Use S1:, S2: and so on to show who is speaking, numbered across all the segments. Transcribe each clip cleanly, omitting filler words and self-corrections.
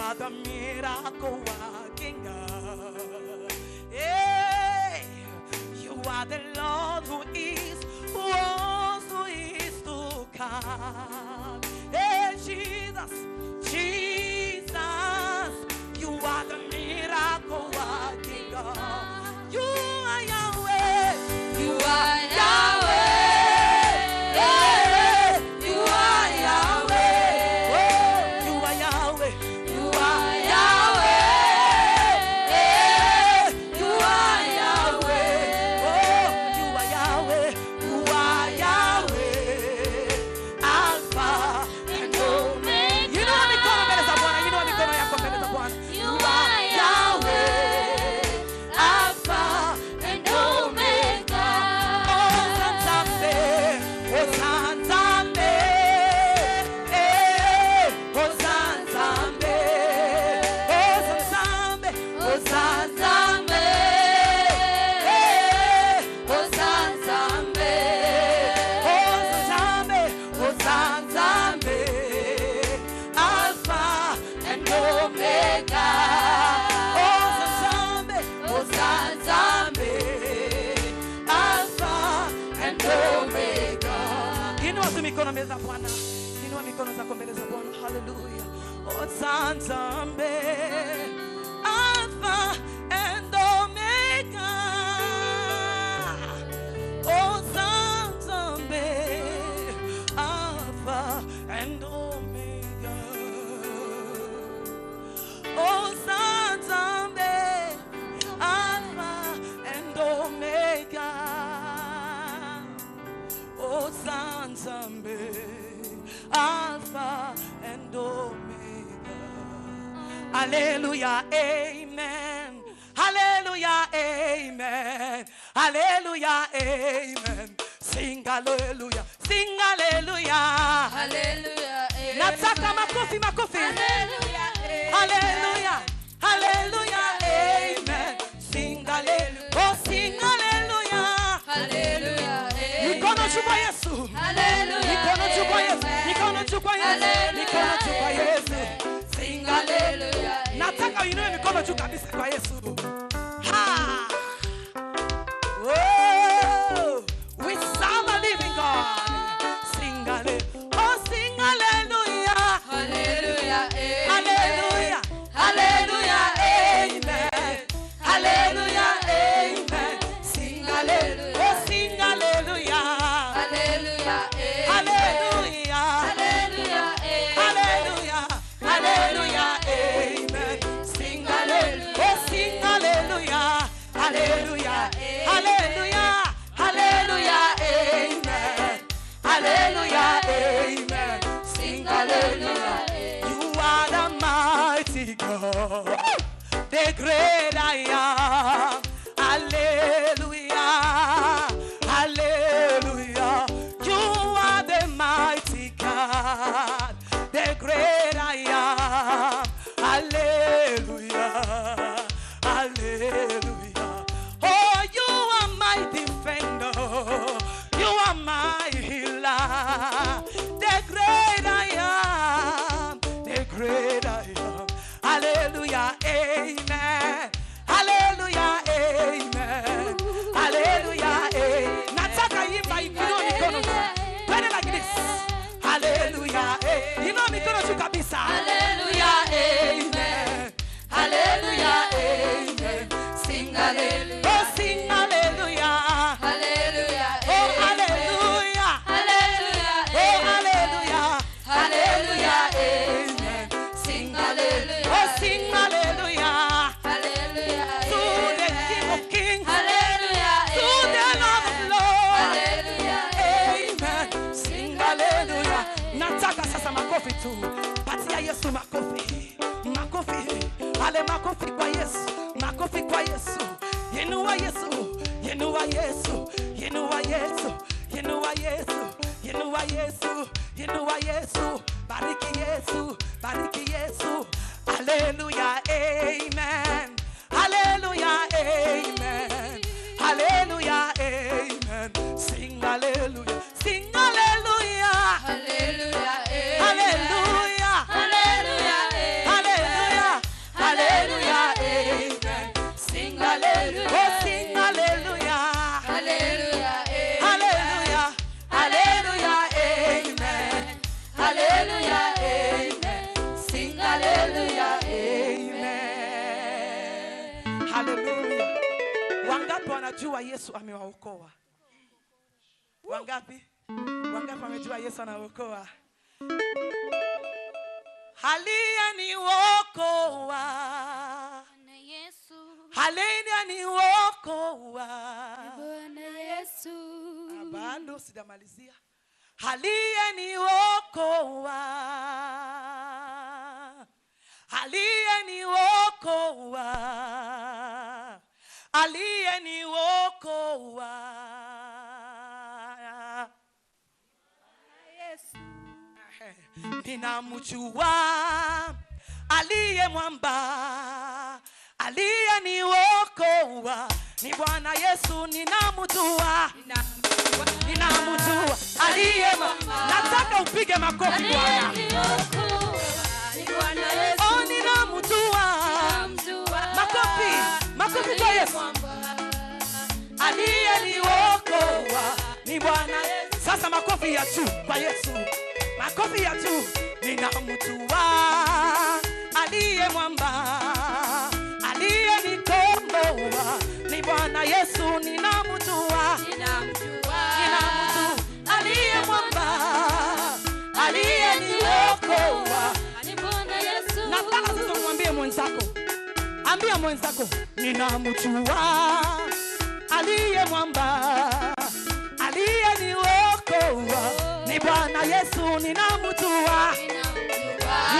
S1: are the miracle working God. Hey, you are the Lord who is, who was, who is to come. Hey, Jesus, Jesus, you are the miracle working God. You are Yahweh.
S2: You are Yahweh. Hey, you are Yahweh.
S1: Oh, you are Yahweh.
S2: You are Yahweh. Hey, you are Yahweh.
S1: Oh, you are Yahweh. You are Yahweh. Alpha
S2: And Omega.
S1: Inua mikono mbele za Bwana, inua mikono yako mbele za Bwana.
S2: You are Yahweh, Alpha and Omega.
S1: Ozanzambe, Ozanzambe, eh, Ozanzambe, Ozanzambe,
S2: Ozanzambe,
S1: eh,
S2: Ozanzambe,
S1: Ozanzambe, Ozanzambe, Alpha
S2: and Omega.
S1: Ozanzambe,
S2: Ozanzambe,
S1: Alpha
S2: and Omega.
S1: Inua tu mikono mbele za Bwana. Inua mikono zako mbele za Bwana. Haleluya. Ozanzambe, Alpha and Omega. Ozanzambe, Alpha and Omega. Ozanzambe, Alpha and Omega. Ozanzambe, Alpha and Omega. Hallelujah, amen. Hallelujah, amen. Hallelujah, amen. Sing hallelujah, sing hallelujah.
S2: Hallelujah, amen.
S1: Nataka makofi, makofi.
S2: Hallelujah, amen.
S1: Hallelujah, hallelujah, amen. Sing hallelujah, oh sing hallelujah.
S2: Hallelujah, amen.
S1: Mikono juu kwa Yesu.
S2: Hallelujah,
S1: Mikono juu kwa Yesu.
S2: amen.
S1: Mikono juu kwa Yesu.
S2: Hallelujah,
S1: Mikono juu kwa Yesu. Sing hallelujah.
S2: Hallelujah,
S1: Nataka uinue mikono juu kabisa kwa Yesu. Ha! Oh, we serve a living God. Sing hallelujah. Oh, sing hallelujah.
S2: Hallelujah, amen.
S1: Hallelujah.
S2: Hallelujah,
S1: Amen. Hallelujah. Amen. Sing hallelujah. Oh, sing hallelujah.
S2: Hallelujah, amen.
S1: Hallelujah.
S2: Hallelujah, amen.
S1: Hallelujah. Hallelujah. Amen. Sing hallelujah. Oh, sing hallelujah. Hallelujah. Hallelujah. Hallelujah. Amen. Hallelujah. Amen. Sing hallelujah. You are the mighty God, the great I am. Hallelujah. Hallelujah. You are the mighty God, the great I am. Hallelujah. Hallelujah. Oh, you are my defender. You are my healer. The great I am. The great I am. Hallelujah. Amen. Hallelujah. Amen. Hallelujah. Amen. Nataka imba inua mikono juu. Twende like this. Hallelujah. Inua mikono juu kabisa.
S2: Hallelujah, amen. Hallelujah, amen. Sing hallelujah.
S1: Oh, sing hallelujah.
S2: Hallelujah,
S1: Oh,
S2: amen.
S1: hallelujah.
S2: Hallelujah,
S1: Oh,
S2: amen.
S1: hallelujah.
S2: Hallelujah, amen. Sing hallelujah.
S1: Oh, sing hallelujah.
S2: Hallelujah,
S1: To the King
S2: amen.
S1: of Kings.
S2: Hallelujah,
S1: To the Lord of
S2: amen.
S1: Lords.
S2: Hallelujah,
S1: Amen. Sing hallelujah. Nataka sasa makofi tu. Patia Yesu makofi. Makofi. Ale makofi kwa Yesu. Makofi kwa Yesu. Inua Yesu. Inua Yesu. Inua Yesu. Inua Yesu. Inua Yesu. Inua Yesu. Bariki Yesu. Bariki Yesu. Hallelujah. Amen. Hallelujah. Amen. Hallelujah. Amen. Sing hallelujah. Sing hallelujah.
S2: Hallelujah, amen.
S1: Hallelujah.
S2: Hallelujah, amen.
S1: Hallelujah. Haleluya. Wangapi wanajua Yesu amewaokoa? Wangapi? Wangapi wamejua Yesu anaokoa? Aliyeniokoa.
S2: Yesu.
S1: Aliyeniokoa.
S2: Bwana Yesu.
S1: Bado sijamalizia. Aliyeniokoa. Aliyeniokoa. Aliyeniokoa.
S2: Yesu.
S1: Ninamjua aliye mwamba, aliyeniokoa ni Bwana Yesu. Ninamjua, ninamjua aliye mwamba. Nataka upige makofi Bwana. Oh, ninamjua. Makofi, makofi kwa Yesu. Aliyeniokoa ni Bwana. Sasa makofi ya juu kwa Yesu. Makofi ya juu. Ninamjua aliye mwamba, aliyenikomboa ni Bwana Yesu. Ninamjua, ninamjua aliye mwamba, aliyeniokoa
S2: ni Bwana Yesu.
S1: Nataka sasa umwambie mwenzako, ambia mwenzako, ninamjua aliye mwamba, aliyeniokoa ni Bwana Yesu. Ninamjua,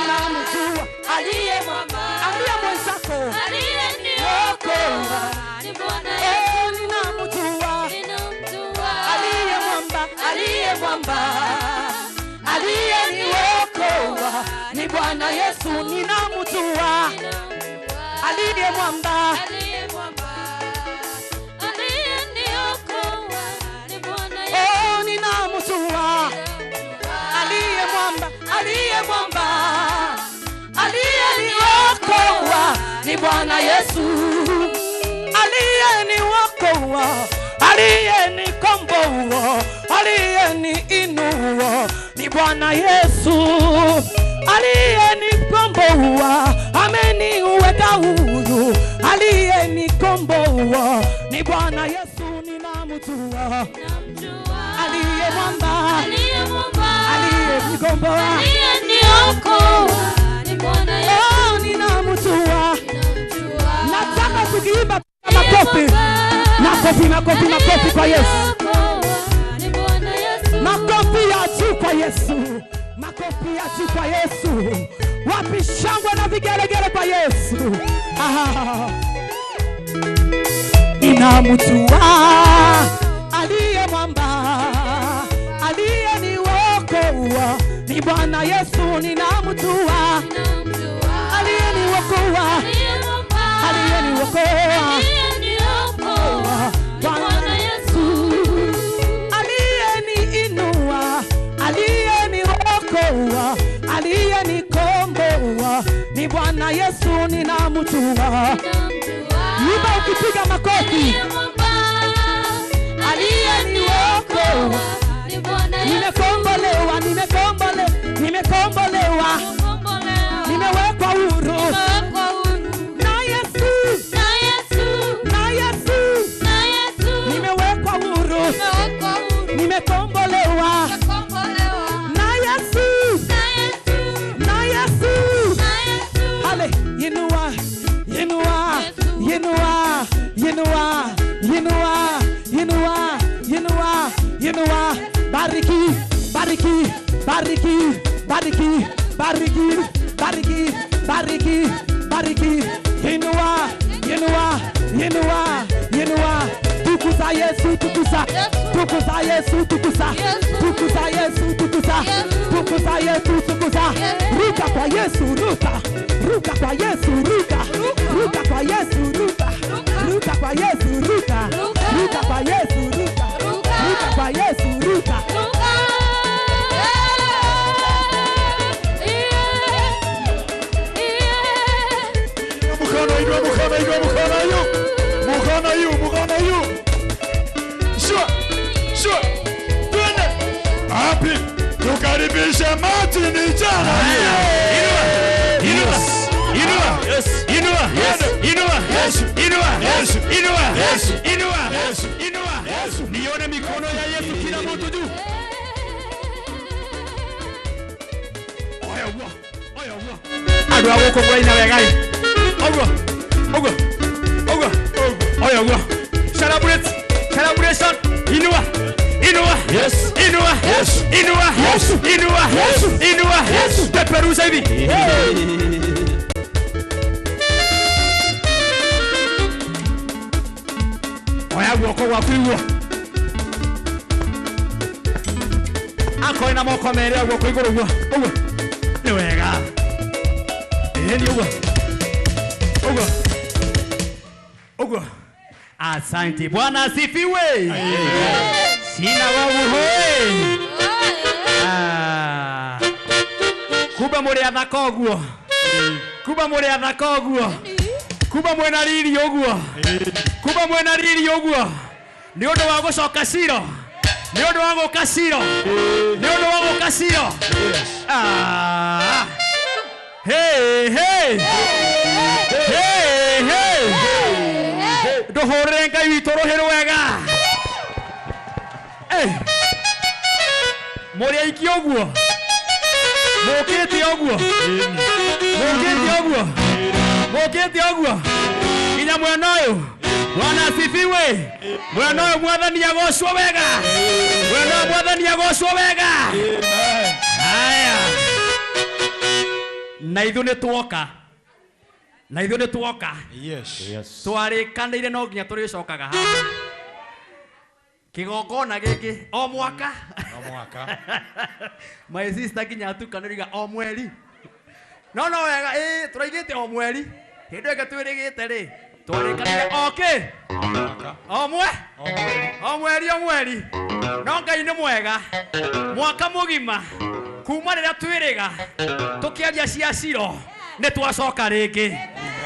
S1: ninamjua aliye mwamba. Ambia mwenzako,
S2: Aliyeniokoa ni Bwana Yesu.
S1: Ninamjua
S2: Ninamjua
S1: aliye mwamba, aliye mwamba, aliyeniokoa ni Bwana Yesu. Ninamjua aliye mwamba,
S2: Aliye mwamba, aliyeniokoa ni Bwana Yesu.
S1: oh, ninamjua aliye mwamba, aliye mwamba, aliyeniokoa ni Bwana Yesu. Aliyeniokoa, aliyenikomboa, aliyeniinua ni Bwana Yesu. Aliyenikomboa, ameniweka huru. Aliyenikomboa ni Bwana Yesu. Ninamjua aliye mwamba,
S2: Aliye mwamba,
S1: aliyenikomboa,
S2: aliyeniokoa ni Bwana Yesu.
S1: oh, ninamjua. Nataka tukiimba makofi, makofi, makofi, makofi kwa Yesu. Makofi ya juu kwa Yesu. Makofi ya juu kwa Yesu. Wapi shangwe na vigelegele kwa Yesu. Ah. Ninamjua aliye mwamba, aliyeniokoa ni Bwana Yesu. Ninamjua aliyeniokoa, aliyeniokoa Bwana Yesu. Aliyeniinua, aliyeniokoa, aliyenikomboa ni Bwana Yesu. Ninamjua. Imba ukipiga makofi. Aliyeniokoa, nimekombolewa, nimekombolewa, nimekombolewa, nimewekwa huru na Yesu, na Yesu, nimewekwa huru, nimekombolewa na Yesu, na Yesu. Hale, inua, inua, inua, inua, inua, inua, inua, inua. Bariki, bariki, bariki, bariki, bariki, bariki, bariki, bariki. Inua, inua, inua, inua. Tukuza Yesu, tukuza, tukuza Yesu, tukuza, tukuza Yesu, tukuza, tukuza Yesu, tukuza. Ruka kwa Yesu, ruka, ruka kwa Yesu, ruka, ruka kwa Yesu, ruka, ruka kwa Yesu, ruka, ruka kwa Yesu, ruka, ruka kwa Yesu, ruka.
S3: Mkono inua, mkono inua, mkono juu. Mkono juu, mkono juu. Shua, shua. Twende. Wapi? Tukaribishe Martin jana.
S4: Inua, inua, inua, inua,
S3: Yesu.
S4: Inua.
S3: Yesu.
S4: Inua.
S3: Yesu.
S4: Inua.
S3: Yesu.
S4: Inua.
S3: Yesu.
S4: Nione mikono ya Yesu kila mtu juu. Oya uwa. Oya uwa. Andũ a gũkũ mũraina wega ĩ. Ũguo. Ũguo. Ũguo. Oya uwa. Celebrate. Celebration. Inua. Inua.
S3: Yes.
S4: Inua.
S3: Yes.
S4: Inua.
S3: Yes.
S4: Inua.
S3: Yes.
S4: Inua.
S3: Yes.
S4: Peperusha hivi. Oya guoko gwaku igua. Akorwo na moko merĩ oya guoko igũrũ ũguo. Ũguo. Nĩ wega. Ĩĩ nĩ ũguo. Ũguo. Ũguo. Asante. Bwana asifiwe. Sina wawu hoi. Ah. Kumbe mũrĩ athaka ũguo. Kumbe mũrĩ athaka ũguo. Kumbe mwĩna riri ũguo. Kumbe mwĩna riri ũguo. Nĩ ũndũ wa gũcoka Shilo. Nĩ ũndũ wa gũka Shilo. Nĩ ũndũ wa gũka Shilo. Ah. Hey, hey. Hey, hey. Ndũhũrĩre Ngai witũ rũhĩ rwega. Eh. Mũrĩ aingĩ ũguo. Mũkĩte ũguo. Mũkĩte ũguo. Mũkĩte ũguo. Nginya mwena ũyũ. Bwana asifiwe. Mwena ũyũ mwathani agocwo wega. Mwena ũyũ mwathani agocwo wega. Haya. Na ithuĩ nĩ tuoka. Na ithuĩ nĩ tuoka.
S3: Yes.
S4: Twarĩkanĩire no nginya tũrĩcokaga haha. Kĩgongona gĩkĩ o mwaka.
S3: O mwaka.
S4: My sister nginya atukanĩriga o mweri. No no wega ĩ tũraigĩte o mweri. Hĩndĩ ĩyo twĩrĩgĩte rĩ twarĩkanĩire o kĩ?
S3: Mwaka.
S4: O mwe?
S3: O mweri.
S4: O mweri o mweri. No Ngai nĩ mwega. Mwaka mũgima kuma rĩrĩa twĩrĩga tũkĩaria cia Shilo nĩ twacoka rĩngĩ.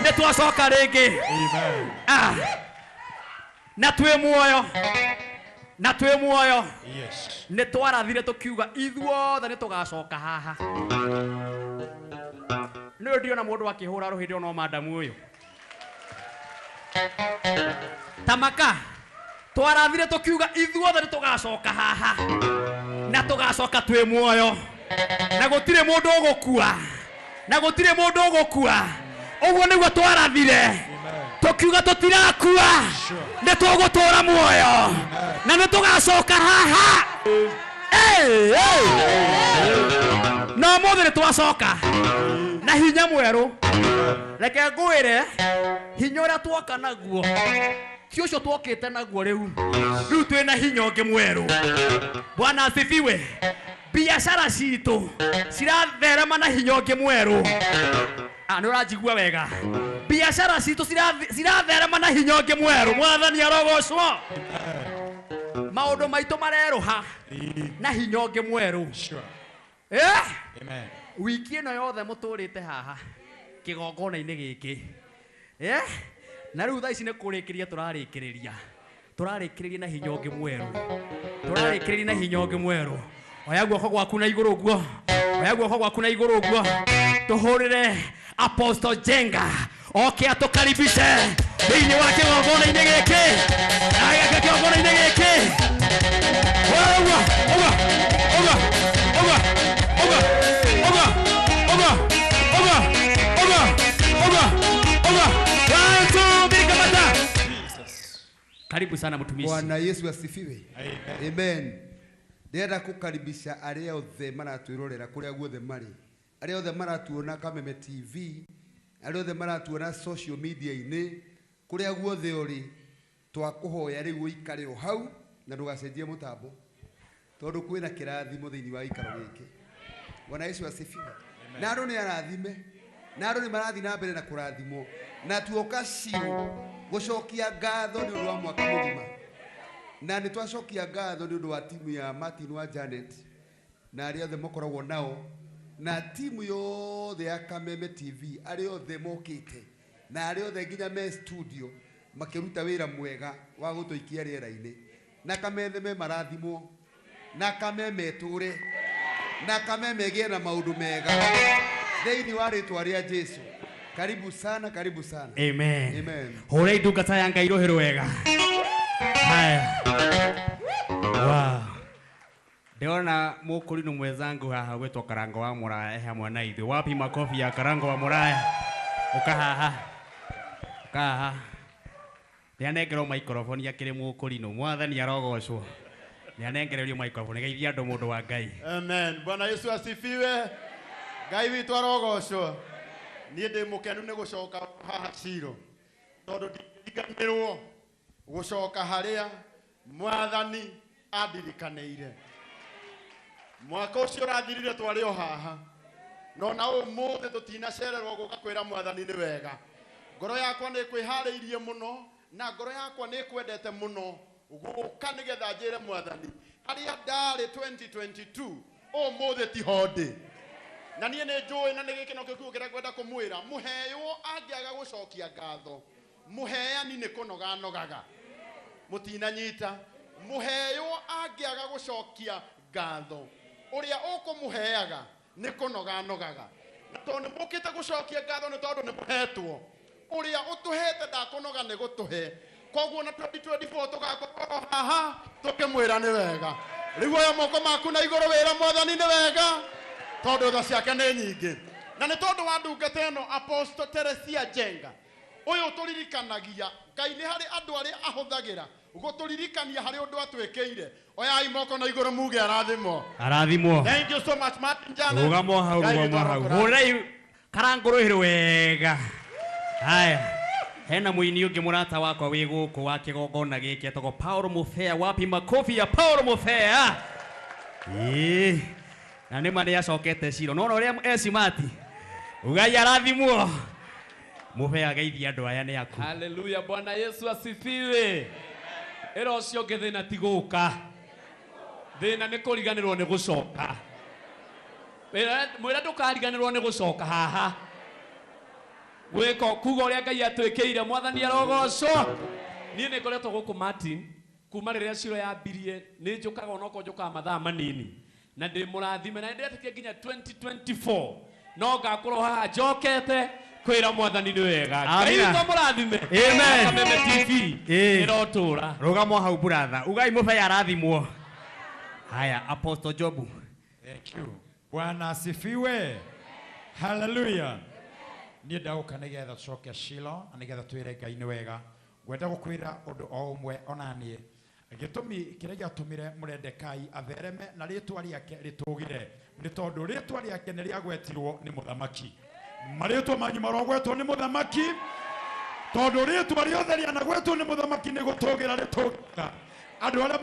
S4: Nĩ twacoka rĩngĩ.
S3: Amen.
S4: Ah. Na twĩ muoyo. Na twĩ muoyo.
S3: Yes.
S4: Nĩ twarathire tũkiuga ithuothe nĩ tũgacoka haha. Nĩ ndĩona mũndũ akĩhũra rũhĩ ndĩrona o madamu ũyũ. Tamaka. Twarathire tũkiuga ithuothe nĩ tũgacoka haha. Na tũgacoka twĩ muoyo. Na gũtirĩ mũndũ ũgũkua. Na gũtirĩ mũndũ ũgũkua. Ũguo nĩguo twarathire. Tũkiuga tũtirakua. Nĩ tũgũtũra muoyo. Na nĩ tũgacoka haha. Hey, hey. Na ũmũthĩ nĩ twacoka. Na hinya mwerũ. Reke ngwĩre hinya ũrĩa twoka naguo ti ũcio twokĩte naguo rĩu. Rĩu twĩna hinya ũngĩ mwerũ. Bwana asifiwe. Biashara citũ ciratherema na hinya ũngĩ mwerũ. Ah, nĩ ũranjigua wega. Biashara citũ ciratherema na hinya ũngĩ mwerũ. Mwathani arogocwo. Maũndũ maitũ marerũha na hinya ũngĩ mwerũ.
S3: Sure.
S4: Eh?
S3: Amen.
S4: Wiki ĩno yothe mũtũrĩte haha kĩgongona-inĩ gĩkĩ. Eh? Na rĩu thaa ici nĩ kũrĩkĩrĩria tũrarĩkĩrĩria. Tũrarĩkĩrĩria na hinya ũngĩ mwerũ. Tũrarĩkĩrĩria na hinya ũngĩ mwerũ. Oya guoko gwaku na igũrũ ũguo. Oya guoko gwaku na igũrũ ũguo. Tũhũrĩre Apostle Jenga oke atũkaribishe thĩinĩ wa kĩgongona-inĩ gĩkĩ. Na kĩgongona-inĩ gĩkĩ. Ũguo, ũguo, ũguo, ũguo, ũguo, ũguo, ũguo, ũguo, ũguo, ũguo, ũguo. 1, 2, 3, kamata. Karibu sana mtumishi.
S5: Bwana Yesu asifiwe. Amen. Ndĩrenda kũkaribisha arĩa othe maratwĩrorera kũrĩa guothe marĩ, arĩa othe maratuona Kameme TV, arĩa othe maratuona social media-inĩ, kũrĩa guothe ũrĩ, twakũhoya rĩu ũikare o hau na ndũgacenjie mũtambo, tondũ kwĩna kĩrathimo thĩinĩ wa gĩikaro gĩkĩ. Bwana Yesu asifiwe. Na andũ nĩ arathime, na andũ nĩ marathiĩ na mbere na kũrathimwo, na tuoka Shilo gũcokia ngatho nĩ ũndũ wa mwaka mũgima. Na nĩ twacokia ngatho nĩ ũndũ wa timu ya Martin wa Janet na arĩa othe makoragwo nao na timu yothe ya Kameme TV, arĩa othe mokĩte na arĩa othe nginya me studio makĩruta wĩra mwega wa gũtũikia rĩera-inĩ. Na Kameme marathimwo, na Kameme ĩtũre, na Kameme ĩgĩe na maũndũ mega thĩinĩ wa rĩtwa rĩa Jesu. Karibu sana, karibu sana.
S4: Amen.
S5: Amen.
S4: Hũrai ndungata ya Ngai rũhĩ rwega. Haya. Wow. Ndĩrona mũkũrinũ mwenzangu haha gwĩtwo Karango wa Mũraya e hamwe na ithuĩ. Wapi makofi ya Karango wa Mũraya? Ũka haha. Ũka haha. Nĩanengerwo microphone akĩrĩ mũkũrinũ. Mwathani arogocwo. Nĩanengererio microphone geithia andũ mũndũ wa Ngai.
S6: Amen. Bwana Yesu asifiwe. Ngai witũ arogocwo. Niĩ ndĩ mũkenu nĩ gũcoka haha Shilo. Tondũ ndingĩriganĩrwo gũcoka harĩa Mwathani andirikanĩire. Mwaka ũcio ũrathirire twarĩ o haha. No na ũmũthĩ tũtinacererwo gũka kwĩra Mwathani nĩ wega. Ngoro yakwa nĩ ĩkwĩharĩirie mũno na ngoro yakwa nĩ ĩkwendete mũno gũka nĩgetha njĩre Mwathani harĩa ndarĩ 2022 ũmũthĩ tiho ndĩ. Na niĩ nĩ njũĩ na nĩ gĩkeno kĩu kĩrĩa ngwenda kũmwĩra, mũheywo angĩaga gũcokia ngatho, mũheani nĩ kũnoga anogaga. Mũtinanyita. Mũheywo angĩaga gũcokia ngatho, ũrĩa ũkũmũheaga nĩ kũnoga anogaga. Na tondũ nĩ mũkĩte gũcokia ngatho nĩ tondũ nĩ mũhetwo, ũrĩa ũtũhete ndakũnoga nĩ gũtũhe. Koguo na 2024 tũgakorwo haha tũkĩmwĩra nĩ wega. Rĩu oya moko maku na igũrũ wĩra Mwathani nĩ wega, tondũ tha ciake nĩ nyingĩ. Na nĩ tondũ wa ndungata ĩno Apostle Teresia Njenga, ũyũ ũtũririkanagia Ngai nĩ harĩ andũ arĩa ahũthagĩra gũtũririkania harĩ ũndũ atwĩkĩire. Oyai moko na igũrũ muge arathimwo.
S4: Arathimwo.
S6: Thank you so much Martin Janet.
S4: Rũgamo hau,
S6: Ngai
S4: rũgamo
S6: witũ
S4: hau.
S6: arokũrathima.
S4: Hũrai Karango rũhĩ rwega. Haya. Hena mũini ũngĩ mũrata wakwa wĩ gũkũ wa kĩgongona gĩkĩ etagwo Paul Mũbea. Wapi makofi ya Paul Mũbea? Ĩĩ. Na nĩ ma nĩ acokete Shilo. No ũrĩa ecimati. Ugai arathimwo. Mũbea geithia andũ aya nĩ aku.
S7: Haleluya, Bwana Yesu asifiwe. Ĩra ũcio ũngĩ thĩna ti gũka. Thĩna nĩ kũriganĩrwo nĩ gũcoka. Mwĩra ndũkariganĩrwo nĩ gũcoka haha. Gwĩka kuga ũrĩa Ngai atwĩkĩire, Mwathani arogocwo. Niĩ nĩ ngoretwo gũkũ Martin kuma rĩrĩa Shilo yambirie, nĩ njũkaga onokorwo njũkaga mathaa manini. Na ndĩ mũrathime na nĩndĩretĩkia nginya 2024 no ngakorwo haha njokete kwĩra Mwathani nĩ wega. Ngai
S4: Amina.
S7: witũ amũrathime.
S4: Amen.
S7: Kameme TV
S4: Ĩĩ.
S7: ĩrotũra.
S4: Rũgamo hau buratha. Ugai Mũbea arathimwo. Haya, Apostle Jobu.
S3: Thank you. Bwana asifiwe. Hallelujah. Niĩ ndagũka nĩgetha tũcoke Shilo na nĩgetha twĩre Ngai nĩ wega. Ngwenda gũkwĩra ũndũ o ũmwe ona niĩ. Gĩtũmi kĩrĩa gĩatũmire Mũrendekai athereme na rĩtwa rĩake rĩtũgĩre nĩ tondũ rĩtwa rĩake nĩ rĩagwetirwo nĩ mũthamaki. Marĩtwa manyu marogwetwo nĩ mũthamaki, tondũ rĩtwa rĩothe rĩanagwetwo nĩ mũthamaki nĩ gũtũgĩra rĩtũgĩra. Andũ arĩa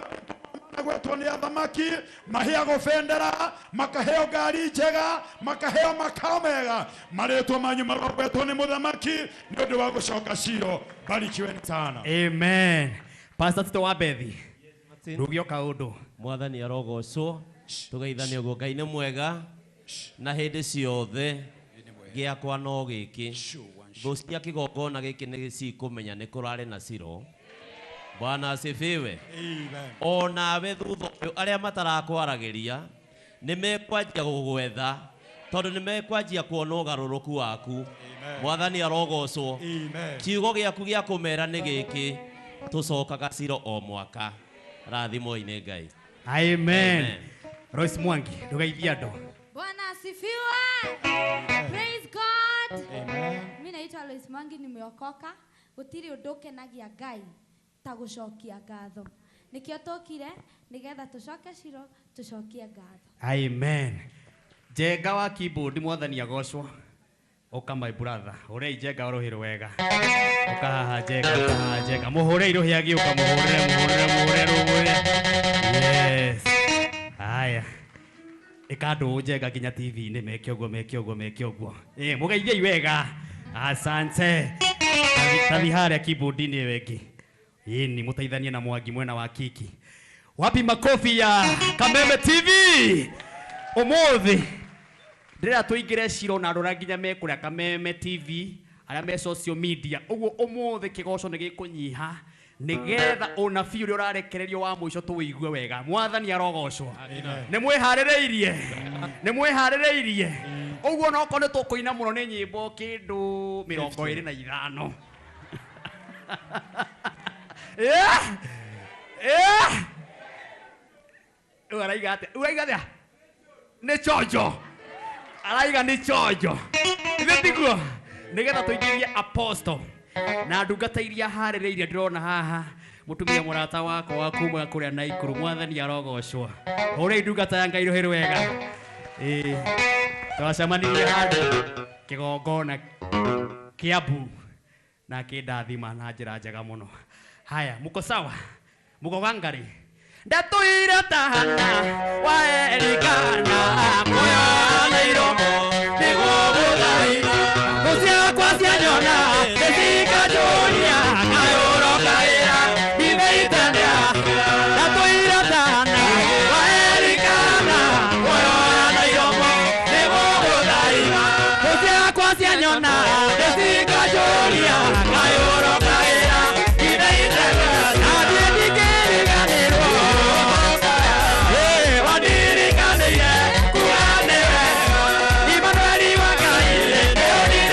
S3: managwetwo nĩ athamaki maheagwo bendera, makaheo ngari njega, makaheo makao mega. Marĩtwa manyu marogwetwo nĩ mũthamaki nĩ ũndũ wa gũcoka Shilo. Barikiweni sana.
S4: Amen. Pastor Tito wa Bethi. Rugio kaũndũ.
S8: Mwathani arogocwo. Tũgeithanie ũguo. Ngai nĩ mwega na hĩndĩ ciothe. Gĩakwa no gĩkĩ. Thũ cia kĩgongona gĩkĩ nĩ cikũmenya nĩ kũrarĩ na Shilo. Bwana asifiwe.
S3: Amen.
S8: Onawe thutha ũyũ arĩa matarakwaragĩria nĩ mekwanjia gũgwetha tondũ nĩ mekwanjia kuona ũgarũrũku waku. Mwathani arogocwo.
S3: Amen.
S8: Kiugo gĩaku gĩa kũmera nĩ gĩkĩ, tũcokaga Shilo o mwaka. Rathimwo-inĩ Ngai.
S4: Amen.
S8: Amen.
S4: Royce Mwangi, ndũgeithie andũ.
S2: Bwana asifiwe. Praise God.
S3: Amen.
S2: Mimi naitwa Lois Mwangi, nimeokoka. Gũtirĩ ũndũ ũkenagia Ngai ta gũcokia ngatho. Nĩkĩo tũkire nĩgetha tũcoke Shilo tũcokie ngatho.
S4: Amen. Njenga wa keyboard, Mwathani agocwo. Ũka my brother, ũrei Njenga rũhĩ rwega. Ũka haha Njenga, ũka haha Njenga. Mũhũre irũhĩ agĩũka, mũhũrĩre, mũhũrĩre, mũhũrĩre, mũhũrĩre. Yes. Haya. Ĩka ndũũ Njenga nginya TV-inĩ, meke ũguo, meke ũguo, meke ũguo. Ĩ, mũgeithiei wega. Asante. Tathi harĩa keyboard-inĩ ĩyo ĩngĩ. Ĩni, mũteithanie na Mwangi mwena wa Kiki. Wapi makofi ya Kameme TV? Ũmũthĩ ndĩrera tũingĩre Shilo na andũ arĩa nginya me kũrĩa Kameme TV, arĩa me social media. Ũguo ũmũthĩ kĩgoco nĩ gĩkũnyiha nĩgetha ũnabii ũrĩa ũrarekererio wa mũico tũwĩigue wega. Mwathani arogocwo. Nĩ mwĩharĩrĩirie? Nĩ mwĩharĩrĩirie? Ũguo no korwo nĩ tũkũina mũno nĩ nyĩmbo kĩndũ 25. Eh? Eh? Ũraiga atĩa? Ũraiga atĩa? Nĩ chonjo. Araiga nĩ chonjo. Ithe tiguo? Nĩgetha tũingĩrie apostle na ndungata iria harĩrĩirie ndĩrona haha mũtumia mũrata wakwa wa kuma kũrĩa Naikuru mwathani arogocwo. Hũrei ndungata ya Ngai rũhĩ rwega. Ĩĩ. Twacemanirie handũ kĩgongona Kiambu na akĩndathima na njĩra njega mũno. Haya, muko sawa? Muko gangari? Ndatũire tahana wa Elikana kuoyana iromo nĩguo gũthaitha thũ ciakwa cianyona nĩcikanjũria kayũro kaĩra imeitania. Ndatũire tahana wa Elikana kuoyana iromo nĩguo gũthaitha thũ ciakwa cianyona nĩcikanjũria kayũro kaĩra imeitania. Nathiĩ ndingĩriganĩrwo wanirikanĩire kuga nĩwe Imanueli wa Ngai.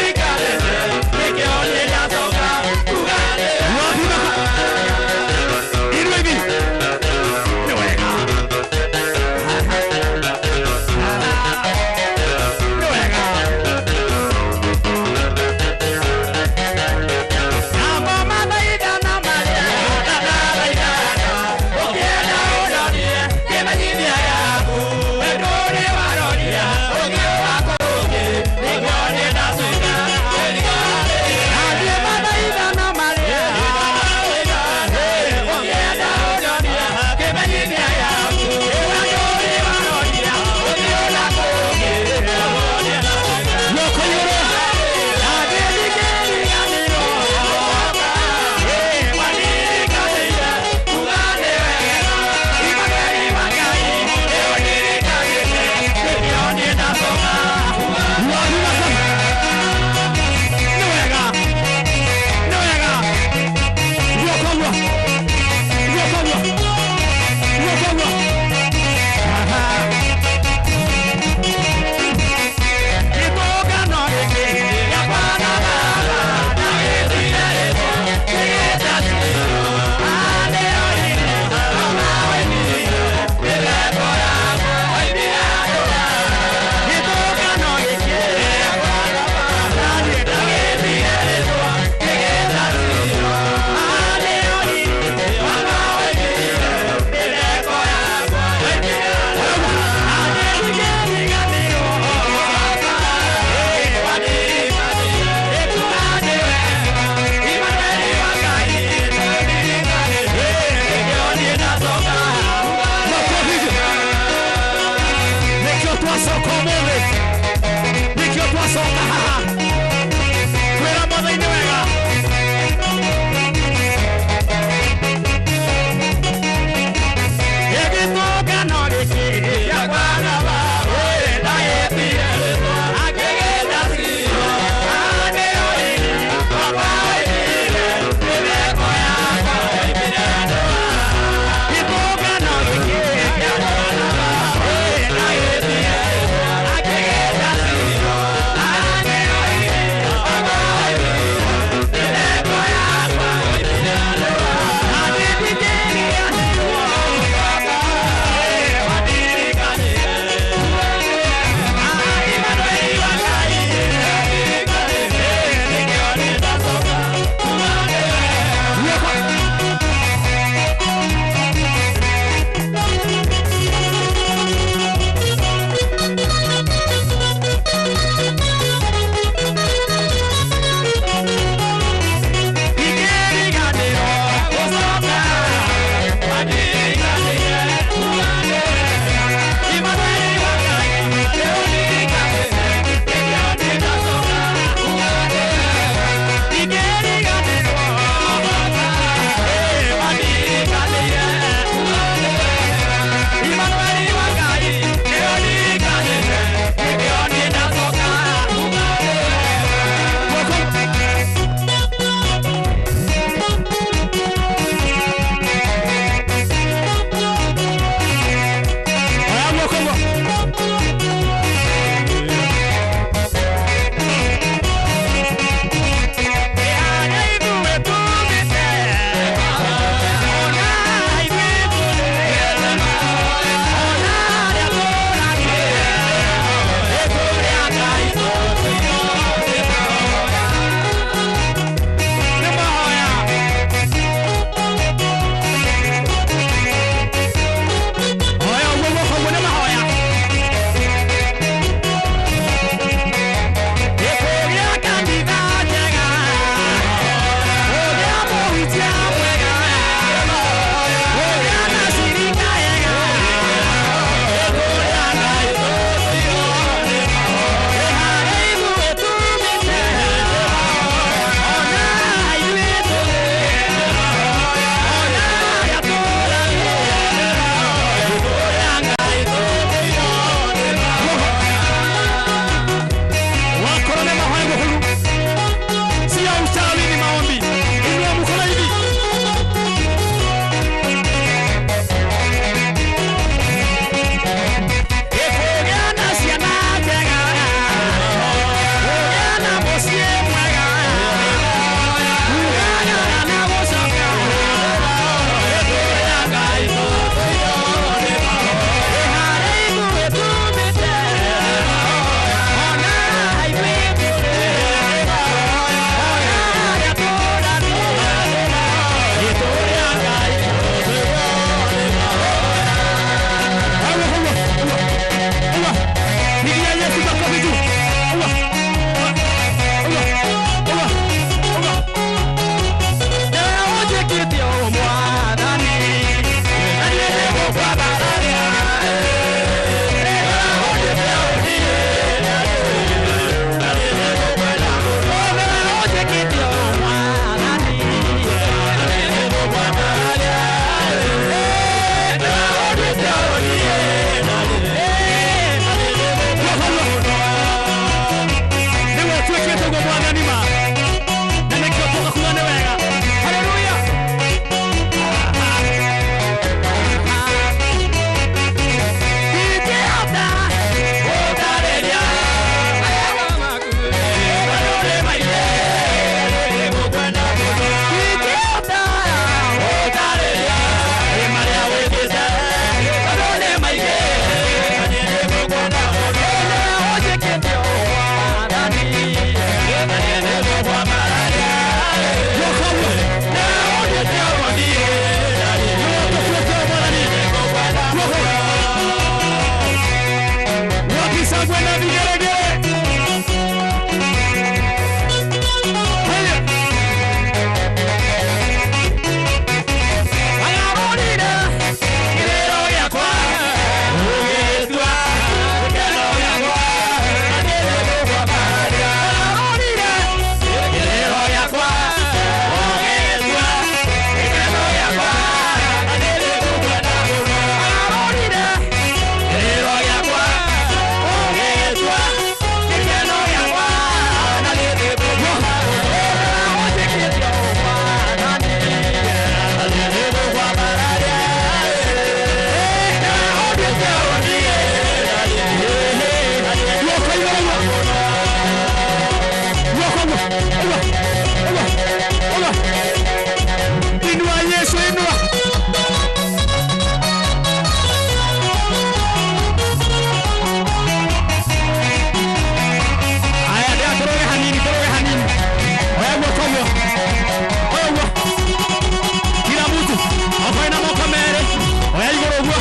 S4: Ũguo. Ũguo. Ũguo. Inua Yesu, inua. Aya, ndĩra tũrũge hanini, tũrũge hanini. Oya guoko ũguo. Oya ũguo. Kila mtu okoe na moko merĩ. Oya igũrũ ũguo.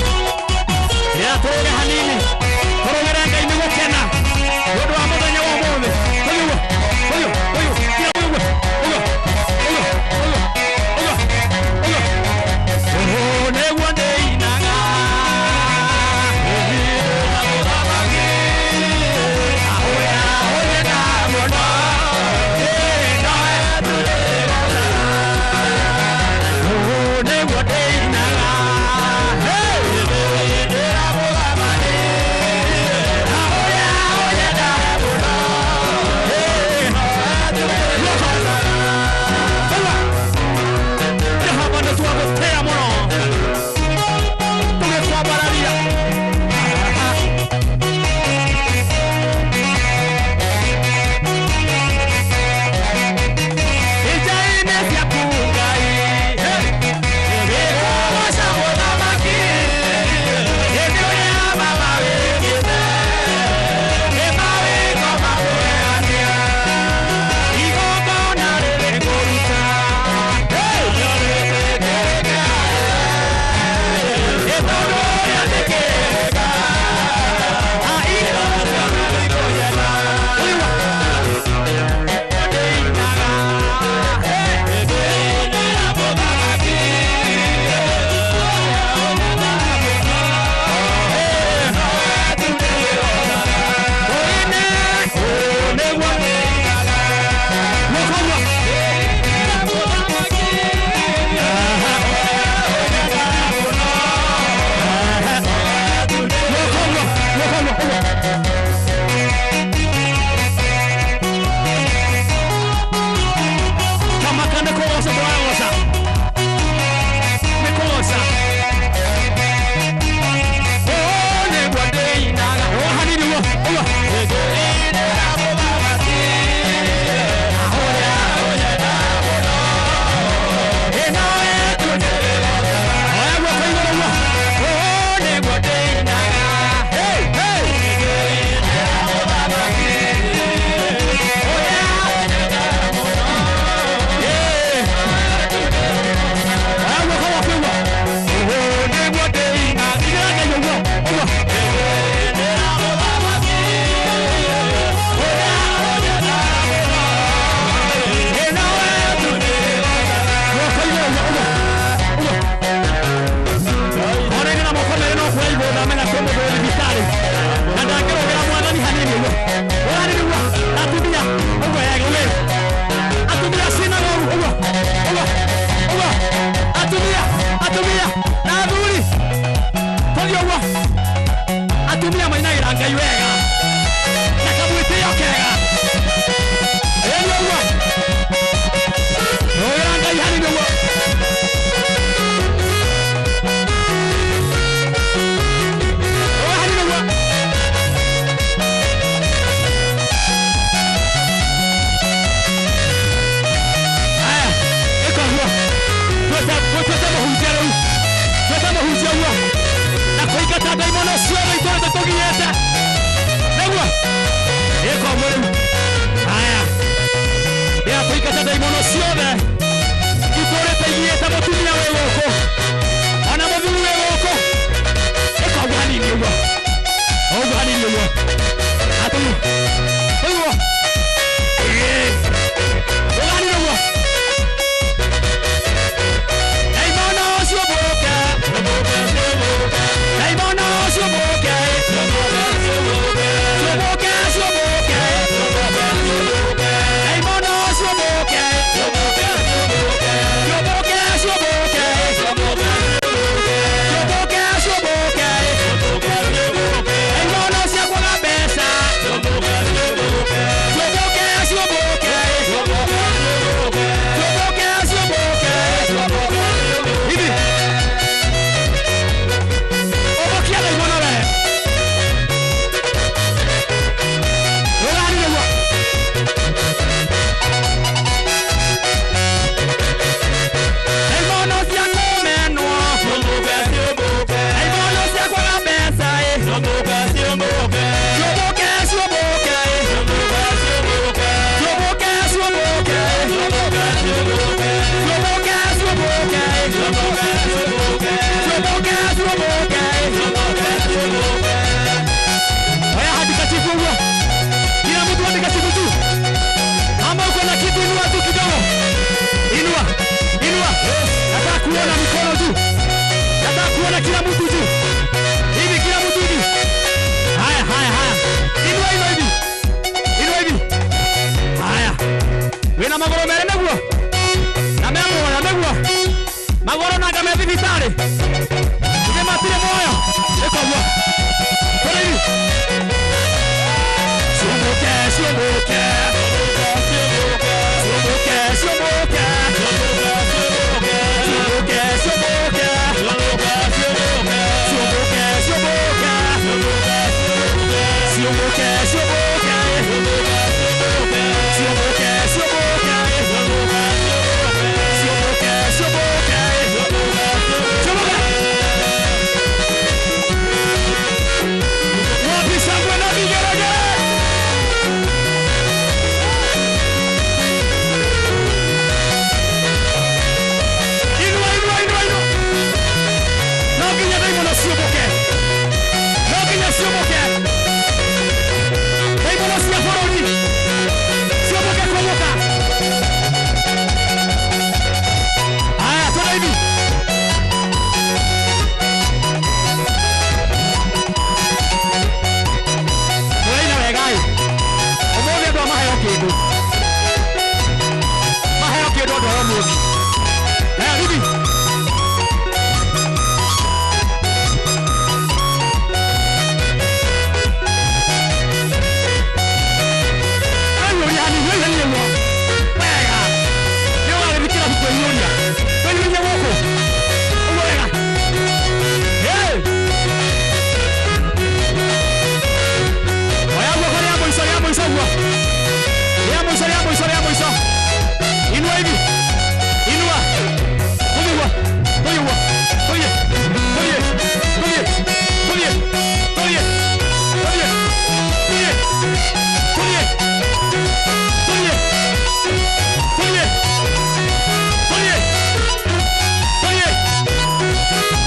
S4: Ndĩra tũrũge hanini. Tũrũgĩre Ngai nĩ gũkena. Nĩ ũndũ wa mũthenya wa ũmũthĩ. Ũyũ ũguo. Ũyũ, ũyũ. Kila mũndũ ũguo. Ũguo. Ũguo. Ũguo. Ũguo. Ũguo. Ũũ nĩguo ndĩinaga. Jehova nĩ twagũtĩĩa mũno tũgĩkwambararia. Ica-inĩ ciaku Ngai, ngĩkũgoca mũthamaki, hĩndĩ ũrĩa mama wĩkĩte, nĩ mawĩko ma kũgegania, igongona rĩrĩ ngũruta, nĩ tondũ ũrĩa njĩkĩte, Kamaka nĩ kũgoca tũragoca. Nĩ kũgoca. Ũũ nĩguo ndĩinaga. Ũũ hanini ũguo, ũguo. Oya guoko igũrũ ũguo. Ũũ nĩguo ndĩinaga. Hey, hey. Atumia sinagogu ũguo ũguo ũguo atumia atumia na athuri tũthiĩ ũguo atumia mainagĩra Ngai wega na kamwĩtĩo kega ĩni ũguo rũgĩra Ngai hanini ũguo. Rũgĩra hanini ũguo. Aya, ĩka ũguo. Twĩte mũhunjia rĩu. Twĩte mũhunjia ũguo. Na kũingata ndaimono ciothe itũrĩte tũgiĩte. Nĩguo. Ĩka ũguo rĩu. Aya. Ndĩra kũingata ndaimono ciothe itũrĩte igiĩte mũtumia wĩ gũkũ. Ona mũthuri wĩ gũkũ. Ĩka ũguo hanini ũguo. Ũguo hanini ũguo. Atũguo. Ũguo. Ĩĩ. Ũguo hanini ũguo. Ndaimono ciũmbũke. Ndaimono ciũmbũke. Ciũmbũke, ciũmbũke. Ndaimono ciũmbũke. Wĩna magũrũ merĩ nĩguo na me muoyo nĩguo magũrũ nanga me thibitarĩ ithe matirĩ muoyo ĩka ũguo kũrĩ iru ciũmbũke ciũmbũke ciũmbũke ciũmbũke ciũmbũke ciũmbũke ciũmbũke ciũmbũke ciũmbũke ciũmbũke ciũmbũke ciũmbũke ciũmbũke ciũmbũke ciũmbũke. Wapi shangwe na vigelegele? Inua, inua, inua, inua. No nginya ndaimono ciũmbũke, no nginya ciũmbũke, ndaimono cia bũrũri ciũmbũke kũmbũka. Aya, twende hivi. Tũraina wega ĩ, ũmũthĩ andũ a maheo kĩndũ, maheo kĩndũ andũ a ũmũthĩ. Haya, hivi. Wĩiyũria hanini, wĩiyũrie ũguo. Wega. Nĩ ũgagĩthiĩ kĩrabu kwĩiyũria. Wĩiyũrie gũkũ. Ũguo wega. Hey! Oya guoko rĩa mũico, rĩa mũico ũguo. Rĩa mũico, rĩa mũico, rĩa mũico. Inua hivi. Inua. Tũthiĩ ũguo. Tũthiĩ ũguo. Tũthiĩ. Tũthiĩ. Tũthiĩ. Tũthiĩ. Tũthiĩ. Tũthiĩ. Tũthiĩ. Tũthiĩ. Tũthiĩ. Tũthiĩ. Tũthiĩ. Tũthiĩ.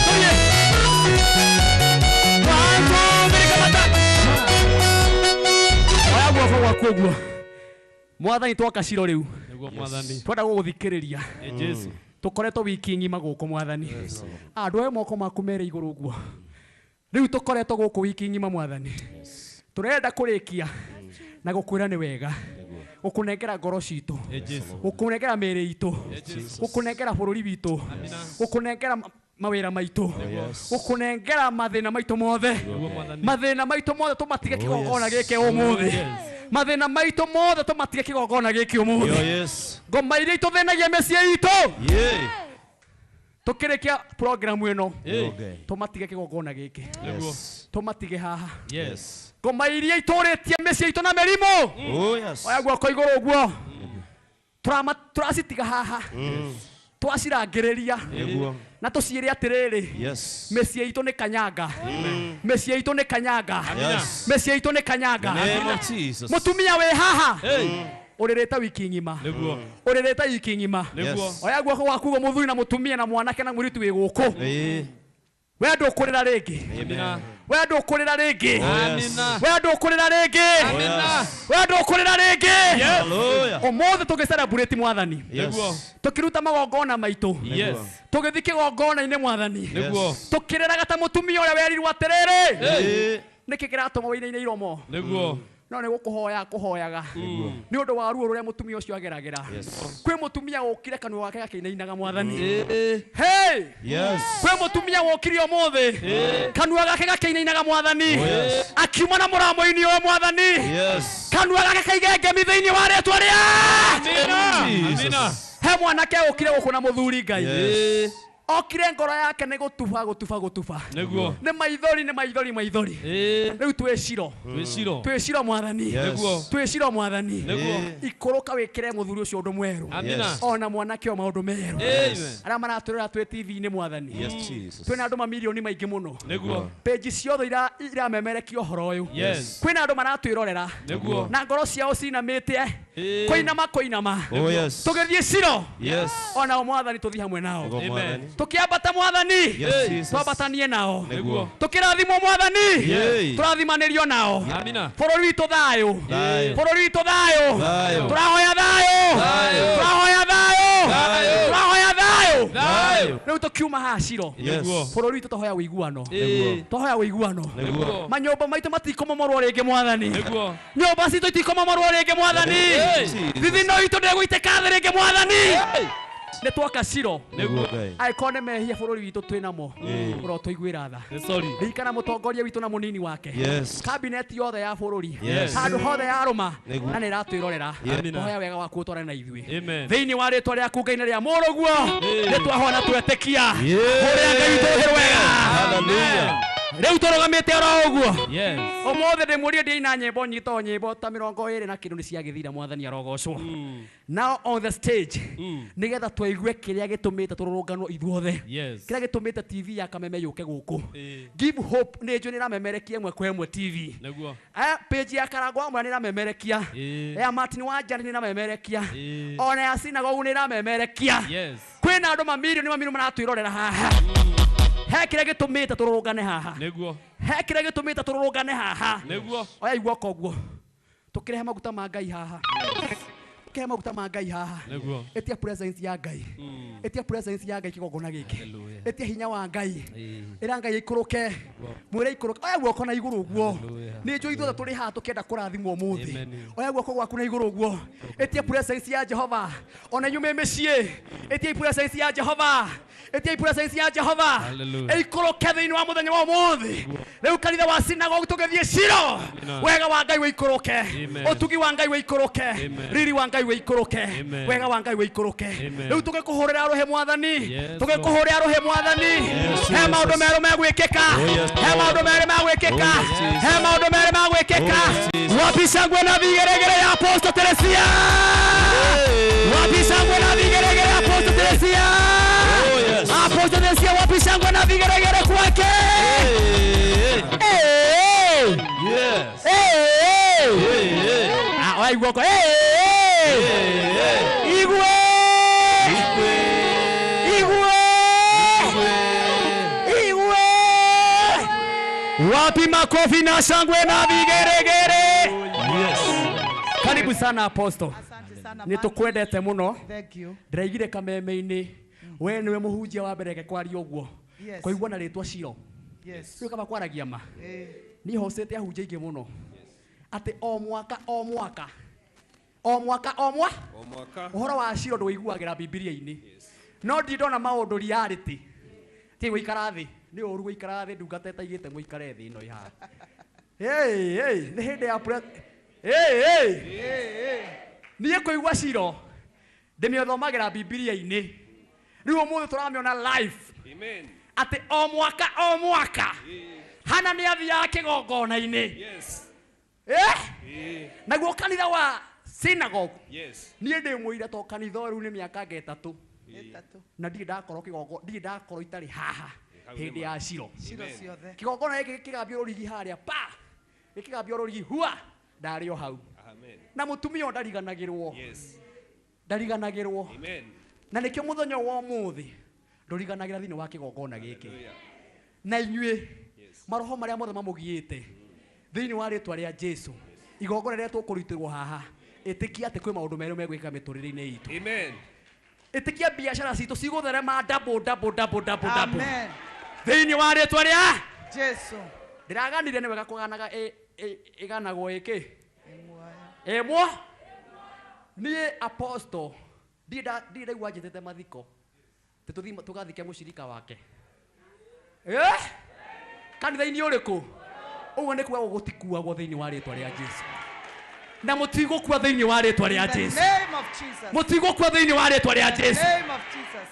S4: Tũthiĩ. One, two, three, kamata. Oya guoko gwaku ũguo. Mwathani twoka Ciro rĩu
S7: Nĩguo mwathani.
S4: twenda gũgũthikĩrĩria.
S7: Ĩ Jesu.
S4: Tũkoretwo wiki ng'ima gũkũ mwathani. Andũ aya moko maku merĩ igũrũ ũguo. Rĩu tũkoretwo gũkũ wiki ng'ima mwathani. Tũrenda kũrĩkia na gũkwĩra nĩ wega, gũkũnengera ngoro citũ,
S7: Ĩ Jesu.
S4: gũkũnengera mĩĩrĩ itũ, gũkũnengera bũrũri witũ, gũkũnengera mawĩra maitũ, gũkũnengera mathĩna maitũ mothe.
S7: Nĩguo mwathani.
S4: Mathĩna maitũ mothe tũmatige kĩgongona gĩkĩ ũmũthĩ. Mathĩna maitũ mothe tũmatige kĩgongona gĩkĩ ũmũthĩ.
S8: Yes.
S4: Ngoma iria itũthĩnagia mĩciĩ itũ
S8: Yeah.
S4: tũkĩrĩkia programu ĩno
S8: Okay.
S4: tũmatige kĩgongona gĩkĩ,
S7: Nĩguo.
S4: tũmatige haha.
S7: Yes.
S4: Ngoma iria itũrĩtie mĩciĩ itũ na mĩrimũ,
S8: Oh yes.
S4: oya guoko igũrũ ũguo, tũracitiga haha, twacirangĩrĩria
S8: Nĩguo.
S4: na tũciĩre atĩrĩrĩ,
S8: Yes.
S4: mĩciĩ itũ nĩ kanyanga, mĩciĩ itũ nĩ kanyanga,
S8: Yes.
S4: mĩciĩ itũ nĩ kanyanga.
S8: Name of Jesus.
S4: Mũtumia wĩ haha ũrĩrĩte wiki ng'ima,
S7: Nĩguo.
S4: ũrĩrĩte wiki ng'ima,
S7: Nĩguo.
S8: Yes.
S4: oya guoko gwaku ũguo, mũthuri na mũtumia na mwanake na mũirĩtu wĩ gũkũ,
S8: Eh.
S4: we ndũkũrĩra rĩngĩ,
S7: Amina.
S4: we ndũkũrĩra rĩngĩ,
S7: Amina.
S4: we ndũkũrĩra rĩngĩ,
S7: Amina.
S4: we ndũkũrĩra rĩngĩ.
S8: Hallelujah.
S4: Ũmũthĩ tũgĩ-celebrate mwathani,
S7: Nĩguo.
S4: tũkĩruta magongona maitũ,
S7: Yes.
S4: tũgĩthiĩ kĩgongona-inĩ mwathani,
S7: Nĩguo.
S4: tũkĩrĩraga ta mũtumia ũrĩa werirwo atĩrĩrĩ,
S8: Eh.
S4: nĩkĩ kĩratũma wĩinaine iromo?
S7: Nĩguo.
S4: No nĩ gũkũhoya kũhoyaga nĩ ũndũ wa ruo rũrĩa mũtumia ũcio ageragĩra. Kwĩ mũtumia wokire kanua gake gakĩinainaga mwathani. Hey!
S8: Yes.
S4: Kwĩ mũtumia wokire ũmũthĩ kanua gake gakĩinainaga mwathani,
S8: yes.
S4: akiuma na mũramo-inĩ ũyũ mwathani,
S8: Yes.
S4: kanua gake kaige ngemi thĩinĩ wa rĩtwa rĩa
S7: Amina. Amina.
S4: He mwanake ũkire gũkũ na mũthuri Ngai,
S8: Yes.
S4: okire ngoro yake nĩ gũtuba gũtuba gũtuba,
S7: Nĩguo.
S4: nĩ maithori nĩ maithori maithori.
S7: Ĩ.
S4: Rĩu twĩ Ciro,
S7: Twĩ Ciro.
S4: twĩ Ciro mwathani,
S8: Yes.
S7: Nĩguo.
S4: twĩ Ciro mwathani.
S7: Nĩguo.
S4: Ikũrũka wĩkĩre mũthuri ũcio ũndũ mwerũ,
S7: Amina.
S8: Yes.
S4: ona mwanake o maũndũ merũ.
S7: Amen.
S4: Arĩa maratũrĩra twĩ TV-inĩ mwathani,
S8: Yes, Jesus.
S4: twĩna andũ mamirioni maingĩ mũno,
S7: Nĩguo.
S4: peji ciothe iramemerekia ũhoro ũyũ.
S7: Yes.
S4: Kwĩna andũ maratwĩrorera
S7: Nĩguo.
S4: na ngoro ciao cinamĩte,
S7: Ĩ.
S4: kũinama kũinama.
S8: Oh yes.
S4: Tũgĩthiĩ Ciro
S8: Yes.
S4: onao mwathani tũthiĩ hamwe nao.
S8: Nĩguo mwathani.
S4: Tũkĩambata mwathani,
S8: Yes, Jesus.
S4: twambatanie nao.
S8: Nĩguo.
S4: Tũkĩrathimwo mwathani,
S8: Yay.
S4: tũrathimanĩrio nao.
S7: Amina.
S4: Bũrũri witũ thayũ,
S8: Thayũ.
S4: bũrũri witũ thayũ,
S8: Thayũ.
S4: tũrahoya thayũ,
S7: Thayũ.
S4: tũrahoya thayũ,
S7: Thayũ.
S4: tũrahoya thayũ.
S7: Thayũ.
S4: Rĩu tũkiu Tũkiuma haha Shilo.
S8: Yes.
S4: Bũrũri witũ tũhoya ũiguano.
S8: Nĩguo.
S4: Tũhoya ũiguano.
S8: Nĩguo.
S4: Manyũmba maitũ matikomomorwo rĩngĩ mwathani.
S7: Nĩguo.
S4: Nyũmba citũ itikomomorwo rĩngĩ mwathani. Thithino itũ ndĩgũitĩka thĩ rĩngĩ mwathani. Nĩ twaka Shilo.
S8: Nĩguo Ngai.
S4: Angĩkorwo nĩ mehia bũrũri witũ twĩ namo
S8: Ĩĩ.
S4: ũrotũiguĩra tha.
S7: Nĩ sorry.
S4: Ririkana mũtongoria witũ na mũnini wake.
S8: Yes.
S4: Kabineti yothe ya bũrũri.
S8: Yes.
S4: Handũ hothe yarũma
S8: Nĩguo.
S4: na nĩ ĩratwĩrorera.
S8: Yes.
S4: Tũhoya wega waku ũtwarane na ithuĩ.
S7: Amen.
S4: Thĩinĩ wa rĩtwa rĩaku Ngai na rĩa mũrũguo nĩ twahona twetĩkia.
S8: Yeah.
S4: Ũrĩa Ngai witũ ũhĩ wega.
S8: Hallelujah.
S4: Rĩu tũrũgamĩte oro ũguo.
S7: Yes.
S4: Ũmũthĩ ndĩmũrie ndĩina nyĩmbo nyito nyĩmbo ta 20 na kĩndũ nĩ ciagĩthira mwathani arogocwo. Now on the stage nĩgetha tũigue kĩrĩa gĩtũmĩte tũrũrũnganwo ithuothe.
S7: Yes.
S4: Kĩrĩa gĩtũmĩte TV ya Kameme yũke gũkũ.
S7: Ĩĩ.
S4: Give Hope nĩ njũĩ nĩ ĩramemerekia ĩmwe kwa ĩmwe TV.
S7: Nĩguo.
S4: Page ya Karangũ wa Mũra nĩ ĩramemerekia.
S7: Ĩĩ.
S4: Ya Martin Wanjani nĩ ĩramemerekia.
S7: Ĩĩ.
S4: Ona ya Synagogue nĩ ĩramemerekia.
S7: Yes.
S4: Kwĩna andũ mamirioni mamirioni maratwĩrorera haha. He kĩrĩa gĩtũmĩte tũrũrũngane haha.
S7: Nĩguo.
S4: He kĩrĩa gĩtũmĩte tũrũrũngane haha.
S7: Nĩguo.
S4: Oya guoko ũguo. Tũkĩrehe maguta ma Ngai haha. Tũkĩrehe maguta ma Ngai haha.
S7: Nĩguo.
S4: Ĩtia presence ya Ngai. Ĩtia presence ya Ngai kĩgongona gĩkĩ.
S7: Hallelujah.
S4: Ĩtia hinya wa Ngai.
S7: Ĩĩ.
S4: Ĩra Ngai aikũrũke. Mwĩre aikũrũke. Oya guoko na igũrũ ũguo.
S7: Hallelujah.
S4: Nĩ njũĩ ithuothe tũrĩ haha tũkĩenda kũrathimwo ũmũthĩ.
S7: Amen.
S4: Oya guoko gwaku na igũrũ ũguo. Ĩtia presence ya Jehova. Ona inyuĩ mwĩ mĩciĩ. Ĩtia presence ya Jehova. Ĩtia presence ya Jehova.
S7: Hallelujah.
S4: Ĩikũrũke thĩinĩ wa mũthenya wa ũmũthĩ. Rĩu kanitha wa synagogue tũgĩthiĩ Shilo.
S7: Amen.
S4: Wega wa Ngai wĩikũrũke.
S7: Amen.
S4: Ũtugi wa Ngai wĩikũrũke.
S7: Amen.
S4: Riri wa Ngai wĩikũrũke.
S7: Amen.
S4: Wega wa Ngai wĩikũrũke.
S7: Amen.
S4: Rĩu tũgĩkũhũrĩra rũhĩ mwathani.
S7: Yes,
S4: Tũgĩkũhũrĩra rũhĩ mwathani.
S8: Yes,
S4: He maũndũ
S8: Jesus.
S4: merũ megwĩkĩka.
S8: Oh, yes,
S4: He maũndũ merũ megwĩkĩka.
S8: Oh, yes, Jesus.
S4: He maũndũ merũ megwĩkĩka.
S8: Oh, yes, Jesus.
S4: Wapi shangwe na vigeregere ya Apostle Teresia. Wapi shangwe na vigeregere ya Apostle Teresia.
S8: Oh, yes.
S4: Apostle Teresia, wapi shangwe na vigeregere kwake.
S8: Hey.
S4: Eh,
S8: Yes.
S4: eh, eh.
S8: Hey, hey.
S4: Ah, oya guoko. Eh, eh.
S8: Hey, hey.
S4: Igwe.
S8: Igwe.
S4: Igwe.
S8: Igwe.
S4: Igwe. Wapi makofi na shangwe na vigeregere.
S8: Yes.
S4: Karibu sana Apostle.
S1: Asante sana.
S4: Nĩ tũkwendete mũno.
S1: Thank you.
S4: Ndĩraigire kameme-inĩ. We nĩwe mũhunjia wa mbere kwaria ũguo.
S1: Yes.
S4: Kũigua na rĩtwa Shilo.
S1: Yes.
S4: Rĩu kaba kwaragia ma.
S1: Eh,
S4: Niĩ hocete ahunjia aingĩ mũno. Atĩ o mwaka o mwaka. O mwaka o mwa.
S9: O mwaka.
S4: Ũhoro wa Shilo ndũiguagĩra Bibilia-inĩ. No ndirĩ ndona maũndũ reality. Ti gũikara thĩ. Nĩ ũru gũikara thĩ ndungata ĩtaigĩte mũikare thĩ ĩno ĩ haha. Hey, hey, nĩ hĩndĩ ya Hey, hey. Niĩ kũigua Shilo ndĩmĩthomagĩra Bibilia-inĩ. Rĩu ũmũthĩ tũramĩona live.
S9: Amen.
S4: Atĩ o mwaka o mwaka Hana nĩ athiaga kĩgongona-inĩ.
S9: Yes.
S4: Eh?
S9: Eh.
S4: Naguo kanitha wa synagogue
S9: Yes.
S4: niĩ ndĩ mũira to kanitha ũyũ rĩu nĩ mĩaka anga ĩtatũ
S1: ĩtatũ.
S4: na ndirĩ ndakorwo kĩgongo ndirĩ ndakorwo itarĩ haha
S9: Hau nĩ
S4: hĩndĩ
S9: ma.
S4: ya Shilo.
S1: Shilo ciothe.
S4: Kĩgongona gĩkĩ gĩkĩgambio rũrigi harĩa pa gĩkĩgambio rũrigi hua ndarĩ o hau.
S9: Amen.
S4: Na mũtumia ũyũ ndariganagĩrwo.
S9: Yes.
S4: Ndariganagĩrwo.
S9: Amen.
S4: Na nĩkĩo mũthenya wa ũmũthĩ ndũriganagĩra thĩinĩ wa kĩgongona gĩkĩ.
S9: Hallelujah.
S4: Na inyuĩ
S9: Yes.
S4: maroho marĩa mothe mamũgiĩte thĩinĩ wa rĩtwa rĩa Jesu igongona rĩrĩa tũkũrutĩrwo haha ĩtĩkia atĩ kwĩ maũndũ merũ megwĩka mĩtũrĩre-inĩ itũ.
S9: Amen.
S4: Ĩtĩkia biacara citũ cigũtherema double double double double double.
S1: Amen.
S4: Thĩinĩ wa rĩtwa rĩa
S1: Jesu.
S4: Ndĩraganire nĩ wega kũganaga ĩganagwo ĩkĩ
S1: Ĩmwe.
S4: ĩmwe. Niĩ Apostle ndirĩ ndaigua njĩtĩte mathiko tĩ tũthiĩ tũgathike mũcirika wake. Eh? Kanitha-inĩ ũrĩkũ? Ũguo nĩ kuga gũtikuagwo thĩinĩ wa rĩtwa rĩa Jesu. Na mũtigũkua thĩinĩ wa rĩtwa rĩa
S1: In the
S4: Jesu.
S1: name of Jesus.
S4: Mũtigũkua thĩinĩ wa rĩtwa rĩa
S1: In the
S4: Jesu.
S1: name of Jesus.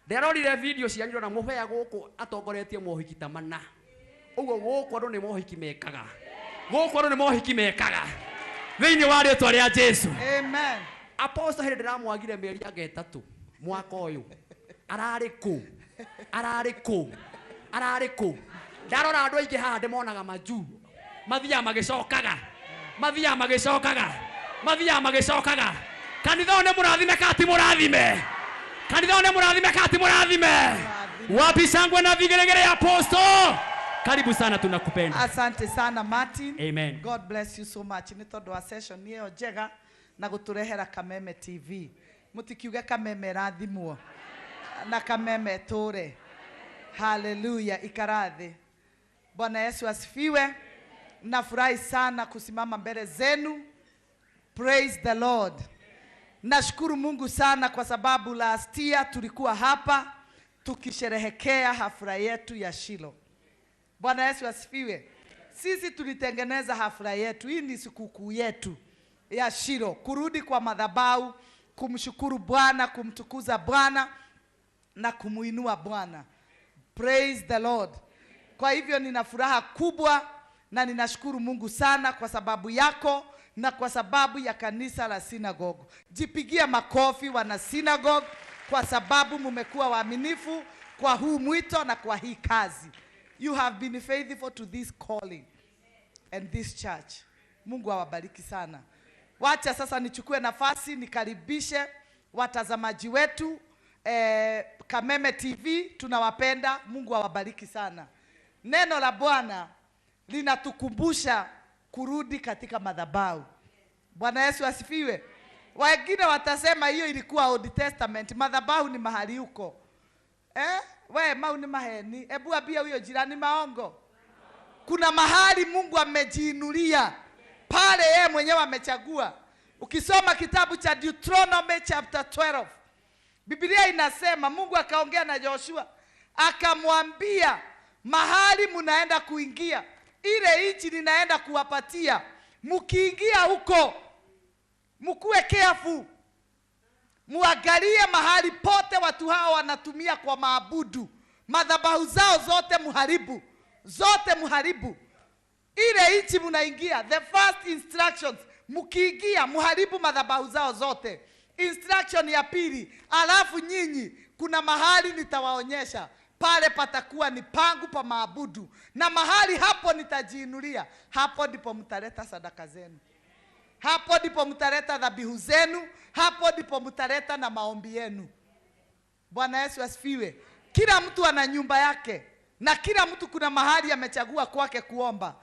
S4: Ndĩrarorire video cianyu ndona mũbea gũkũ atongoretie mohiki ta mana. Ũguo gũkũ andũ nĩ mohiki mekaga. Gũkũ andũ nĩ mohiki mekaga. Thĩinĩ wa rĩtwa rĩa Jesu.
S1: Amen.
S4: Apostle hĩndĩ ndĩramwagire mĩeri anga ĩtatũ mwaka ũyũ. Ararĩ kũ? Ararĩ kũ? Ararĩ kũ? Ndarora andũ aingĩ haha ndĩmonaga majuu. Mathiaga magĩcokaga. Mathiaga magĩcokaga. Mathiaga magĩcokaga. Kanitha ũyũ nĩ mũrathime kana ti mũrathime? Kanitha ũyũ nĩ mũrathime kana ti mũrathime? Wapi shangwe na vigelegele ya Apostle? Karibu sana, tunakupenda.
S1: Asante sana Martin.
S4: Amen.
S1: God bless you so much. Nĩ tondũ wa session ĩyo njega na gũtũrehera Kameme TV. Mũtikiuge Kameme ĩrathimwo.
S9: Na Kameme tũre. Haleluya, ikarathi. Bwana Yesu asifiwe. Nafurahi sana kusimama mbele zenu. Praise the Lord. Nashukuru Mungu sana kwa sababu last year tulikuwa hapa tukisherehekea hafla yetu ya Shilo. Bwana Yesu asifiwe. Sisi tulitengeneza hafla yetu. Hii ni sikukuu yetu ya Shilo, kurudi kwa madhabahu, kumshukuru Bwana, kumtukuza Bwana na kumuinua Bwana. Praise the Lord. Kwa hivyo nina furaha kubwa na ninashukuru Mungu sana kwa sababu yako na kwa sababu ya kanisa la Synagogue. Jipigie makofi wana Synagogue kwa sababu mumekuwa waaminifu kwa huu mwito na kwa hii kazi. You have been faithful to this calling and this church. Mungu awabariki sana. Wacha sasa nichukue nafasi nikaribishe watazamaji wetu Kameme TV, tunawapenda. Mungu awabariki sana. Neno la Bwana linatukumbusha kurudi katika madhabahu. Bwana Yesu asifiwe. Wengine watasema hiyo ilikuwa Old Testament, madhabahu ni mahali huko. We mau ni maheni. Ebu ambia huyo jirani maongo. Kuna mahali Mungu amejiinulia pale, yeye mwenyewe amechagua. Ukisoma kitabu cha Deuteronomy chapter 12, Biblia inasema Mungu akaongea na Joshua akamwambia, mahali mnaenda kuingia, ile nchi ninaenda kuwapatia, mkiingia huko mkuwe careful, muangalie mahali pote watu hao wanatumia kwa maabudu, madhabahu zao zote muharibu, zote muharibu. Ile nchi mnaingia, the first instructions, mkiingia muharibu madhabahu zao zote. Instruction ya pili, alafu nyinyi kuna mahali nitawaonyesha, pale patakuwa ni pangu pa maabudu, na mahali hapo nitajiinulia, hapo ndipo mtaleta sadaka zenu, hapo ndipo mtaleta dhabihu zenu, hapo ndipo mtaleta na maombi yenu. Bwana Yesu asifiwe. Kila mtu ana nyumba yake na kila mtu kuna mahali amechagua kwake kuomba.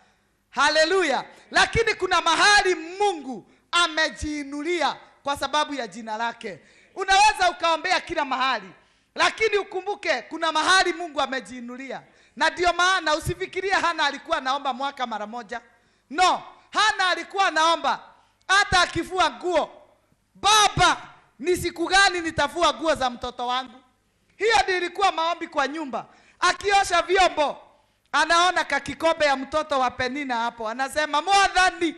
S9: Haleluya. Lakini kuna mahali Mungu amejiinulia kwa sababu ya jina lake. Unaweza ukaombea kila mahali, lakini ukumbuke kuna mahali Mungu amejiinulia. Na ndio maana usifikirie Hana alikuwa anaomba mwaka mara moja. No, Hana alikuwa anaomba hata akifua nguo. Baba, ni siku gani nitafua nguo za mtoto wangu? Hiyo ndio ilikuwa maombi kwa nyumba. Akiosha vyombo, anaona kakikombe ya mtoto wa Penina hapo, anasema, Mwadhani,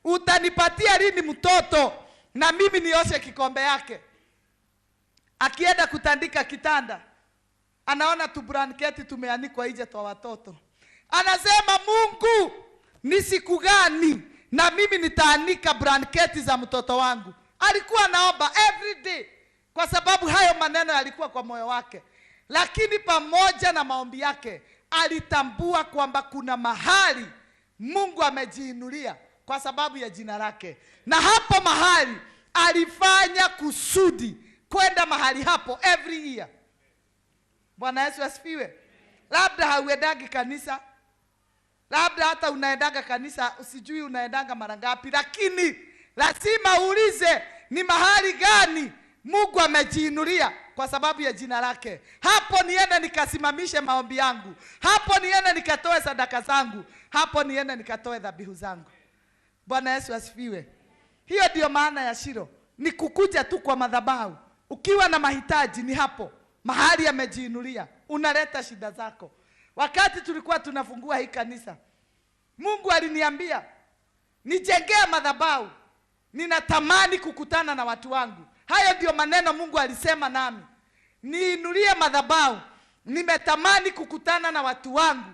S9: utanipatia lini mtoto na mimi nioshe kikombe yake? Akienda kutandika kitanda, anaona tu blanketi tumeanikwa nje kwa watoto. Anasema, Mungu, ni siku gani na mimi nitaanika blanketi za mtoto wangu? Alikuwa anaomba every day kwa sababu hayo maneno yalikuwa kwa moyo wake. Lakini pamoja na maombi yake, alitambua kwamba kuna mahali Mungu amejiinulia kwa sababu ya jina lake. Na hapo mahali alifanya kusudi kwenda mahali hapo every year. Bwana Yesu asifiwe. Labda hauendagi kanisa, labda hata unaendaga kanisa usijui unaendaga mara ngapi, lakini lazima uulize ni mahali gani Mungu amejiinulia kwa sababu ya jina lake. Hapo niende nikasimamishe maombi yangu, hapo niende nikatoe sadaka zangu, hapo niende nikatoe dhabihu zangu. Bwana Yesu asifiwe. Hiyo ndio maana ya Shilo, ni kukuja tu kwa madhabahu. Ukiwa na mahitaji ni hapo mahali amejiinulia, unaleta shida zako. Wakati tulikuwa tunafungua hii kanisa, Mungu aliniambia nijengee madhabahu, ninatamani kukutana na watu wangu. Hayo ndio maneno Mungu alisema nami, niinulie madhabahu, nimetamani kukutana na watu wangu,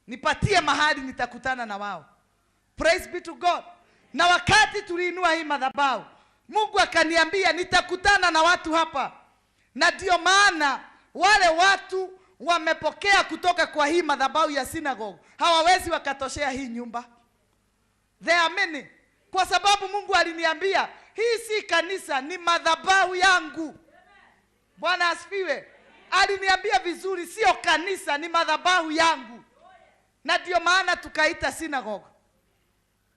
S9: nipatie mahali nitakutana na wao. Praise be to God. Na wakati tuliinua hii madhabahu, Mungu akaniambia nitakutana na watu hapa. Na ndio maana wale watu wamepokea kutoka kwa hii madhabahu ya synagogue hawawezi wakatoshea hii nyumba. There are many. Kwa sababu Mungu aliniambia hii si kanisa, ni madhabahu yangu. Bwana asifiwe. Aliniambia vizuri, sio kanisa, ni madhabahu yangu. Na ndio maana tukaita synagogue.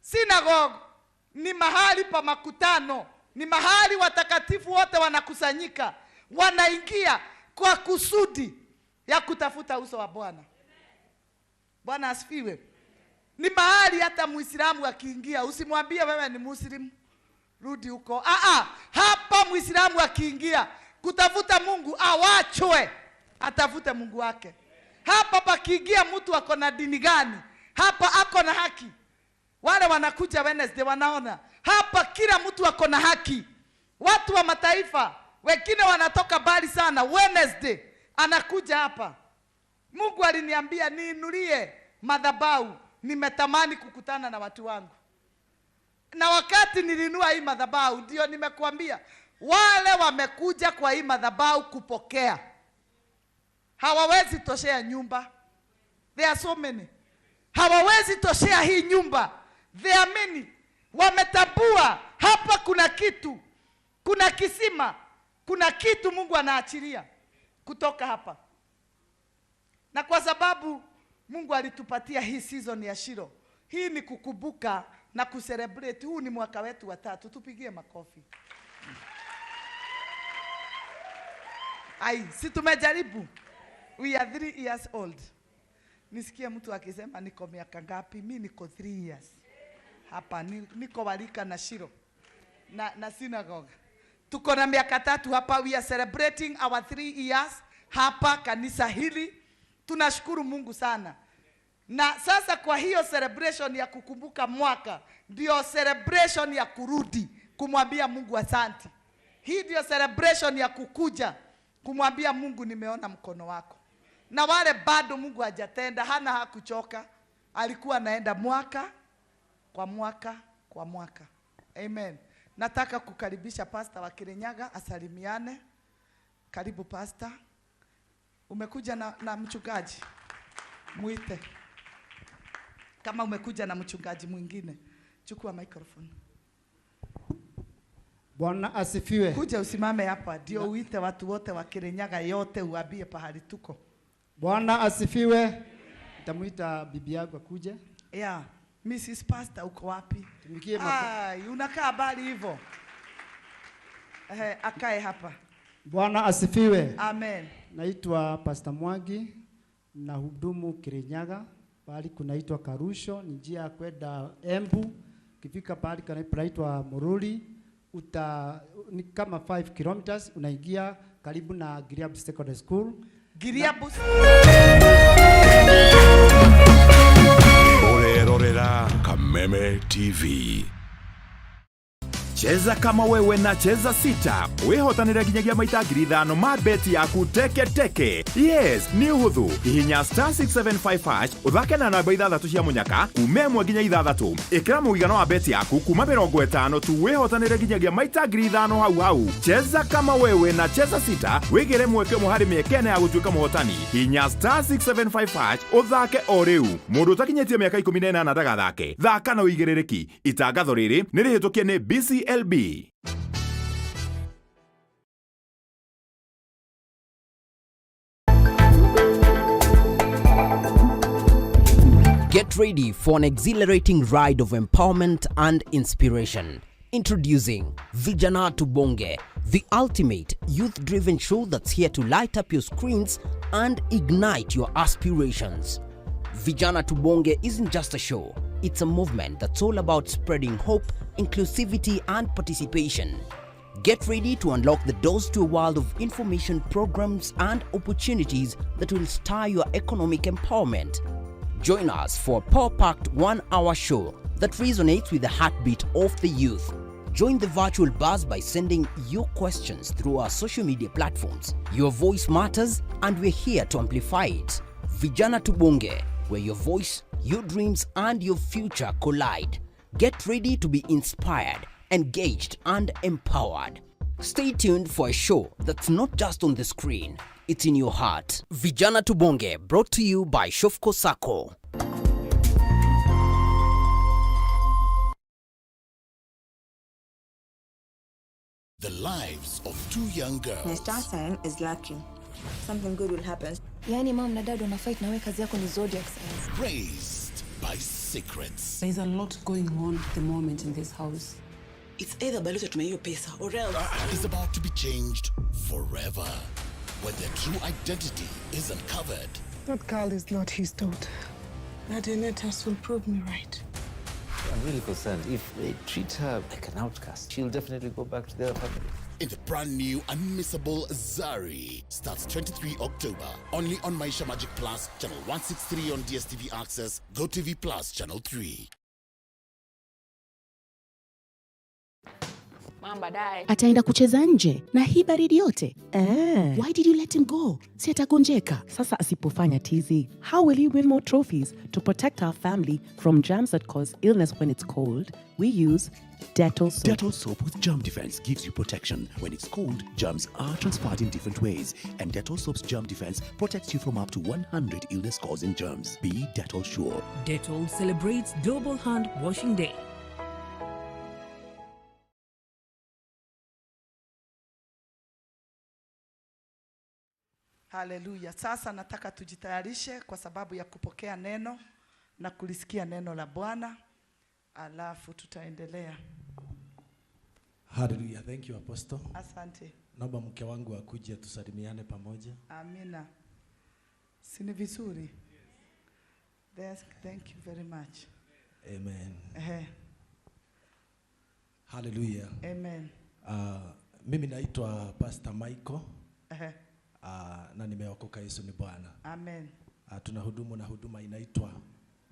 S9: Synagogue ni mahali pa makutano, ni mahali watakatifu wote wanakusanyika, Wanaingia kwa kusudi ya kutafuta uso wa Bwana. Bwana asifiwe. Ni mahali hata Muislamu akiingia, usimwambie wewe ni Muslim, rudi huko. Hapa Muislamu akiingia kutafuta Mungu awachwe, atafute Mungu wake. Hapa pakiingia mtu ako na dini gani, hapa ako na haki. Wale wanakuja Wednesday wanaona hapa kila mtu ako na haki. Watu wa mataifa wengine wanatoka mbali sana, Wednesday anakuja hapa. Mungu aliniambia niinulie madhabahu, nimetamani kukutana na watu wangu. Na wakati nilinua hii madhabahu, ndio nimekuambia wale wamekuja kwa hii madhabahu kupokea hawawezi toshea nyumba. There are so many. Hawawezi toshea hii nyumba. There are many. Wametambua hapa kuna kitu, kuna kisima, kuna kitu Mungu anaachilia kutoka hapa. Na kwa sababu Mungu alitupatia hii season ya Shilo, hii ni kukumbuka na kucelebrate. Huu ni mwaka wetu wa 3. Tupigie makofi. Ai, si tumejaribu. We are 3 years old. Nisikie mtu akisema niko miaka ngapi? Mimi niko 3 years. Hapa niko walika na Shilo na synagogue. Tuko na miaka 3 hapa. We are celebrating our 3 years hapa kanisa hili. Tunashukuru Mungu sana. Na sasa kwa hiyo celebration ya kukumbuka mwaka, ndio celebration ya kurudi kumwambia Mungu asante. Hii ndio celebration ya kukuja kumwambia Mungu nimeona mkono wako. Na wale bado Mungu hajatenda, hana hakuchoka, alikuwa anaenda mwaka kwa mwaka kwa mwaka. Amen. Nataka kukaribisha pastor wa Kirinyaga asalimiane. Karibu pastor. Umekuja na mchungaji? Muite. Kama umekuja na mchungaji mwingine, chukua microphone.
S10: Bwana asifiwe.
S9: Kuja usimame hapa ndio uite watu wote wa Kirinyaga yote, uambie pahali tuko.
S10: Bwana asifiwe. Nitamuita bibi yangu akuje.
S9: Yeah, Mrs. Pastor uko wapi?
S10: Tumikie.
S9: Ai, unakaa bali hivyo. Akae hapa.
S10: Bwana asifiwe.
S9: Amen.
S10: Naitwa Pastor Mwangi na hudumu Kirinyaga, pahali kunaitwa Karusho, ni njia ya kwenda Embu. Ukifika pahali kunaitwa Mururi, ni kama 5 kilometers unaingia karibu na Giriabu Secondary School.
S9: Giriabu.
S11: Orerorera Kameme TV.
S12: Cheza kama wewe na Cheza 6 wihotanire nginyagia maita 5,000 ma beti yaku teke teke. Yes, ni uhuthu. Hihinya *675 hash uthake na namba 6 cia munyaka kuma 1 nginya 6. Ikira muigano wa beti yaku kuma 50 tu wihotanire nginyagia maita 5,000 hau hau. Cheza kama wewe na Cheza 6 wigire mweke umwe hari mieke ĩna ya gutuika muhotani. Hihinya *675 hash uthake o riu. Mundu utakinyitie miaka 18 ndagathake. Thaka na uigirĩrĩki. Itangatho rĩrĩ nĩ rĩhĩtũkie nĩ BCLB.
S13: Get ready for an exhilarating ride of empowerment and inspiration. Introducing Vijana Tubonge, the ultimate youth-driven show that's here to light up your screens and ignite your aspirations. Vijana Tubonge isn't just a show, it's a movement that's all about spreading hope, inclusivity, and participation. Get ready to unlock the doors to a world of information, programs, and opportunities that will stir your economic empowerment. Join us for a power-packed 1-hour show that resonates with the heartbeat of the youth. Join the virtual buzz by sending your questions through our social media platforms. Your voice matters, and we're here to amplify it. Vijana Tubonge, where your voice, your dreams, and your future collide. Get ready to be inspired, engaged, and empowered. Stay tuned for a show that's not just on the screen, it's in your heart. Vijana Tubonge, brought to you by Shofco Sacco.
S11: The lives of two young girls.
S14: My star sign is lucky. Something good will happen.
S15: Yani mom na dad wana fight na wewe kazi yako ni zodiac signs.
S11: Raised by secrets.
S16: There's a lot going on at the moment in this house. It's either Balozi atumie hiyo pesa or else.
S11: Is about to be changed forever when their true identity is uncovered.
S17: That girl is not his daughter. That DNA test will prove me right.
S18: I'm really concerned. If they treat her like an outcast, she'll definitely go back to the other family.
S11: In the brand new unmissable Zari starts 23 October only on Maisha Magic Plus channel 163 on DSTV Access, GoTV Plus channel 3.
S19: Baadaye.
S20: Ataenda kucheza nje na hii baridi yote. Eh. Why did you let him go? Si atagonjeka.
S21: Sasa asipofanya tizi, how will he win more trophies? To protect our family from germs that cause illness when it's cold, we use Dettol soap.
S22: Dettol soap with germ defense gives you protection. When it's cold, germs are transferred in different ways, and Dettol soap's germ defense protects you from up to 100 illness-causing germs. Be Dettol sure.
S23: Dettol celebrates Global Hand Washing Day.
S9: Haleluya. Sasa nataka tujitayarishe kwa sababu ya kupokea neno na kulisikia neno la Bwana, alafu tutaendelea.
S24: Hallelujah. Thank you, Apostle.
S9: Asante.
S24: Naomba mke wangu akuje tusalimiane pamoja.
S9: Amina. Si ni vizuri? Yes. Thank you very much.
S24: Amen.
S9: Ehe.
S24: Hallelujah.
S9: Amen.
S24: Mimi naitwa Pastor Michael.
S9: Ehe.
S24: Na nimeokoka, Yesu ni Bwana.
S9: Amen.
S24: Tunahudumu na huduma inaitwa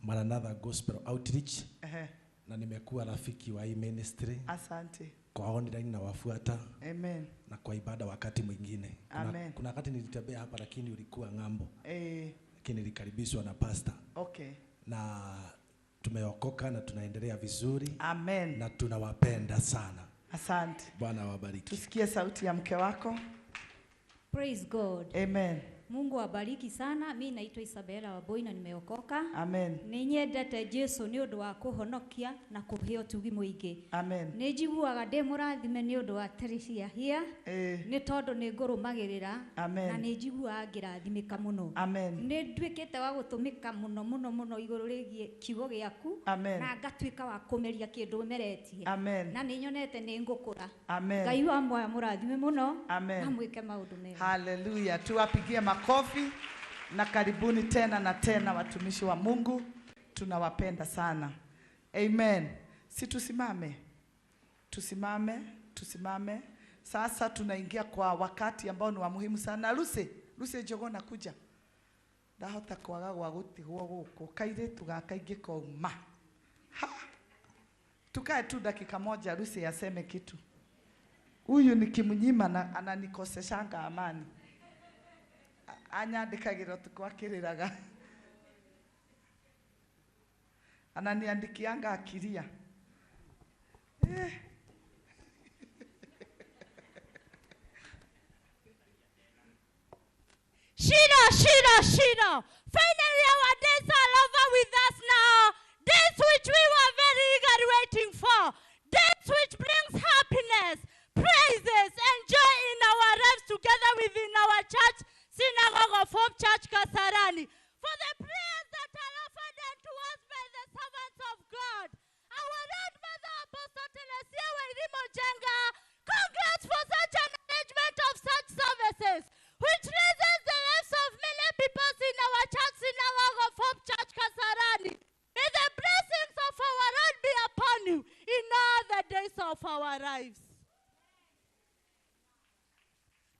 S24: Maranatha Gospel Outreach.
S9: Ehe.
S24: Na nimekuwa rafiki wa hii ministry.
S9: Asante.
S24: Kwa online na wafuata.
S9: Amen.
S24: Na kwa ibada wakati mwingine.
S9: Amen.
S24: Kuna wakati nilitembea hapa lakini ulikuwa ng'ambo. Lakini nilikaribishwa na pastor.
S9: Okay.
S24: Na tumeokoka na tunaendelea vizuri.
S9: Amen.
S24: Na tunawapenda sana.
S9: Asante.
S24: Bwana awabariki.
S9: Tusikie sauti ya mke wako.
S25: Praise God.
S9: Amen.
S25: Mungu awabariki sana. Mi naitwa Isabella Wambui na nimeokoka.
S9: Amen.
S25: Nĩ nyendete Jesu nĩ ũndũ wa kũhonokia na kũhe ũtugi mũingĩ.
S9: Amen.
S25: Nĩ njiguaga ndĩ mũrathime nĩ ũndũ wa Teresia here. Nĩ tondũ nĩ ngũrũmagĩrĩra.
S9: Amen.
S25: Na nĩ njiguaga ngĩrathimĩka mũno.
S9: Amen.
S25: Nĩ nduĩkĩte wa gũtũmĩka mũno mũno mũno igũrũ rĩgiĩ kiugo gĩaku.
S9: Amen.
S25: Na ngatuĩka wa kũmeria kĩndũ ũmeretie.
S9: Amen.
S25: Na nĩ nyonete nĩ ngũkũra.
S9: Amen.
S25: Ngai wa muoyo mũrathime mũno.
S9: Amen.
S25: Na mwĩke maũndũ mega.
S9: Haleluya. Tuwapigie makofi na karibuni tena na tena watumishi wa Mungu. Tunawapenda sana. Amen. Si tusimame. Tusimame, tusimame. Sasa tunaingia kwa wakati ambao ni wa muhimu sana. Lucy, Lucy Njogona kuja. Ndahota kwaga gwa gutigwo guku. Kairitu gaka ingĩkauma. Ha. Tukae tu dakika moja Lucy aseme kitu. Huyu nikimnyima na ananikoseshanga amani. Anyandikagira utuku akiriraga. Ananiandikianga akiria.
S2: Shiro, Shiro, Shiro. Finally our days are over with us now. Days which we were very eagerly waiting for. Days which brings happiness, praises, and joy in our lives together within our church, Synagogue of Hope Church, Kasarani. For the prayers that are offered unto us by the servants of God, our Lord Mother Apostle Teresia Wairimu Njenga, congrats for such an arrangement of such services, which raises the lives of many people in our church, Synagogue of Hope Church, Kasarani. May the blessings of our Lord be upon you in all the days of our lives.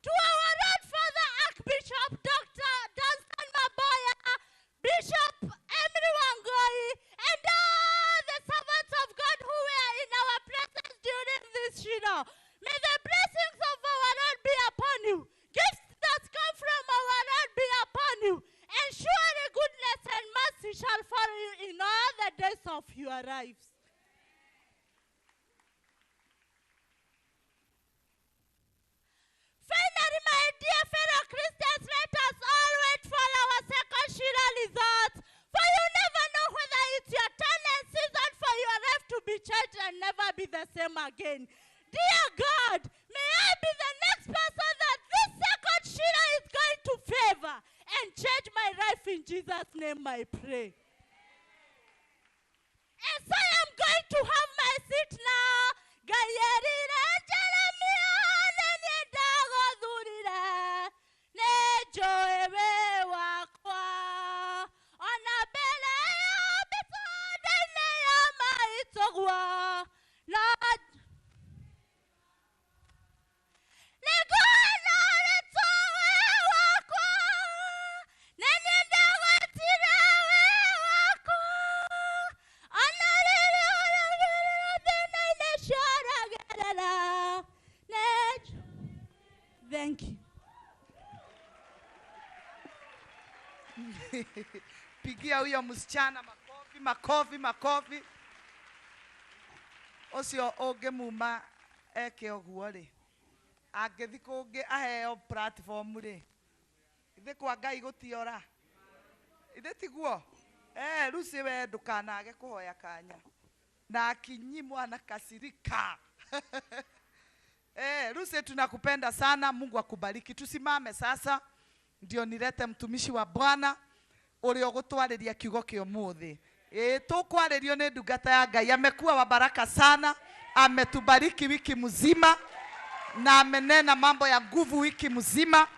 S2: To our Lord Father Archbishop Dr. Dunstan Maboya, Bishop Emery Wangoi, and all the servants of God who were in our presence during this Shiro. May the blessings of our Lord be upon you. Gifts that come from our Lord be upon you. And surely goodness and mercy shall follow you in all the days of your lives. Finally, my dear fellow Christians, let us all wait for our second Shiro results. For you never know whether it's your turn and season for your life to be changed and never be the same again. Dear God, may I be the next person that this second Shiro is going to favor and change my life in Jesus' name, I pray. As I am going to have my seat now, Ngai njũĩ wĩ wakwa ona mbere ya mĩtũnda-inĩ ya maitũguo no nĩngwona rĩtwa wĩ wakwa nĩ niĩ ndagwĩtire wĩ wakwa ona rĩrĩa ũragerera thĩna-inĩ ũcio ũragerera nĩ. Thank you.
S9: Pigia huyo msichana makofi, makofi, makofi. Ucio ũngĩmuma eke ũguo rĩ, angĩthi kũngĩ aheo platform rĩ, ithe kwa Ngai gũtiora. Ithe tiguo? Lucy we ndũkanage kũhoya kanya. Na akinyimwa na kasirika. Lucy tunakupenda sana, Mungu akubariki. Tusimame sasa ndio nilete mtumishi wa Bwana ũrĩa ũgũtwarĩria kiugo kĩa ũmũthĩ. Tũkwarĩrio nĩ ndungata ya Ngai. Amekuwa wa baraka sana, ametubariki wiki mzima na amenena mambo ya nguvu wiki mzima,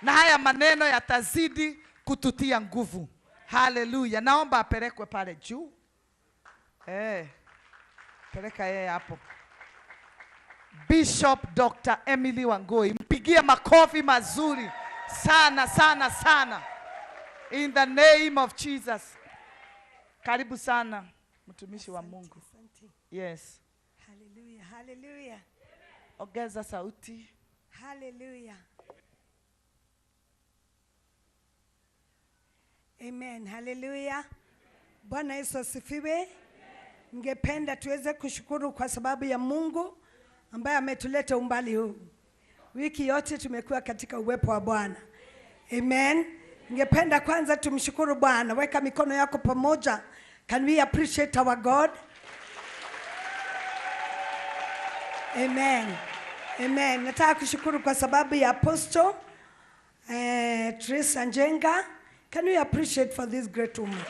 S9: na haya maneno yatazidi kututia nguvu. Haleluya. Naomba apelekwe pale juu. Peleka yeye hapo. Bishop Dr. Emily Wangui. Mpigie makofi mazuri sana sana sana. In the name of Jesus. Karibu sana mtumishi wa Mungu.
S3: Asante.
S9: Yes.
S3: Hallelujah. Hallelujah.
S9: Ongeza sauti.
S3: Hallelujah. Amen. Hallelujah. Bwana Yesu asifiwe. Ningependa tuweze kushukuru kwa sababu ya Mungu ambaye ametuleta umbali huu. Wiki yote tumekuwa katika uwepo wa Bwana. Amen. Ningependa kwanza tumshukuru Bwana. Weka mikono yako pamoja. Can we appreciate our God? Amen. Amen. Nataka kushukuru kwa sababu ya Apostle Teresa Njenga. Can we appreciate for this great woman?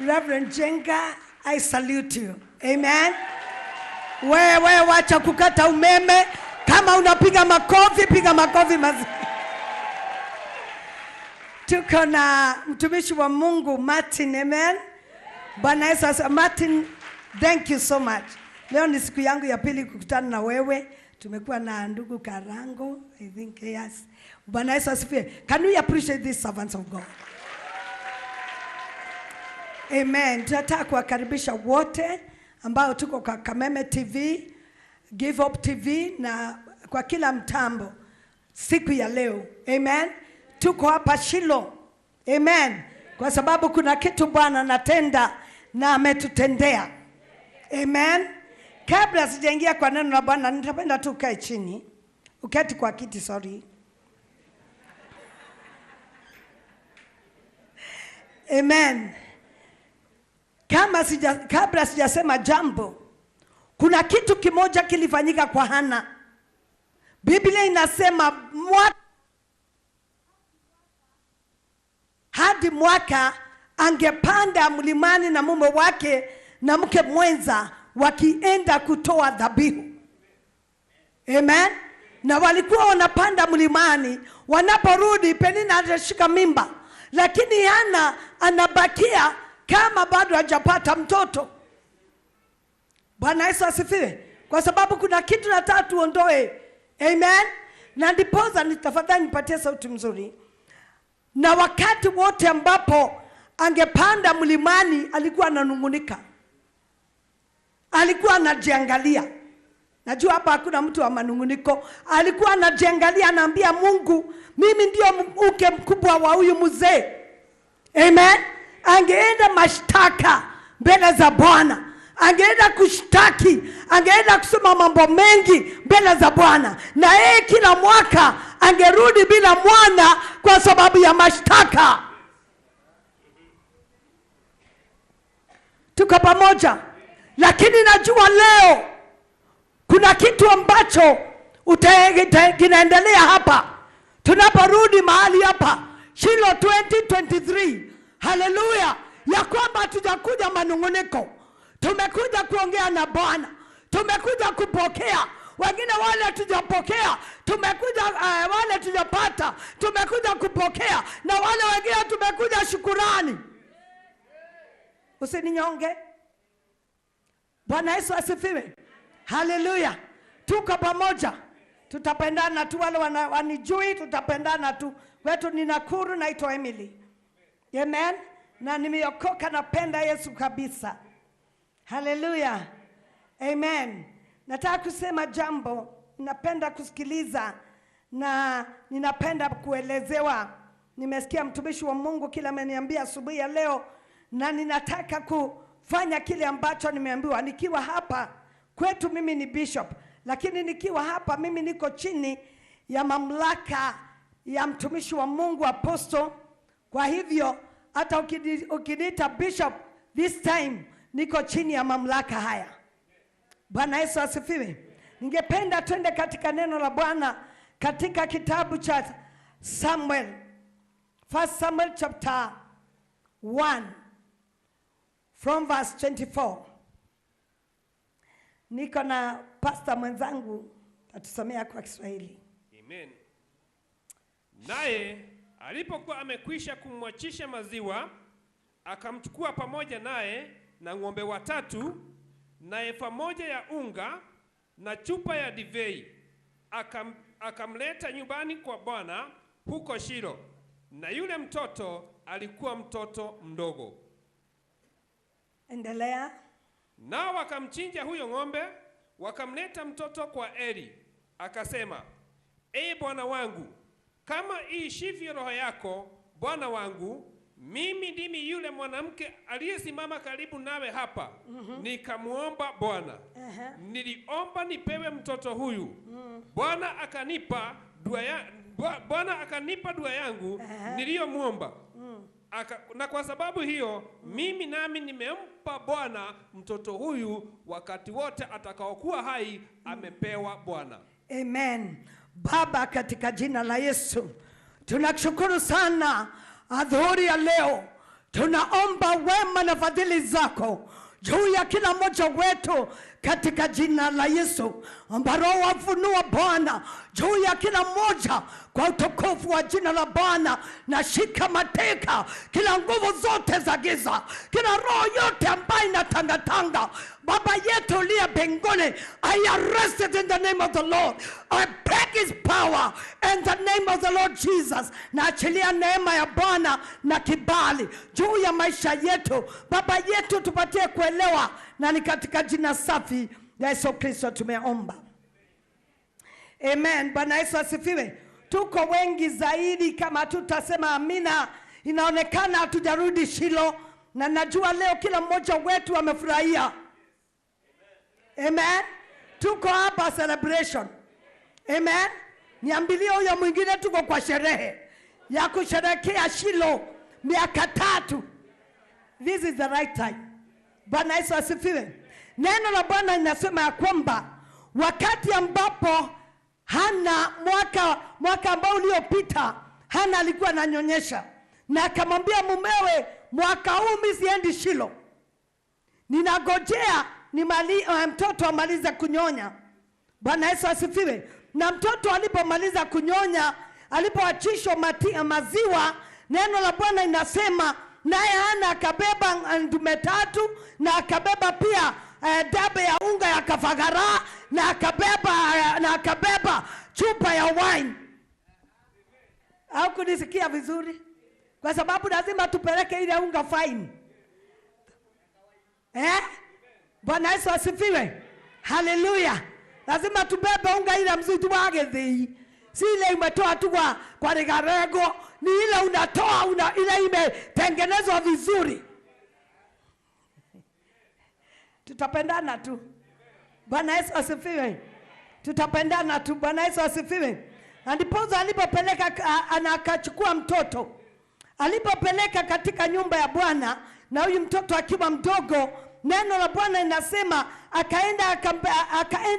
S3: Reverend Njenga, I salute you. Amen. Wewe wacha kukata umeme. Kama unapiga makofi, piga makofi mazuri. Tuko na mtumishi wa Mungu Martin, amen. Bwana Yesu asifiwe. Martin, thank you so much. Leo ni siku yangu ya pili kukutana na wewe. Tumekuwa na ndugu Karango, I think, yes. Bwana Yesu asifiwe. Can we appreciate these servants of God? Amen. Tunataka kuwakaribisha wote ambao tuko kwa Kameme TV, Give Up TV na kwa kila mtambo siku ya leo. Amen. Tuko hapa Shilo. Amen. Kwa sababu kuna kitu Bwana anatenda na ametutendea. Amen. Kabla sijaingia kwa neno la Bwana, nitapenda tu ukae chini. Uketi kwa kiti, sorry. Amen. Kabla sijasema jambo, kuna kitu kimoja kilifanyika kwa Hana. Biblia inasema hadi mwaka angepanda mlimani na mume wake na mke mwenza wakienda kutoa dhabihu. Amen. Na walikuwa wanapanda mlimani, wanaporudi Penina anashika mimba, lakini Hana anabakia kama bado hajapata mtoto. Bwana Yesu asifiwe. Kwa sababu kuna kitu nataka tuondoe. Amen. Na ndiposa nitafadhali nipatie sauti mzuri. Na wakati wote ambapo angepanda mlimani alikuwa ananungunika. Alikuwa anajiangalia. Najua hapa hakuna mtu wa manunguniko. Alikuwa anajiangalia, anaambia Mungu, mimi ndio mke mkubwa wa huyu mzee. Amen. Angeenda mashtaka mbele za Bwana. Angeenda kushtaki, angeenda kusema mambo mengi mbele za Bwana. Na yeye kila mwaka angerudi bila mwana kwa sababu ya mashtaka. Tuko pamoja. Lakini najua leo kuna kitu ambacho kinaendelea hapa. Tunaporudi mahali hapa Shilo 2023. Haleluya. Ya kwamba hatujakuja manunguniko. Tumekuja kuongea na Bwana. Tumekuja kupokea. Wengine wale tujapokea, tumekuja wale tujapata, tumekuja kupokea, na wale wengine tumekuja shukurani. Usininyonge. Bwana Yesu asifiwe. Haleluya. Tuko pamoja. Tutapendana tu, wale wanijui tutapendana tu. Wetu ni Nakuru, naitwa Emily. Amen. Na nimeokoka, napenda Yesu kabisa. Haleluya. Amen. Nataka kusema jambo, napenda kusikiliza na ninapenda kuelezewa. Nimesikia mtumishi wa Mungu kila ameniambia asubuhi ya leo, na ninataka kufanya kile ambacho nimeambiwa. Nikiwa hapa kwetu mimi ni bishop, lakini nikiwa hapa mimi niko chini ya mamlaka ya mtumishi wa Mungu apostle. Kwa hivyo hata ukiniita bishop this time, niko chini ya mamlaka haya. Bwana Yesu asifiwe. Ningependa twende katika neno la Bwana katika kitabu cha Samuel. 1 Samuel chapter 1 from verse 24. Niko na pastor mwenzangu atusomea kwa Kiswahili.
S5: Amen. Naye alipokuwa amekwisha kumwachisha maziwa, akamchukua pamoja naye na ng'ombe 3 na efa 1 ya unga na chupa ya divei, akamleta nyumbani kwa Bwana huko Shilo. Na yule mtoto alikuwa mtoto mdogo.
S3: Endelea.
S5: Nao wakamchinja huyo ng'ombe, wakamleta mtoto kwa Eli. Akasema, "Ee Bwana wangu, kama iishivyo roho yako, Bwana wangu, mimi ndimi yule mwanamke aliyesimama karibu nawe hapa. Nikamuomba Bwana. Niliomba nipewe mtoto huyu. Bwana akanipa dua yangu niliyomuomba. Na kwa sababu hiyo mimi nami nimempa Bwana mtoto huyu, wakati wote atakaokuwa hai amepewa Bwana."
S3: Amen. Baba, katika jina la Yesu, tunakushukuru sana adhuhuri ya leo. Tunaomba wema na fadhili zako juu ya kila mmoja wetu katika jina la Yesu. Omba Roho afunua Bwana juu ya kila mmoja kwa utukufu wa jina la Bwana, na shika mateka kila nguvu zote za giza, kila roho yote ambayo inatangatanga. Baba yetu uliye mbinguni, I arrest it in the name of the Lord. I break his power in the name of the Lord Jesus. Na achilia neema ya Bwana na kibali juu ya maisha yetu. Baba yetu, tupatie kuelewa, na ni katika jina safi ya Yesu Kristo tumeomba. Amen. Bwana Yesu asifiwe. Tuko wengi zaidi, kama tutasema amina, inaonekana hatujarudi Shilo, na najua leo kila mmoja wetu amefurahia. Amen. Tuko hapa celebration. Amen. Niambilie huyo mwingine, tuko kwa sherehe ya kusherehekea Shilo miaka 3. This is the right time. Bwana Yesu asifiwe. Neno la Bwana linasema ya kwamba wakati ambapo Hana mwaka ambao uliopita, Hana alikuwa ananyonyesha, na akamwambia mumewe, mwaka huu mimi siendi Shilo, ninagojea mtoto amalize kunyonya. Bwana Yesu asifiwe. Na mtoto alipomaliza kunyonya, alipoachishwa maziwa, neno la Bwana inasema naye Hana akabeba ndume 3, na akabeba pia dabe ya unga ya kafagara, na akabeba chupa ya wine. Haukunisikia vizuri? Kwa sababu lazima tupeleke ile unga fine. Bwana Yesu asifiwe. Haleluya. Lazima tubebe unga ile mzuri wage dhii. Si ile umetoa tu kwa regarego, ni ile unatoa ile imetengenezwa vizuri. Tutapendana tu. Bwana Yesu asifiwe. Tutapendana tu. Bwana Yesu asifiwe. Na ndiposa alipopeleka akachukua mtoto. Alipopeleka katika nyumba ya Bwana, na huyu mtoto akiwa mdogo, neno la Bwana inasema akaenda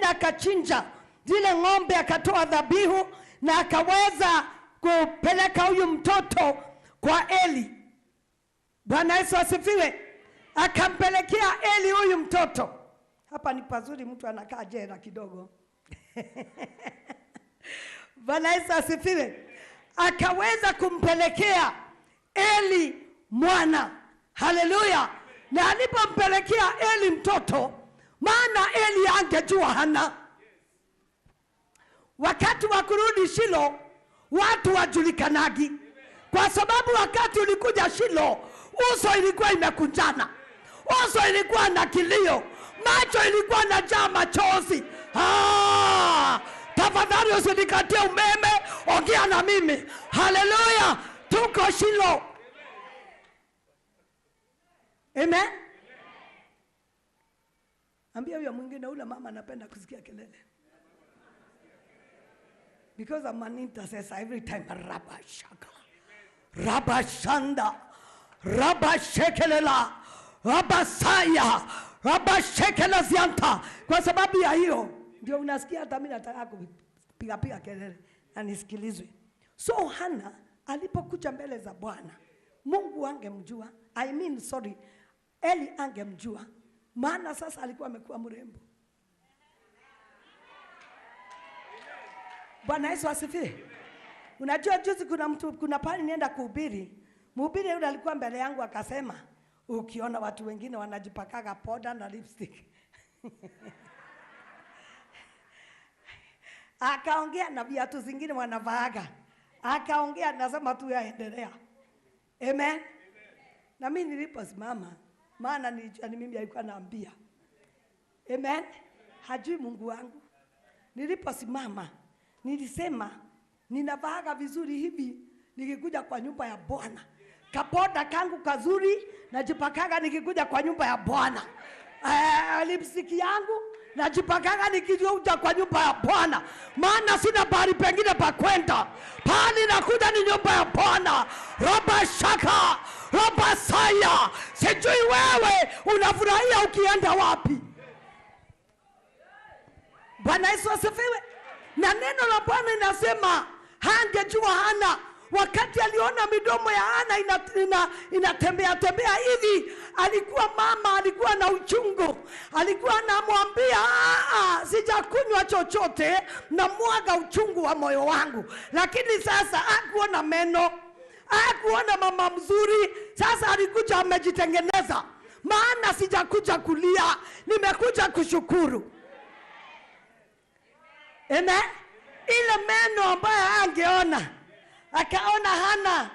S3: akachinja zile ng'ombe, akatoa dhabihu, na akaweza kupeleka huyu mtoto kwa Eli. Bwana Yesu asifiwe. Akampelekea Eli huyu mtoto. Hapa ni pazuri, mtu anakaa jela kidogo. Bwana Yesu asifiwe. Akaweza kumpelekea Eli mwana. Haleluya. Na alipompelekea Eli mtoto, maana Eli angejua Hana. Wakati wa kurudi Shilo, watu wajulikanagi. Kwa sababu wakati ulikuja Shilo, uso ilikuwa imekunjana, uso ilikuwa na kilio, macho ilikuwa na jaa machozi. Tafadhali usinikatie umeme, ongea na mimi. Haleluya, tuko Shilo. Amen. Ambia huyo mwingine, ule mama anapenda kusikia kelele. Because I'm an intercessor every time. Rabashaka, Rabashanda, Rabashekelela, Rabasaya, Rabashekelazianta. Kwa sababu ya hiyo ndio unasikia hata mimi nataka kupiga piga kelele na nisikilizwe. So Hana alipokuja mbele za Bwana, Mungu angemjua. Eli angemjua. Maana sasa alikuwa amekuwa mrembo. Bwana Yesu asifiwe. Unajua juzi kuna mtu, kuna pale nienda kuhubiri. Mhubiri yule alikuwa mbele yangu akasema, ukiona watu wengine wanajipakaga poda na lipstick. Akaongea na viatu zingine wanavaaga. Akaongea, nasema tu yaendelea. Amen. Na mimi niliposimama, maana nilijua ni mimi alikuwa anaambia. Amen. Hajui Mungu wangu. Niliposimama, nilisema ninavaaga vizuri hivi nikikuja kwa nyumba ya Bwana. Kapoda kangu kazuri najipakaga nikikuja kwa nyumba ya Bwana. Lipstick yangu najipakaga nikikuja kwa nyumba ya Bwana. Maana sina pahali pengine pa kwenda. Pahali nakuja ni nyumba ya Bwana. Roba shaka, roba saya. Sijui wewe unafurahia ukienda wapi. Bwana Yesu asifiwe. Na neno la Bwana inasema hangejua Hana. Wakati aliona midomo ya Hana inatembea tembea hivi, alikuwa mama, alikuwa na uchungu. Alikuwa anamwambia, sijakunywa chochote, na mwaga uchungu wa moyo wangu. Lakini sasa hakuona meno, hakuona mama mzuri. Sasa alikuja amejitengeneza. Maana sijakuja kulia, nimekuja kushukuru. Amen. Ile meno ambayo angeona, akaona Hana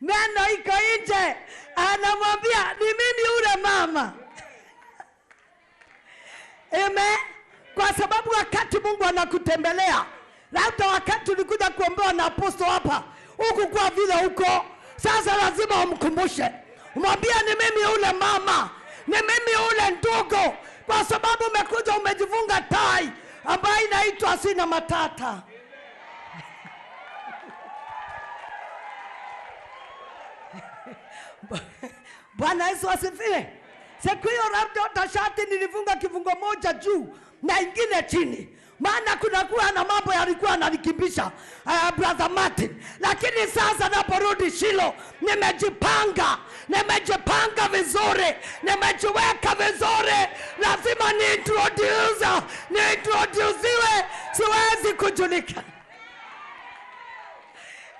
S3: meno iko nje, anamwambia ni mimi yule mama. Amen. Kwa sababu wakati Mungu anakutembelea, labda wakati ulikuja kuombewa na apostle hapa, huku kwa vile huko, sasa lazima umkumbushe, umwambie ni mimi yule mama, ni mimi yule ndugu. Kwa sababu umekuja umejifunga tai ambayo inaitwa sina matata. Bwana Yesu asifiwe. Siku hiyo labda hata shati nilifunga kifungo moja juu na ingine chini. Maana kuna kuwa na mambo yalikuwa yananikimbisha, Brother Martin. Lakini sasa naporudi Shilo, nimejipanga, nimejipanga vizuri, nimejiweka vizuri. Lazima niintroduce, siwezi kujulika.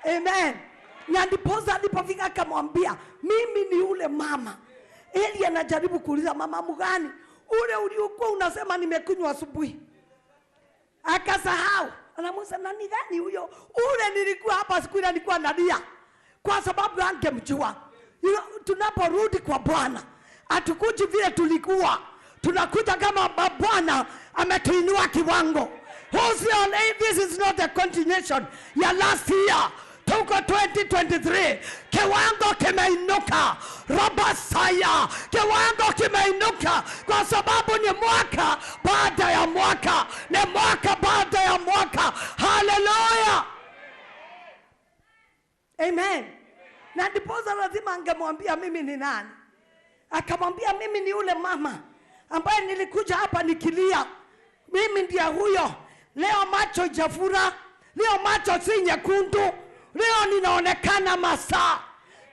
S3: Amen. Na ndiposa alipofika akamwambia, mimi ni ule mama. Eli anajaribu kuuliza, mama mgani? Ule uliokuwa unasema nimekunywa asubuhi. Akasahau. Anamuuliza, nani gani huyo? Ule nilikuwa hapa siku ile nilikuwa nalia. Kwa sababu angemjua. Tunaporudi kwa Bwana, hatukuji vile tulikuwa. Tunakuja kama Bwana ametuinua kiwango. This is not a continuation ya last year. Tuko 2023, kiwango kimeinuka. Rabasaya, kiwango kimeinuka. Kwa sababu ni mwaka baada ya mwaka, ni mwaka baada ya mwaka. Hallelujah. Amen. Na ndiposa lazima angemwambia mimi ni nani. Akamwambia mimi ni yule mama ambaye nilikuja hapa nikilia. Mimi ndiye huyo. Leo macho jafura, leo macho si nyekundu. Leo ninaonekana masaa.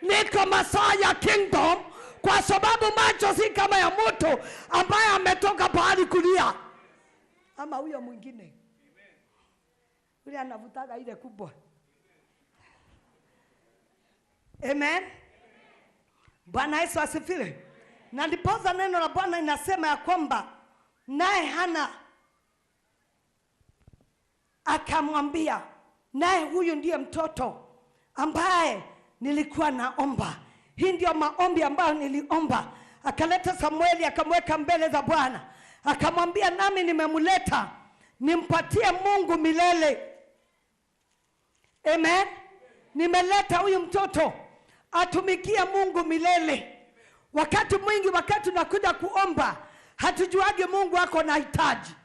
S3: Niko masaa ya kingdom. Kwa sababu macho si kama ya mtu ambaye ametoka pahali kulia. Ama huyo mwingine. Yule anavutaga ile kubwa. Amen. Bwana Yesu asifiwe. Na ndiposa neno la Bwana inasema ya kwamba naye Hana akamwambia, naye huyu ndiye mtoto ambaye nilikuwa naomba. Hii ndio maombi ambayo niliomba. Akaleta Samueli akamweka mbele za Bwana. Akamwambia, nami nimemleta nimpatie Mungu milele. Amen. Nimeleta huyu mtoto atumikie Mungu milele. Wakati mwingi wakati tunakuja kuomba hatujuagi Mungu ako na hitaji.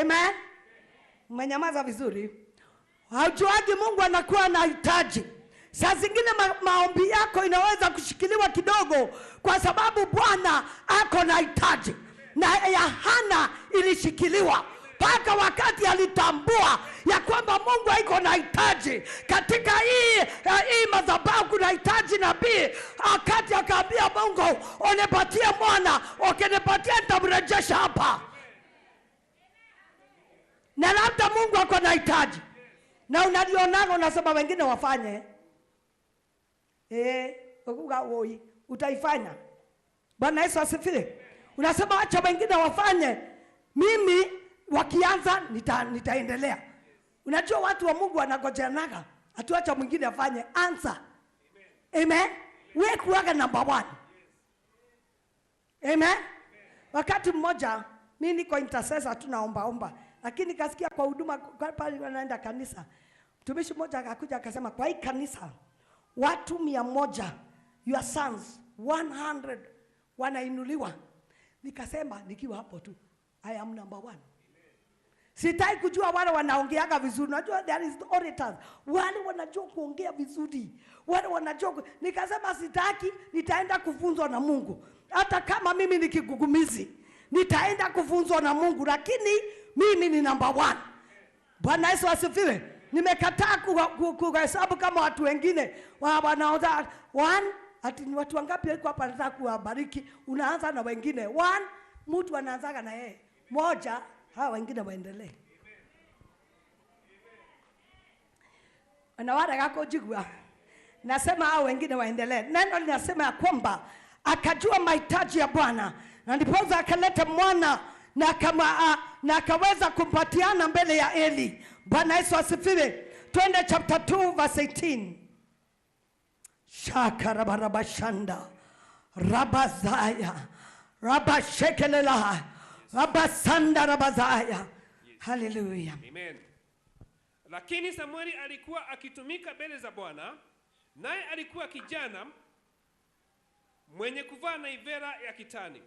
S3: Amen. Mmenyamaza vizuri. Haujuagi Mungu anakuwa na hitaji. Saa zingine maombi yako inaweza kushikiliwa kidogo kwa sababu Bwana ako na hitaji. Na ya Hana ilishikiliwa mpaka wakati alitambua ya kwamba Mungu haiko na hitaji. Katika hii madhabahu kuna hitaji nabii. Akati akaambia Mungu, unipatie mwana, ukinipatia nitamrejesha hapa. Na labda Mungu ako na hitaji. Na unalionaga unasema wengine wafanye. Woi, utaifanya. Bwana Yesu asifiwe. Unasema acha wengine wafanye, mimi wakianza nitaendelea. Unajua watu wa Mungu wanagojeanaga, atuacha mwingine afanye, anza. Amen. Wewe kuaga number 1. Amen. Wakati mmoja mimi niko intercessor tunaomba omba, lakini kasikia kwa huduma pale wanaenda kanisa. Mtumishi mmoja akakuja akasema kwa hii kanisa watu 100, your sons 100 wanainuliwa. Nikasema nikiwa hapo tu, I am number 1. Sitaki kujua wale wanaongeaga vizuri. Unajua there is orators. Wale wanajua kuongea vizuri. Wale wanajua. Nikasema sitaki, nitaenda kufunzwa na Mungu. Hata kama mimi ni kigugumizi, nitaenda kufunzwa na Mungu, lakini mimi ni number 1. Bwana Yesu asifiwe. Nimekataa kuhesabu kama watu wengine wanaoza 1, ati ni watu wangapi wako hapa nataka kuwabariki. Unaanza na wengine 1, mtu anaanzaga na yeye moja, hawa wengine waendelee. Na wale kako jigwa. Nasema hao wengine waendelee. Neno linasema ya kwamba akajua mahitaji ya Bwana, na ndiposa akaleta mwana na akaweza kumpatiana mbele ya Eli. Bwana Yesu asifiwe. Twende chapter 2 verse 18. Shakarabarabashanda Rabazaya Rabashekelela Rabasanda Rabazaya. Hallelujah.
S5: Amen. Lakini Samueli alikuwa akitumika mbele za Bwana, naye alikuwa kijana mwenye kuvaa naivera ya kitani.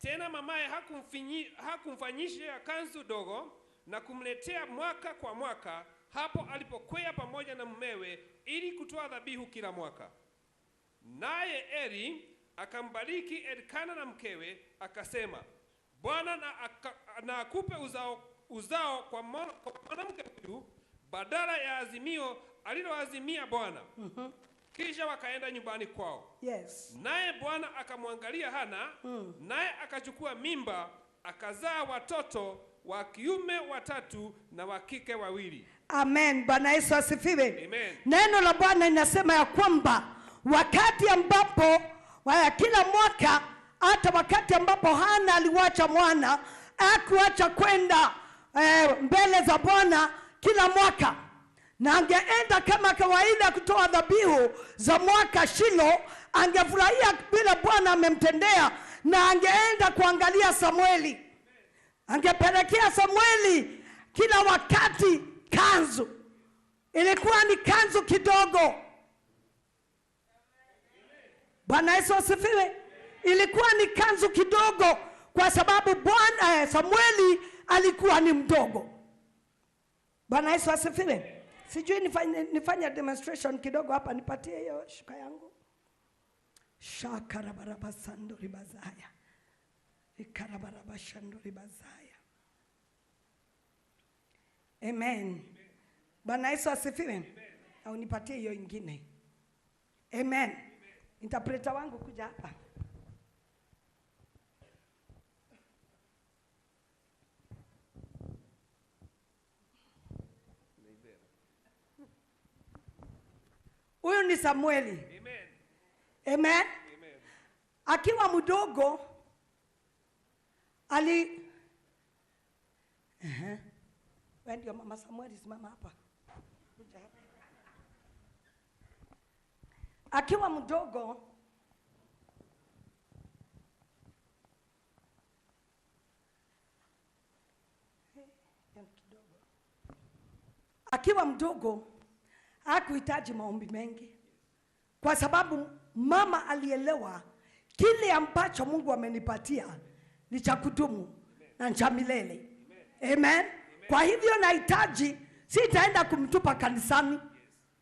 S5: Tena mamaye hakumfanyisha kanzu dogo na kumletea mwaka kwa mwaka hapo alipokwea pamoja na mumewe ili kutoa dhabihu kila mwaka. Naye Eli akambariki Elkana na mkewe akasema, Bwana na akupe uzao kwa mwanamke huyu badala ya azimio aliloazimia Bwana. Kisha wakaenda nyumbani kwao.
S3: Yes.
S5: Naye Bwana akamwangalia Hana, naye akachukua mimba, akazaa watoto wa kiume 3 na wa kike 2.
S3: Amen. Bwana Yesu asifiwe.
S5: Amen.
S3: Neno la Bwana inasema ya kwamba wakati ambapo kila mwaka, hata wakati ambapo Hana aliwacha mwana, hakuacha kwenda mbele za Bwana kila mwaka. Na angeenda kama kawaida kutoa dhabihu za mwaka Shilo, angefurahia bila Bwana amemtendea, na angeenda kuangalia Samueli. Angepelekea Samueli kila wakati kanzu. Ilikuwa ni kanzu kidogo. Bwana Yesu asifiwe. Ilikuwa ni kanzu kidogo kwa sababu Bwana Samueli alikuwa ni mdogo. Bwana Yesu asifiwe. Sijui nifanye demonstration kidogo hapa, nipatie hiyo shuka yangu. Shakarabarabasandoribazaya. Ikarabarabashandoribazaya. Amen. Bwana Yesu asifiwe. Au nipatie hiyo ingine. Amen. Interpreter wangu kuja hapa. ni Samueli. Amen. Amen. Amen. Akiwa mdogo ali wewe ndio mama Samueli, simama hapa. Kuja hapa. Akiwa mdogo hakuhitaji maombi mengi, kwa sababu mama alielewa kile ambacho Mungu amenipatia ni cha kudumu na cha milele. Amen. Amen. Kwa hivyo nahitaji, sitaenda kumtupa kanisani.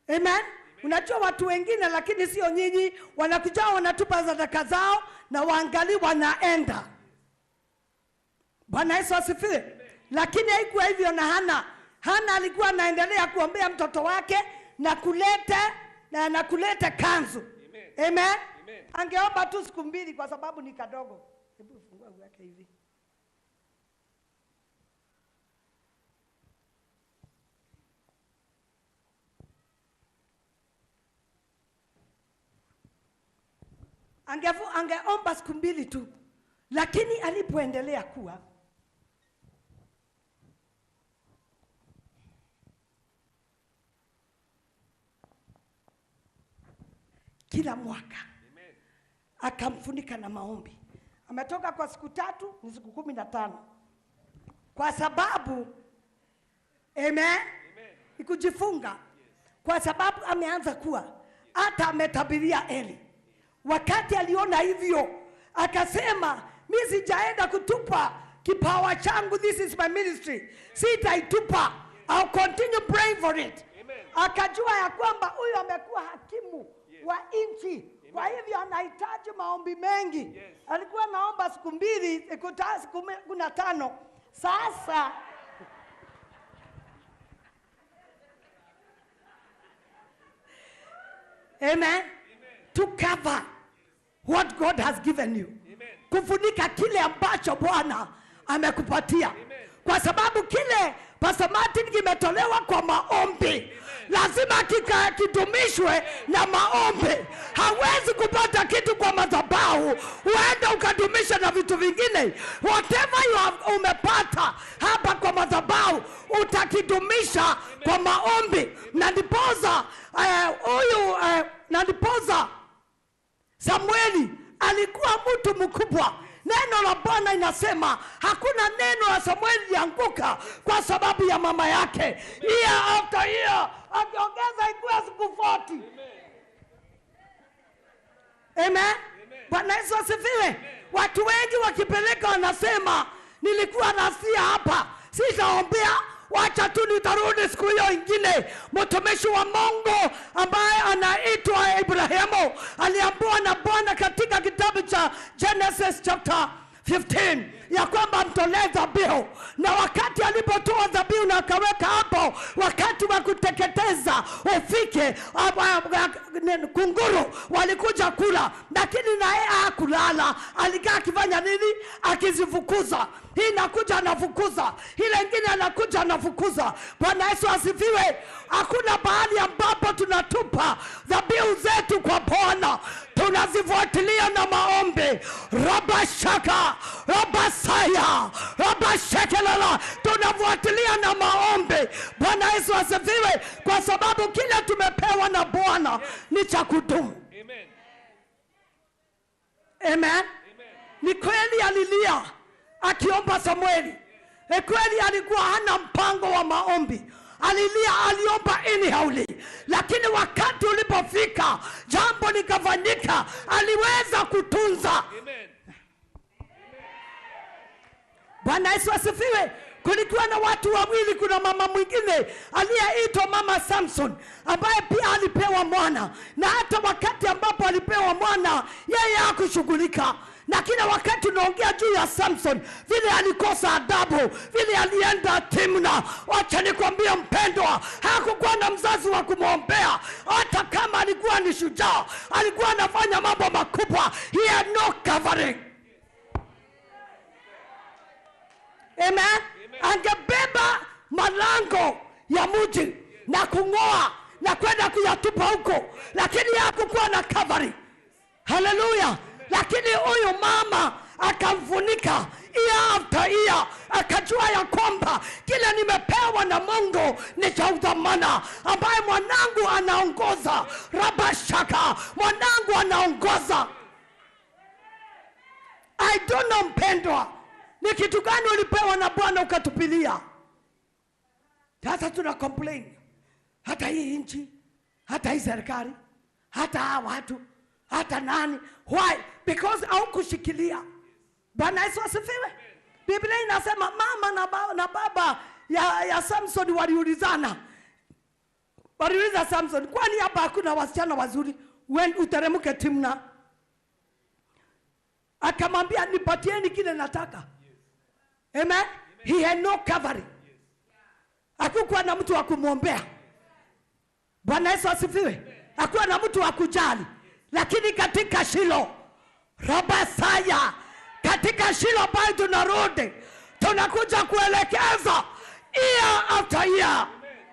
S3: Amen. Amen. Unajua watu wengine, lakini sio nyinyi, wanakuja wanatupa sadaka zao na waangali wanaenda. Bwana Yesu asifiwe. Lakini haikuwa hivyo na Hana. Hana alikuwa anaendelea kuombea mtoto wake na kuleta kanzu. Amen. Amen. Amen. Angeomba tu siku mbili kwa sababu ni kadogo. Hebu fungua uweke hivi. Angeomba siku mbili tu. Lakini alipoendelea kuwa kila mwaka akamfunika na maombi. Ametoka kwa siku 3 ni siku 15. Kwa sababu amen, amen. Ikujifunga. Yes. Kwa sababu ameanza kuwa hata ametabiria Eli. Wakati aliona hivyo akasema, mimi sijaenda kutupa kipawa changu, this is my ministry. Sitaitupa. I'll continue praying for it. Amen. Akajua ya kwamba huyu amekuwa hakimu wa nchi. Kwa hivyo anahitaji maombi mengi. Yes. Alikuwa naomba siku 2, siku 15. Sasa amen. Amen. To cover what God has given you. Amen. Kufunika kile ambacho Bwana amekupatia. Amen. Kwa sababu kile Pastor Martin kimetolewa kwa maombi. Amen. Lazima kidumishwe na maombi. Hawezi kupata kitu kwa madhabahu uende ukadumisha na vitu vingine. Whatever you have umepata hapa kwa madhabahu utakidumisha kwa maombi. Na ndiposa na Samueli alikuwa mtu mkubwa. Neno la Bwana inasema hakuna neno la Samueli lianguka kwa sababu ya mama yake. Year after year akiongeza ikuwa siku 40. Amen. Amen. Bwana Yesu asifiwe. Watu wengi wakipeleka wanasema nilikuwa nasia hapa, sitaombea, wacha tu nitarudi siku hiyo ingine. Mtumishi wa Mungu ambaye anaitwa Ibrahimu aliambiwa na Bwana katika kitabu cha Genesis chapter 15 ya kwamba mtolee dhabihu. Na wakati alipotoa dhabihu na akaweka hapo, wakati wa kuteketeza ufike, kunguru walikuja kula, lakini naye hakulala. Alikaa akifanya nini? Akizifukuza. Hii inakuja anafukuza, ile nyingine anakuja anafukuza. Bwana Yesu asifiwe. Hakuna mahali ambapo tunatupa dhabihu zetu kwa Bwana, tunazifuatilia na maombi. Rabashaka, rabasaya, rabashekelala, tunafuatilia na maombi. Bwana Yesu asifiwe. Kwa sababu kile tumepewa na Bwana ni cha kudumu. Amen. Amen. Ni kweli alilia akiomba Samueli. Ni kweli alikuwa hana mpango wa maombi. Alilia, aliomba anyhowly. Lakini wakati ulipofika, jambo likafanyika, aliweza kutunza. Amen. Bwana Yesu asifiwe. Kulikuwa na watu wawili, kuna mama mwingine aliyeitwa Mama Samson ambaye pia alipewa mwana. Na hata wakati ambapo alipewa mwana, yeye hakushughulika. Na kila wakati tunaongea juu ya Samson, vile alikosa adabu, vile alienda Timna. Wacha nikwambie mpendwa, hakukuwa na mzazi wa kumwombea. Hata kama alikuwa ni shujaa, alikuwa anafanya mambo makubwa, he had no covering. Amen. Angebeba malango ya mji na kungoa na kwenda kuyatupa huko, lakini hakukuwa na covering. Haleluya! Lakini huyu mama akamfunika year after year, akajua ya kwamba kile nimepewa na Mungu ni cha udhamana, ambaye mwanangu anaongoza. Rabashaka, mwanangu anaongoza. I don't know mpendwa, ni kitu gani ulipewa na Bwana ukatupilia? Sasa tuna complain, hata hii nchi, hata hii serikali, hata hawa watu, hata nani. Why? Because haukushikilia. Bwana Yesu asifiwe. Biblia inasema mama na baba ya Samson waliulizana. Waliuliza Samson, kwani hapa hakuna wasichana wazuri? Wewe uteremke Timna. Akamwambia, nipatieni kile nataka. Amen. He had no covering. Hakukuwa na mtu wa kumwombea. Bwana Yesu asifiwe. Hakuwa na mtu wa kujali. Lakini katika Shilo, Rabasaya, katika Shilo ambayo tunarudi, tunakuja kuelekeza year after year.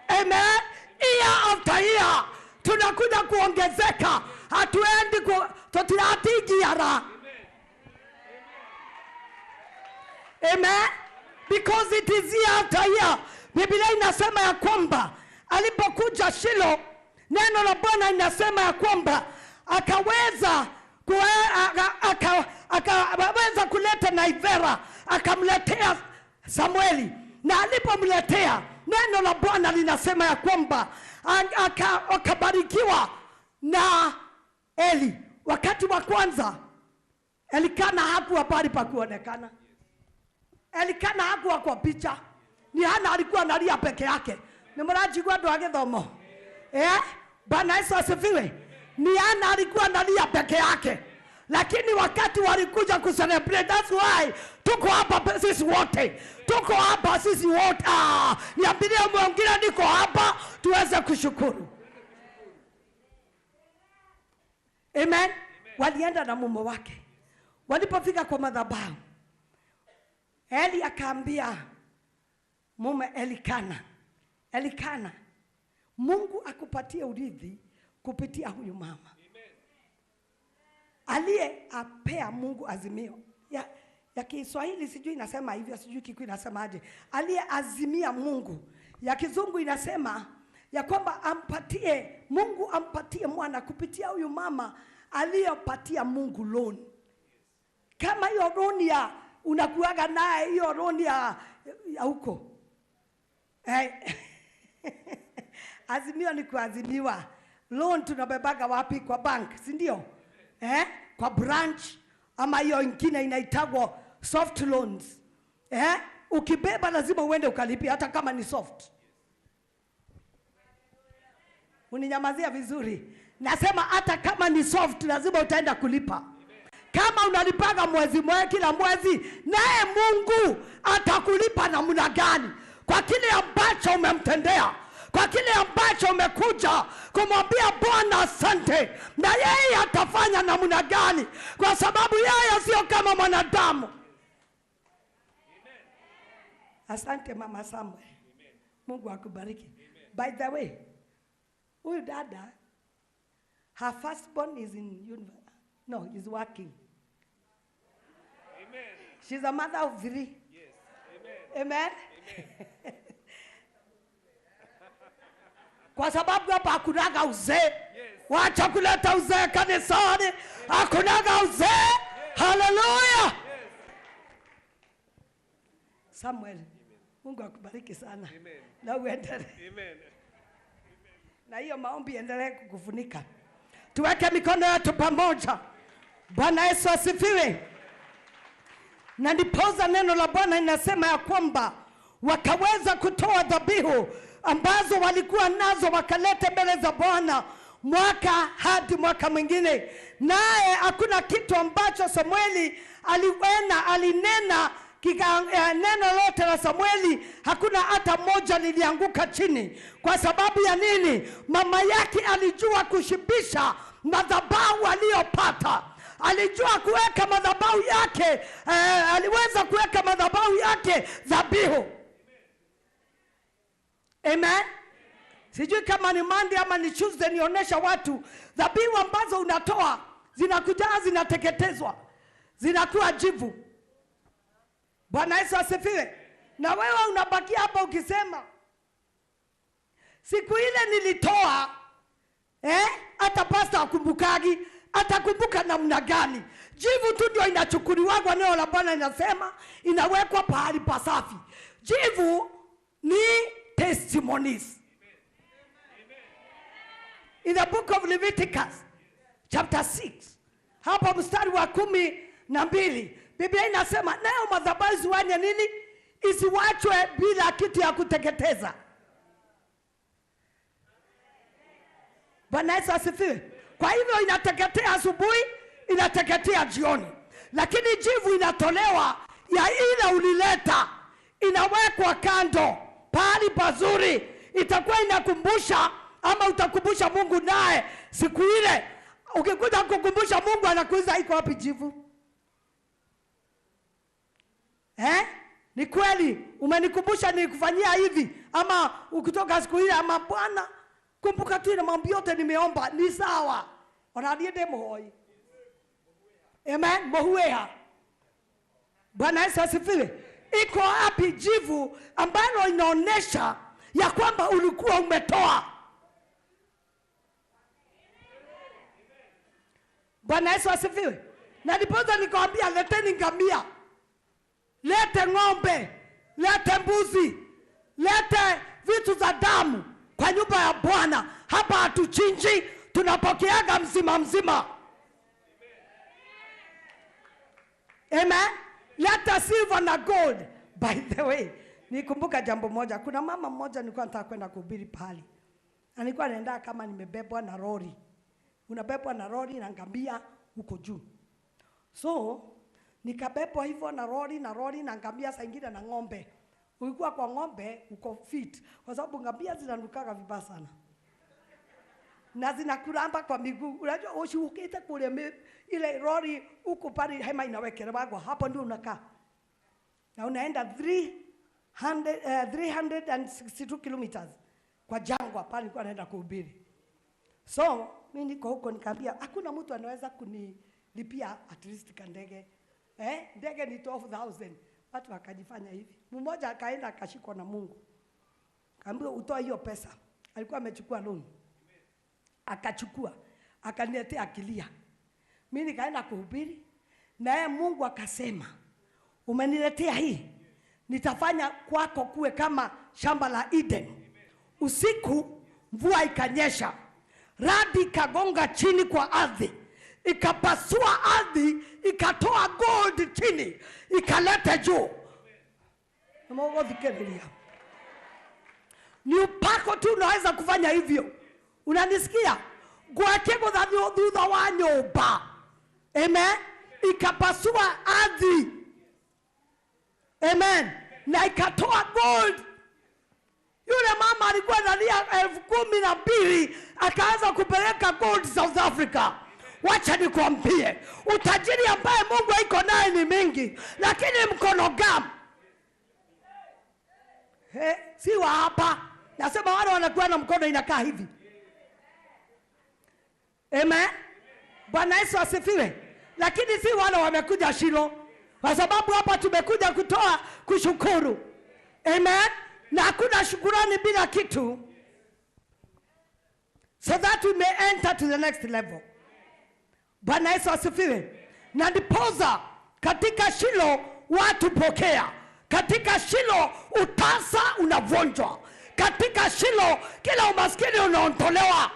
S3: Amen. Year after year tunakuja kuongezeka. Hatuendi tutatigiara. Amen. Because it is year after year. Biblia inasema ya kwamba alipokuja Shilo, neno la Bwana inasema ya kwamba akaweza kuleta naivera, akamletea Samueli. Na alipomletea, neno la Bwana linasema ya kwamba akabarikiwa na Eli. Wakati wa kwanza Elikana hakuwa pale pa kuonekana. Elikana hakuwa kwa picha. Ni Hana alikuwa analia peke yake. Ni mrajigwa ndo agithomo. Bwana Yesu asifiwe. Ni Hana alikuwa analia peke yake. Lakini wakati walikuja kucelebrate, that's why tuko hapa sisi wote. Tuko hapa sisi wote. Niambilie mwingine niko hapa tuweze kushukuru. Amen. Walienda na mume wake. Walipofika kwa madhabahu, Eli akaambia mume Elikana, Elikana, Mungu akupatie urithi kupitia huyu mama aliye apea Mungu azimio. Ya Kiswahili sijui inasema hivyo, sijui Kikuyu inasemaje. Aliye azimia Mungu. Ya Kizungu inasema ya kwamba ampatie Mungu, ampatie mwana kupitia huyu mama aliyepatia Mungu loan. Kama hiyo loan ya unakuaga naye, hiyo loan ya huko. Azimio ni kuazimiwa. Loan tunabebaga wapi? Kwa bank, si ndio? Kwa branch, ama hiyo ingine inaitagwa soft loans. Ukibeba lazima uende ukalipia hata kama ni soft. Uninyamazia vizuri. Nasema hata kama ni soft lazima utaenda kulipa. Kama unalipaga mwezi mwezi kila mwezi, naye Mungu atakulipa namna gani? Kwa kile ambacho umemtendea, kwa kile ambacho umekuja kumwambia Bwana asante, na yeye atafanya namna gani? Kwa sababu yeye sio kama mwanadamu. Asante Mama Samuel. Mungu akubariki. By the way, huyu dada, her firstborn is in university. No, he's working.
S5: Amen.
S3: She's a mother of 3.
S5: Yes. Amen.
S3: Amen. Amen. Kwa sababu hapa hakunaga uzee. Yes. Wacha kuleta uzee kanisani. Yes. Hakunaga uzee. Yes. Hallelujah.
S5: Yes.
S3: Samuel. Amen. Mungu akubariki sana.
S5: Amen.
S3: Na uendelee.
S5: Amen.
S3: Na hiyo maombi endelee kukufunika. Tuweke mikono yetu pamoja. Bwana Yesu asifiwe. Na ndiposa neno la Bwana inasema ya kwamba wakaweza kutoa dhabihu ambazo walikuwa nazo wakalete mbele za Bwana mwaka hadi mwaka mwingine. Naye hakuna kitu ambacho Samueli alinena neno lote la Samueli hakuna hata moja lilianguka chini. Kwa sababu ya nini? Mama yake alijua kushibisha madhabahu aliyopata. Alijua kuweka madhabahu yake, aliweza kuweka madhabahu yake dhabihu. Amen. Sijui kama ni Monday ama ni Tuesday, nionyesha watu dhabihu ambazo unatoa zinakuja zinateketezwa, zinakuwa jivu. Bwana Yesu asifiwe. Na wewe unabakia hapa ukisema siku ile nilitoa, hata pastor akumbukagi, atakumbuka namna gani? Jivu tu ndio inachukuliwa, neno la Bwana inasema inawekwa pahali pasafi. Jivu ni testimonies. In the book of Leviticus chapter 6 hapo mstari wa 12, Biblia inasema nayo madhabahu isiwanye nini? Isiwachwe bila kitu ya kuteketeza. Bwana Yesu asifiwe. Kwa hivyo inateketea asubuhi, inateketea jioni. Lakini jivu inatolewa ya ile ulileta, inawekwa kando pahali pazuri, itakuwa inakumbusha ama utakumbusha Mungu naye siku ile. Ukikuja kukumbusha Mungu anakuuliza iko wapi jivu? Ni kweli umenikumbusha nilikufanyia hivi, ama ukitoka siku ile, ama Bwana kumbuka tu ile mambo yote nimeomba ni sawa. Onaliende muhoi. Amen, muhueha. Bwana Yesu asifiwe. Iko wapi jivu ambalo inaonesha ya kwamba ulikuwa umetoa? Bwana Yesu asifiwe. Na ndiposa nikamwambia leteni ngamia, lete ng'ombe, lete mbuzi, lete vitu za damu kwa nyumba ya Bwana. Hapa hatuchinji, tunapokeaga mzima mzima. Amen. Leta silver na gold. By the way, nikumbuka jambo moja. Kuna mama mmoja nilikuwa nataka kwenda kuhubiri pale. Na nilikuwa naenda kama nimebebwa na lori. Unabebwa na lori na ngamia huko juu. So, nikabebwa hivyo na lori na lori na ngamia, saa ingine na ng'ombe. Ulikuwa kwa ng'ombe uko fit, kwa sababu ngamia zinanukaga vibaya sana. Na zinakuramba kwa miguu. Unajua ushukite kule ile lori huko pale hema inawekelewa, hapo ndio unakaa. Na unaenda 362 kilometers kwa jangwa pale nilikuwa naenda kuhubiri. So, mimi niko huko nikaambia hakuna mtu anaweza kunilipia at least ka ndege. Ndege ni 12,000. Watu wakajifanya hivi. Mmoja akaenda akashikwa na Mungu. Kaambiwa utoe hiyo pesa. Alikuwa amechukua loan. Akachukua, akaniletea akilia. Mimi nikaenda kuhubiri, naye Mungu akasema, umeniletea hii, nitafanya kwako kuwe kama shamba la Eden. Usiku mvua ikanyesha, radi ikagonga chini kwa ardhi, ikapasua ardhi, ikatoa gold chini, ikaleta juu. Ni upako tu unaweza kufanya hivyo. Unanisikia? Gwake thutha wa nyumba. Amen. Ikapasua ardhi. Amen. Na ikatoa gold. Yule mama alikuwa analia 12,000 akaanza kupeleka gold South Africa. Wacha nikwambie, utajiri ambaye Mungu iko naye ni mingi, lakini mkono gam. Si wa hapa. Nasema wale wanakuwa na mkono inakaa hivi. Amen. Bwana Yesu asifiwe. Lakini si wale wamekuja Shilo, kwa sababu hapa tumekuja kutoa kushukuru. Amen. Na hakuna shukurani bila kitu. So that we may enter to the next level. Bwana Yesu asifiwe. Na ndiposa katika Shilo watu pokea. Katika Shilo utasa unavunjwa. Katika Shilo kila umaskini unaondolewa.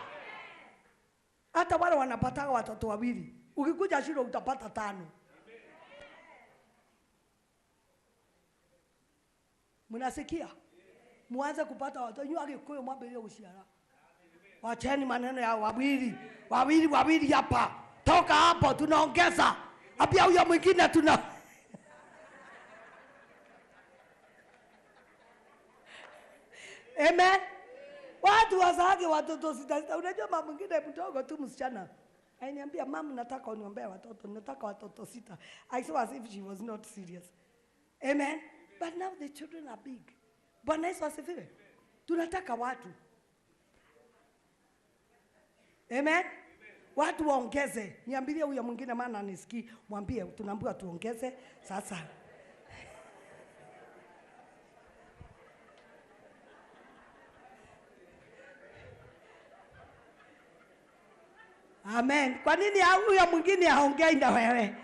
S3: Hata wale wanapata watoto wawili, ukikuja Shilo utapata 5. Mnasikia? Muanze kupata watoto. Nyua Gikuyu mwambie usiara. Wacheni maneno ya wawili, wawili, wawili hapa. Toka hapo tunaongeza. Apia huyo mwingine tuna Amen. Watu wazaage watoto sita. Unajua mama mwingine mdogo tu msichana aliniambia, mama nataka uniombee watoto, nataka watoto 6. I saw as if she was not serious. Amen. But now the children are big. Bwana Yesu asifiwe. Tunataka watu. Amen. Watu waongeze. Niambilie huyo mwingine maana nisikii, mwambie tunaambiwa tuongeze sasa. Amen. Kwa nini huyo mwingine haongei na wewe?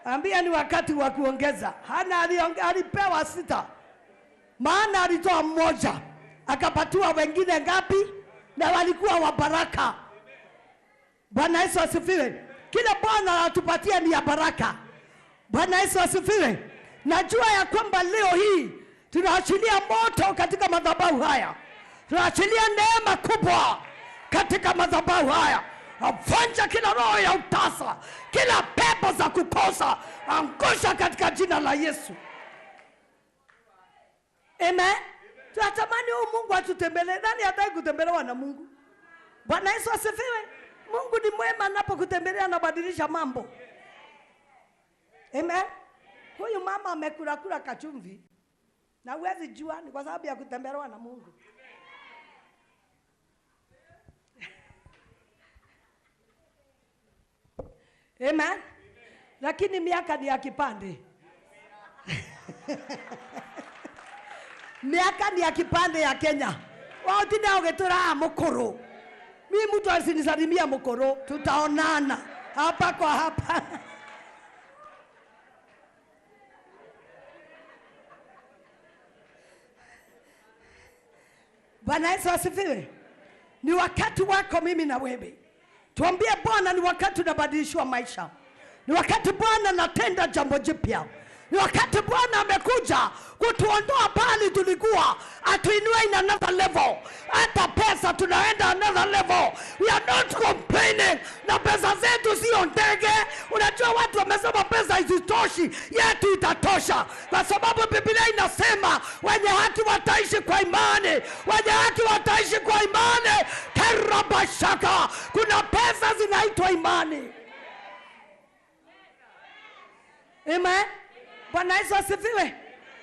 S3: Ambia ni wakati wa kuongeza. Hana alipewa 6. Maana alitoa mmoja, akapatiwa wengine ngapi? Na walikuwa wa baraka. Bwana Yesu asifiwe. Kila Bwana anatupatia ni ya baraka. Bwana Yesu asifiwe. Najua ya kwamba leo hii tunaachilia moto katika madhabahu haya. Tunaachilia neema kubwa katika madhabahu haya. Avunja kila roho ya utasa, kila pepo za kukosa, angusha katika jina la Yesu. Amen. Tunatamani huyu Mungu atutembelee. Nani hataki kutembelewa na Mungu? Bwana Yesu asifiwe. Mungu ni mwema, anapokutembelea anabadilisha mambo. Amen. Huyu mama amekula kula kachumvi na huwezi jua ni kwa sababu ya kutembelewa na Mungu. Amen. Lakini miaka ni ya kipande. Miaka ni ya kipande ya Kenya. Wao tina ugetura mukuru. Mimi mtu asinisalimia mukuru, tutaonana hapa kwa hapa. Bwana Yesu asifiwe. Ni wakati wako mimi na wewe. Tuambie Bwana, ni wakati unabadilishwa maisha. Ni wakati Bwana anatenda jambo jipya. Ni wakati Bwana amekuja kutuondoa pale tulikuwa, atuinue in another level. Hata pesa tunaenda another level. We are not complaining. Na pesa zetu sio ndege. Unajua watu wamesema pesa hazitoshi, yetu itatosha. Kwa sababu Biblia inasema wenye haki wataishi kwa imani. Wenye haki wataishi kwa imani. Terabashaka. Kuna pesa zinaitwa imani. Amen. Bwana Yesu asifiwe.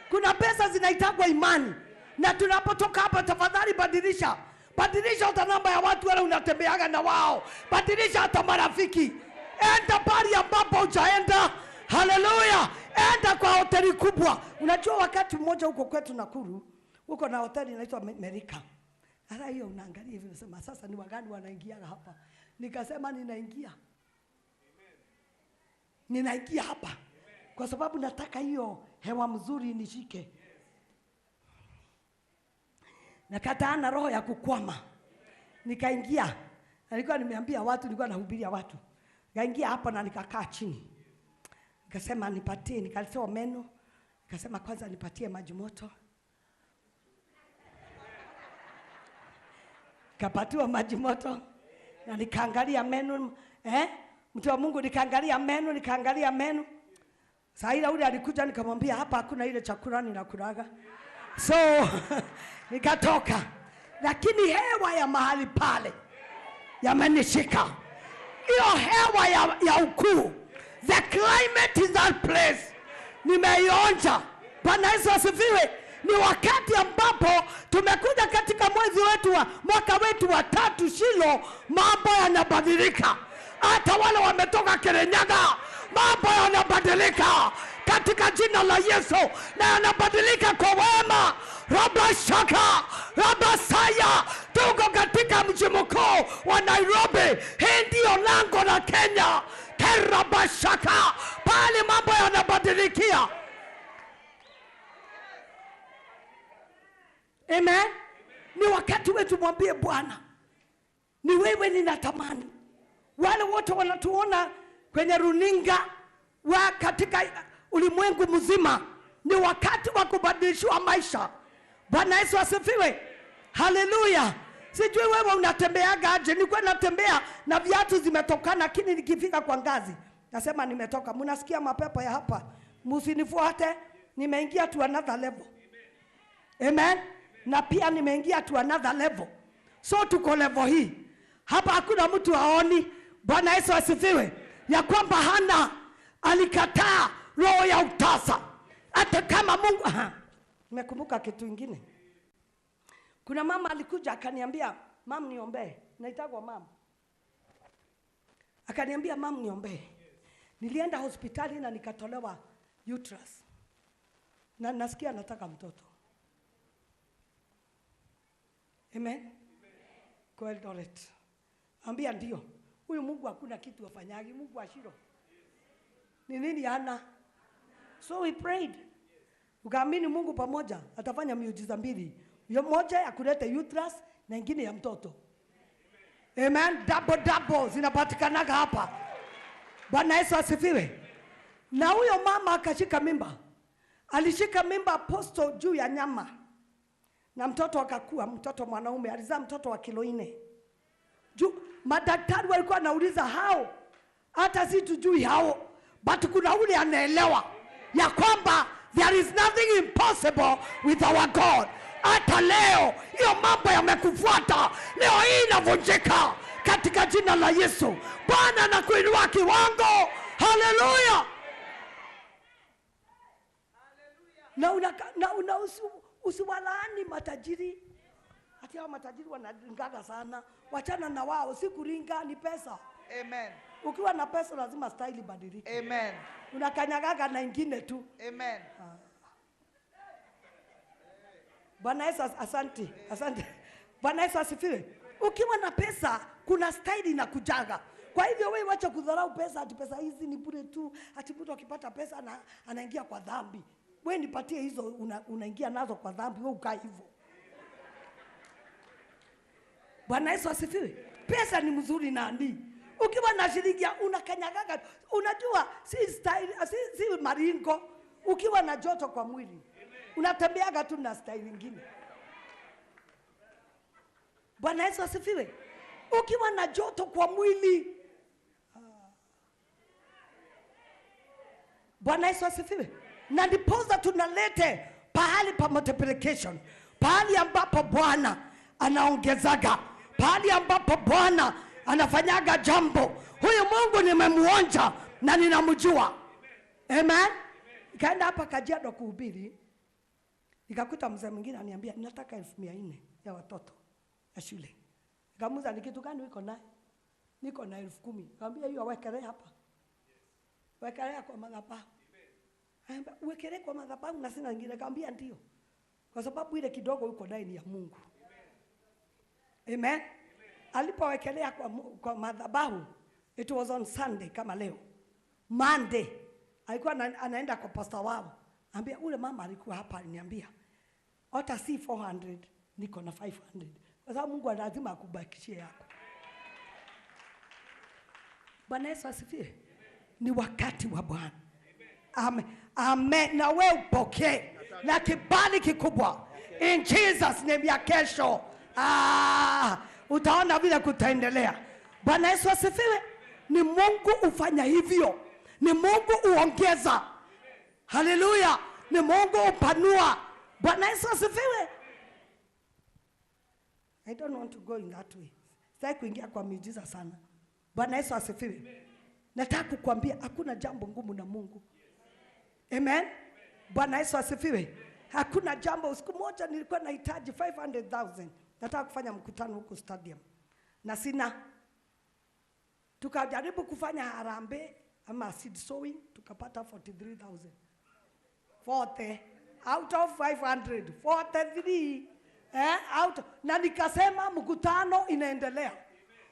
S3: Kuna pesa zinaitagwa imani. Na tunapotoka hapa, tafadhali badilisha. Badilisha hata namba ya watu wale unatembeaga na wao. Badilisha hata marafiki. Enda pale ambapo hujaenda. Haleluya. Enda kwa hoteli kubwa. Unajua wakati mmoja huko kwetu Nakuru, huko na hoteli inaitwa Merika. Sasa hiyo unaangalia hivi unasema sasa ni wagani wanaingia hapa? Nikasema ninaingia. Ninaingia hapa. Kwa sababu nataka hiyo hewa mzuri nishike. Nakataa na roho ya kukwama. Nikaingia. Nilikuwa nimeambia watu, nilikuwa nahubiria watu. Nikaingia hapa na nikakaa chini. Nikasema nipatie, nikalitoa meno. Nikasema kwanza nipatie maji moto. Nikapatiwa maji moto na nikaangalia meno, Mtu wa Mungu, nikaangalia meno, nikaangalia meno. Saa ile ule alikuja nikamwambia hapa hakuna ile chakula ninakulaga. So nikatoka. Lakini hewa ya mahali pale yamenishika. Hiyo hewa ya ukuu. The climate in that place nimeionja. Bwana Yesu asifiwe. Ni wakati ambapo tumekuja katika mwezi wetu wa mwaka wetu wa 3 Shilo, mambo yanabadilika. Hata wale wametoka Kirinyaga, mambo yanabadilika katika jina la Yesu, na yanabadilika kwa wema. Rabashaka, Rabasaya, tuko katika mji mkuu wa Nairobi. Hii ndio lango la Kenya. Rabashaka, pale mambo yanabadilikia. Amen. Ni wakati wetu mwambie Bwana, ni wewe ninatamani. Wale wote wanatuona kwenye runinga wa katika ulimwengu mzima, ni wakati wa kubadilishwa maisha. Bwana Yesu asifiwe. Haleluya. Sijui wewe unatembeaga aje. Nilikuwa natembea na viatu zimetokana, lakini nikifika kwa ngazi nasema nimetoka. Mnasikia mapepo ya hapa, msinifuate, nimeingia to another level. Amen. Na pia nimeingia to another level. So tuko level hii. Hapa hakuna mtu aoni. Bwana Yesu asifiwe. Ya kwamba Hana alikataa roho ya utasa. Hata kama Mungu. Nimekumbuka kitu kingine. Kuna mama alikuja akaniambia, "Mam, niombee." Naitagwa mam. Akaniambia, mam, niombee. Nilienda hospitali na nikatolewa uterus. Na nasikia nataka mtoto. Amen. Kwa Eldoret. Ambia ndio. Huyu Mungu hakuna kitu afanyagi, Mungu ashiro. Ni nini ana? So we prayed. Ukaamini Mungu pamoja atafanya miujiza mbili. Moja ya kuleta uterus na ingine ya mtoto. Amen. Double double zinapatikanaga hapa. Bwana Yesu asifiwe. Na huyo mama akashika mimba. Alishika mimba apostle juu ya nyama. Na mtoto akakua, mtoto mwanaume, alizaa mtoto wa kilo 4. Juu madaktari walikuwa wanauliza hao, hata si tujui hao, but kuna ule anaelewa ya kwamba there is nothing impossible with our God. Hata leo hiyo mambo yamekufuata, leo hii inavunjika katika jina la Yesu. Bwana anakuinua kiwango. Haleluya. Na usiwalaani matajiri. Ati hao matajiri wanaringaga sana. Wachana na wao, si kuringa ni pesa.
S9: Amen.
S3: Ukiwa na pesa lazima style ibadilike.
S9: Amen.
S3: Unakanyagaga na ingine tu.
S9: Amen.
S3: Bwana Yesu asante. Asante. Bwana Yesu asifiwe. Ukiwa na pesa kuna style inakujaga. Kwa hivyo wewe wacha kudharau pesa, ati pesa hizi ni bure tu, ati mtu akipata pesa anaingia kwa dhambi. Wewe nipatie hizo unaingia nazo kwa dhambi, wewe ukae hivyo. Bwana Yesu asifiwe. Pesa ni mzuri nani? Ukiwa na shilingi unakanyagaga. Unajua si style, si maringo. Ukiwa na joto kwa mwili unatembeaga tu na style nyingine. Bwana Yesu asifiwe. Ukiwa na joto kwa mwili. Bwana Yesu asifiwe. Na ndiposa tunalete pahali pa multiplication, pahali ambapo Bwana anaongezaga, pahali ambapo Bwana anafanyaga jambo. Huyu Mungu nimemuonja na ninamjua. Amen. Nikaenda hapa Kajiado kuhubiri, nikakuta mzee mwingine ananiambia nataka 1400 ya watoto ya shule. Nikamuuliza ni kitu gani uko naye? Niko na 10,000. Nikamwambia hiyo wekelea hapa. Wekelea kwa madhabahu. Wekelea kwa madhabahu na sina nyingine. Nikamwambia ndio. Kwa sababu ile kidogo uko naye ni ya Mungu. Amen. Alipowekelea kwa madhabahu, it was on Sunday kama leo. Monday alikuwa anaenda kwa pastor wao. Ambia ule mama alikuwa hapa aliniambia hata si 400 niko na 500. Kwa sababu Mungu lazima akubakishie yako. Bwana Yesu asifiwe. Ni wakati wa Bwana. Amen. Amen. Na wewe upokee na kibali kikubwa. In Jesus name ya kesho. Utaona vile kutaendelea. Bwana Yesu asifiwe. Ni Mungu ufanya hivyo. Ni Mungu uongeza. Haleluya. Ni Mungu upanua. Bwana Yesu asifiwe. I don't want to go in that way. Sitaki kuingia kwa miujiza sana. Bwana Yesu asifiwe. Nataka kukuambia hakuna jambo ngumu na Mungu. Amen. Bwana Yesu asifiwe. Hakuna jambo. Siku moja nilikuwa nahitaji 500,000. Nataka kufanya mkutano huko stadium. Na sina. Tukajaribu kufanya harambee ama seed sowing, tukapata 43,000. 40 out of 500, 43 out. Na nikasema mkutano inaendelea.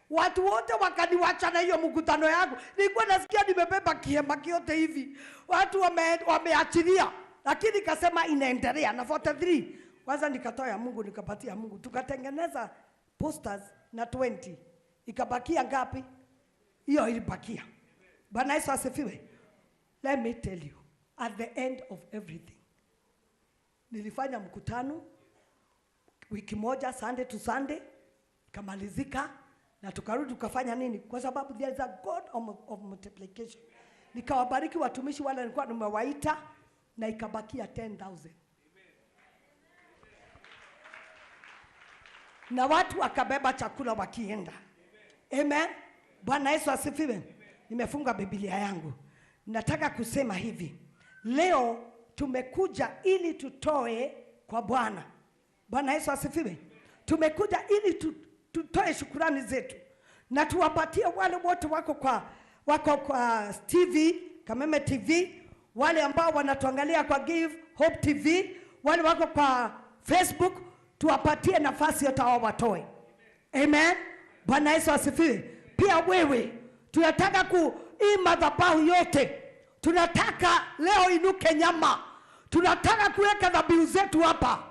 S3: Watu wote wakaniwacha na hiyo mkutano yangu. Nilikuwa nasikia nimebeba kihema kiote hivi. Watu wameachilia. Lakini nikasema inaendelea na 43. Kwanza nikatoa ya Mungu nikapatia Mungu. Tukatengeneza posters na 20. Ikabakia ngapi? Hiyo ilibakia. Bwana Yesu asifiwe. Let me tell you, at the end of everything, nilifanya mkutano wiki moja, Sunday to Sunday, ikamalizika na tukarudi tukafanya nini? Kwa sababu there is a God of multiplication. Nikawabariki watumishi wale nilikuwa nimewaita na ikabakia 10,000. Na watu wakabeba chakula wakienda. Amen. Bwana Yesu asifiwe. Nimefunga Biblia yangu. Nataka kusema hivi. Leo tumekuja ili tutoe kwa Bwana. Bwana Yesu asifiwe. Tumekuja ili tutoe shukrani zetu. Na tuwapatie wale wote wako kwa TV, Kameme TV, wale ambao wanatuangalia kwa Give Hope TV, wale wako kwa Facebook, tuwapatie nafasi yote hao watoe. Amen. Bwana Yesu asifiwe. Pia wewe, tunataka hii madhabahu yote, tunataka leo inuke nyama. Tunataka kuweka dhabihu zetu hapa.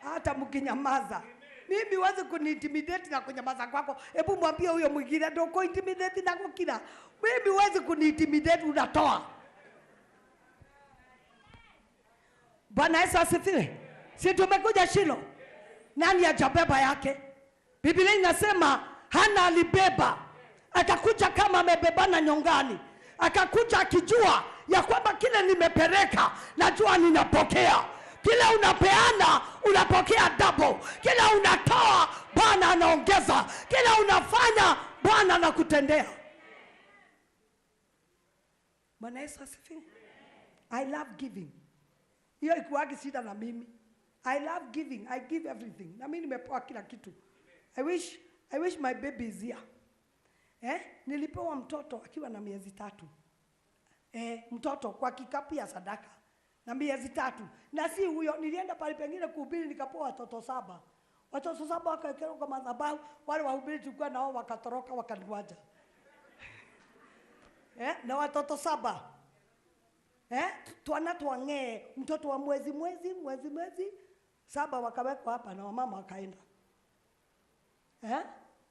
S3: Hata mkinyamaza, mimi huwezi kuniintimidate na kunyamaza kwako. Hebu mwambie huyo mwingine ndio uko intimidate na kukila. Mimi huwezi kuniintimidate, unatoa. Bwana Yesu asifiwe. Si tumekuja Shilo? Nani hajabeba yake? Biblia inasema Hana alibeba. Akakuja kama amebebana nyongani. Akakuja akijua ya kwamba kile nimepeleka najua ninapokea. Kile unapeana unapokea double. Kile unatoa Bwana anaongeza. Kile unafanya Bwana anakutendea. Bwana Yesu asifiwe. I love giving. Hiyo ikuwagi shida na mimi. I love giving. I give everything. Na mimi nimepewa kila kitu. I wish my baby is here. Nilipewa mtoto akiwa na miezi 3. Mtoto kwa kikapu ya sadaka. Na miezi 3. Na si huyo, nilienda pale pengine kuhubiri nikapewa watoto 7. Watoto 7 wakaekelewa kwa madhabahu, wale wahubiri tulikuwa nao wakatoroka wakaniwacha. Na watoto 7. Twana twang'ee, mtoto wa mwezi 7 wakawekwa hapa na wamama wakaenda.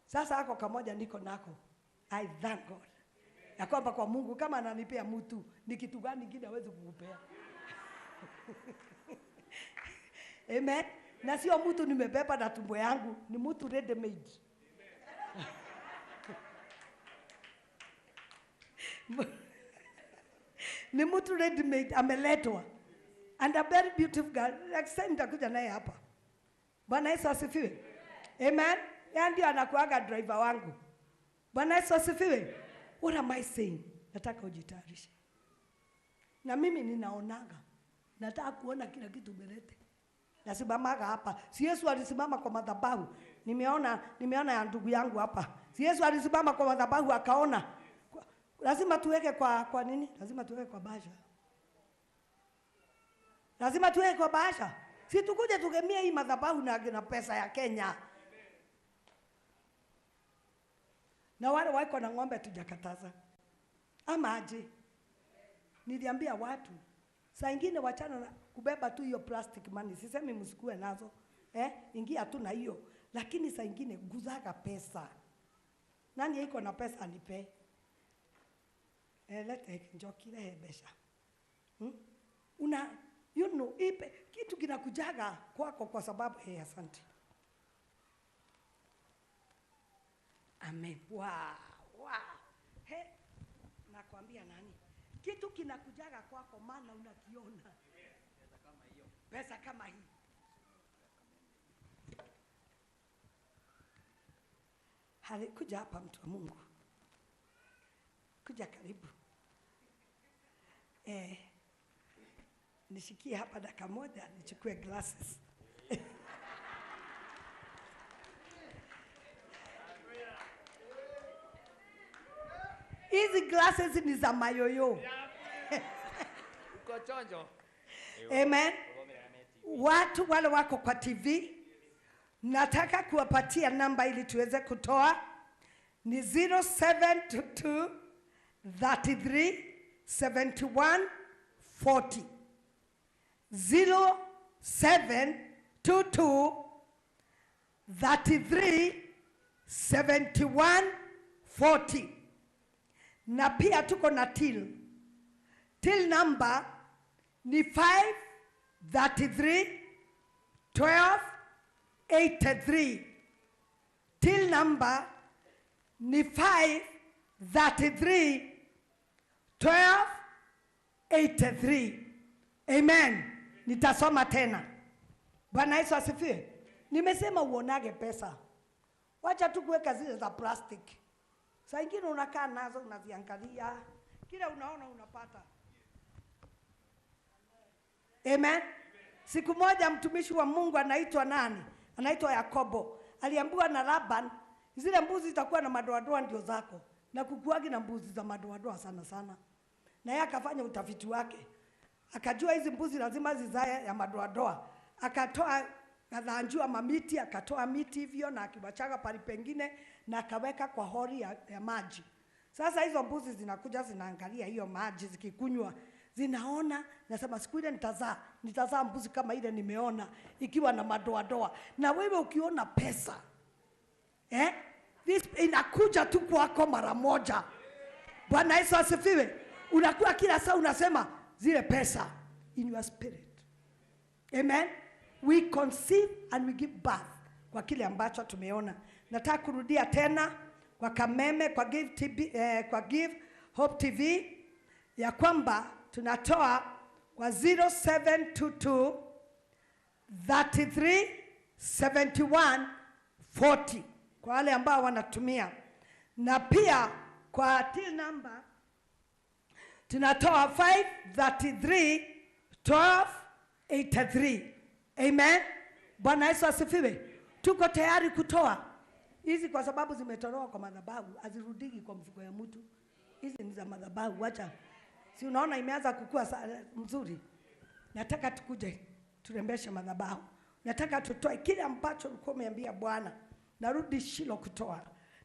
S3: Sasa hako kamoja niko nako. I thank God. Ya kwamba kwa Mungu kama ananipea mtu, ni kitu gani kingine hawezi kukupea? Amen. Na sio mtu nimebeba na tumbo yangu, ni mtu ready made. Ni mtu ready made ameletwa. And a very beautiful girl. Next time nitakuja naye hapa. Bwana Yesu asifiwe. Amen. Yeye ndio anakuaga driver wangu. Bwana Yesu asifiwe. What am I saying? Nataka ujitayarishe. Na mimi ninaonaga. Nataka kuona kila kitu umelete. Nasimamaga hapa. Si Yesu alisimama kwa madhabahu. Nimeona ya ndugu yangu hapa. Si Yesu alisimama kwa madhabahu akaona. Lazima tuweke kwa nini? Lazima tuweke kwa bahasha. Lazima tuweke kwa bahasha. Si tukuje tugemie hii madhabahu na pesa ya Kenya. Na wale wako na ng'ombe tujakataza. Ama aje? Niliambia watu, saa ingine wachana na kubeba tu hiyo plastic money. Sisemi msikue nazo. Ingia tu na hiyo. Lakini saa ingine guzaga pesa. Nani yuko na pesa anipe? Lete njoki lehe besha. Una you know, ipe kitu kinakujaga kwako kwa sababu asante. Amen. Wow, wow. He, nakwambia nani? Kitu kinakujaga kwako maana unakiona.
S4: Pesa kama hiyo.
S3: Pesa kama hii. Hali kuja hapa mtu wa Mungu. Kuja karibu. Nishikie hapa dakika moja, nichukue glasses. Hizi glasses ni za mayoyo.
S4: Uko chonjo.
S3: Amen. Watu wale wako kwa TV, nataka kuwapatia namba ili tuweze kutoa. Ni 0722 33 71 40. 0722 33 71 40. Na pia tuko na till. Till number ni 533 12 83. Till number ni 533 12 83. Amen. Nitasoma tena. Bwana Yesu asifiwe. Nimesema uonage pesa. Wacha tu kuweka zile za plastic. Saa ingine unakaa nazo unaziangalia, kila unaona unapata. Amen. Siku moja mtumishi wa Mungu anaitwa nani? Anaitwa Yakobo. Aliambiwa na Laban, zile mbuzi zitakuwa na madoadoa ndio zako. Na kukuagi na mbuzi za madoadoa sana sana. Na yeye akafanya utafiti wake. Akajua hizi mbuzi lazima zizae ya madoadoa. Akatoa kadhaanjua mamiti, akatoa miti hivyo na akiwachaga pali pengine na akaweka kwa hori ya maji. Sasa hizo mbuzi zinakuja zinaangalia hiyo maji zikikunywa, zinaona, nasema siku ile nitazaa mbuzi kama ile nimeona ikiwa na madoadoa. Na wewe ukiona pesa, this inakuja tu kwako mara moja. Bwana Yesu asifiwe. Unakuwa kila saa unasema zile pesa in your spirit. Amen. We conceive and we give birth kwa kile ambacho tumeona. Nataka kurudia tena kwa Kameme, kwa Give TV, kwa Give Hope TV ya kwamba tunatoa kwa 0722 33 71 40 kwa wale ambao wanatumia, na pia kwa till number tunatoa 533 12 83. Amen. Bwana Yesu asifiwe. Tuko tayari kutoa hizi kwa sababu zimetolewa kwa madhabahu, hazirudiki kwa mfuko ya mtu. Hizi ni za madhabahu, wacha. Si unaona imeanza kukua mzuri. Nataka tukuje turembeshe madhabahu. Nataka tutoe kile ambacho ulikuwa umeambia Bwana. Narudi Shilo kutoa.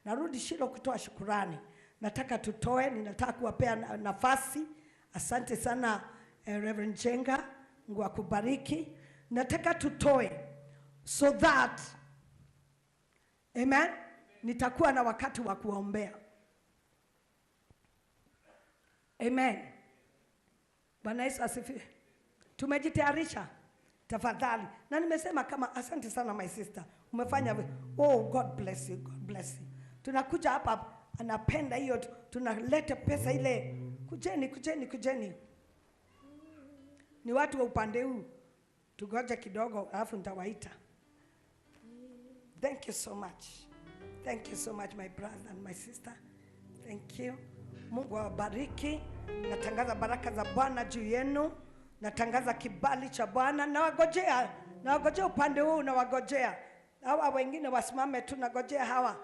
S3: Narudi Shilo kutoa shukurani. Nataka tutoe, ninataka kuwapea nafasi. Asante sana Reverend Jenga, Mungu akubariki. Nataka tutoe so that, amen, nitakuwa na wakati wa kuombea. Amen. Bwana Yesu asifiwe. Tumejitayarisha tafadhali. Na nimesema kama asante sana my sister. Umefanya, oh God bless you, God bless you. Tunakuja hapa, anapenda hiyo, tunaleta pesa ile. Kujeni, kujeni, kujeni. Ni watu wa upande huu. Tugoje kidogo alafu nitawaita. Thank you so much. Thank you so much my brother and my sister. Thank you. Mungu awabariki. Natangaza baraka za Bwana juu yenu. Natangaza kibali cha Bwana. Nawagojea, nawagojea upande huu, nawagojea. Hawa wengine wasimame tu, nagojea hawa.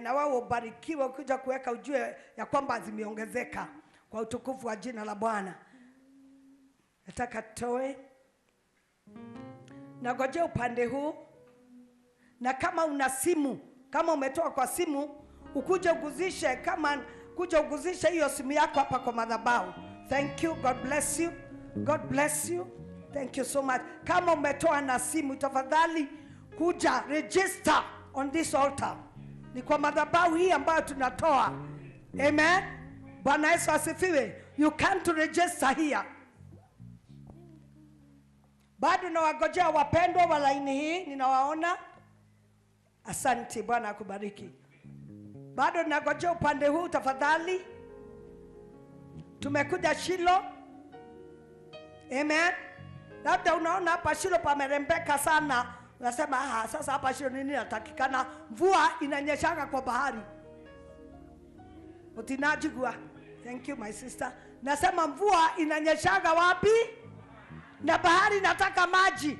S3: Na wao ubarikiwe kuja kuweka ujue ya kwamba zimeongezeka kwa utukufu wa jina la Bwana. Nataka toe. Nagojea upande huu. Na kama una simu, kama umetoa kwa simu, ukuje uguzishe, kama kuja uguzishe hiyo simu yako hapa kwa madhabahu. Thank you, God bless you. God bless you. Thank you so much. Kama umetoa na simu, tafadhali kuja register on this altar. Ni kwa madhabahu hii ambayo tunatoa. Amen. Bwana Yesu asifiwe. You come to register here. Bado nawagojea wapendwa wa laini hii, ninawaona. Asante, Bwana akubariki. Bado nagojea upande huu tafadhali. Tumekuja Shilo. Amen. Labda unaona hapa Shilo pamerembeka sana. Unasema ah, sasa hapa Shilo nini natakikana? Mvua inanyeshanga kwa bahari. Utinajigua. Thank you my sister. Nasema mvua inanyeshanga wapi? Na bahari inataka maji.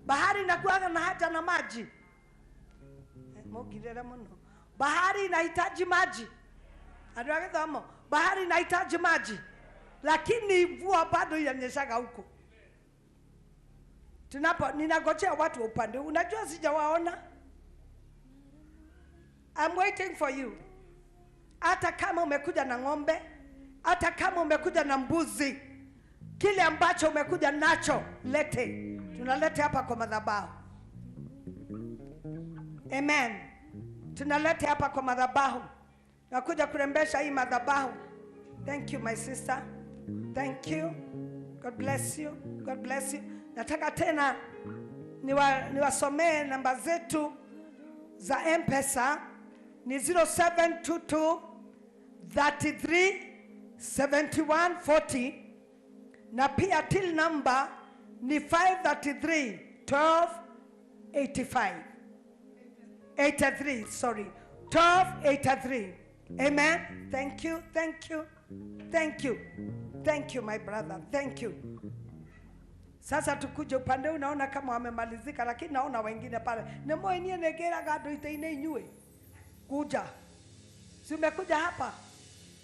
S3: Bahari inakuwa na haja na maji. Bahari inahitaji maji. Bahari inahitaji maji. Lakini mvua bado inanyeshaga huko. Tunapo ninagojea watu wa upande. Unajua sijawaona. I'm waiting for you. Hata kama umekuja na ng'ombe, hata kama umekuja na mbuzi, kile ambacho umekuja nacho lete. Tunalete hapa kwa madhabahu. Amen. Tunalete hapa kwa madhabahu. Nakuja kurembesha hii madhabahu. Thank you my sister. Thank you. God bless you. God bless you. Nataka tena niwasomee namba zetu za M-Pesa ni 0722 33 71 40, na pia till number ni 533 12 85 83, sorry, 12 83. Amen. Thank you, thank you, thank you, thank you my brother, thank you. Sasa tukuje upande huu, naona kama wamemalizika, lakini naona wengine pale. Nemo nie negera gado iteine inyue. Kuja. Si umekuja hapa?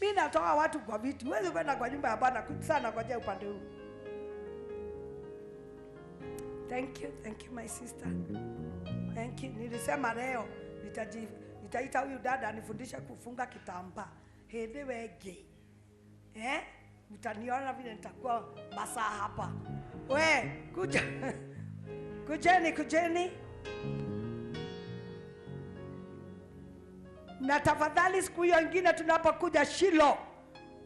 S3: Mimi natoa watu kwa viti. Huwezi kwenda kwa nyumba ya Bwana sana kwa upande huu. Thank you my sister. Thank you. Nilisema leo nitaita huyu dada anifundishe kufunga kitambaa. Hede wege. Mtaniona vile nitakuwa masaa hapa. We, kuja. Kujeni, kujeni. Na tafadhali siku hiyo nyingine tunapokuja Shilo,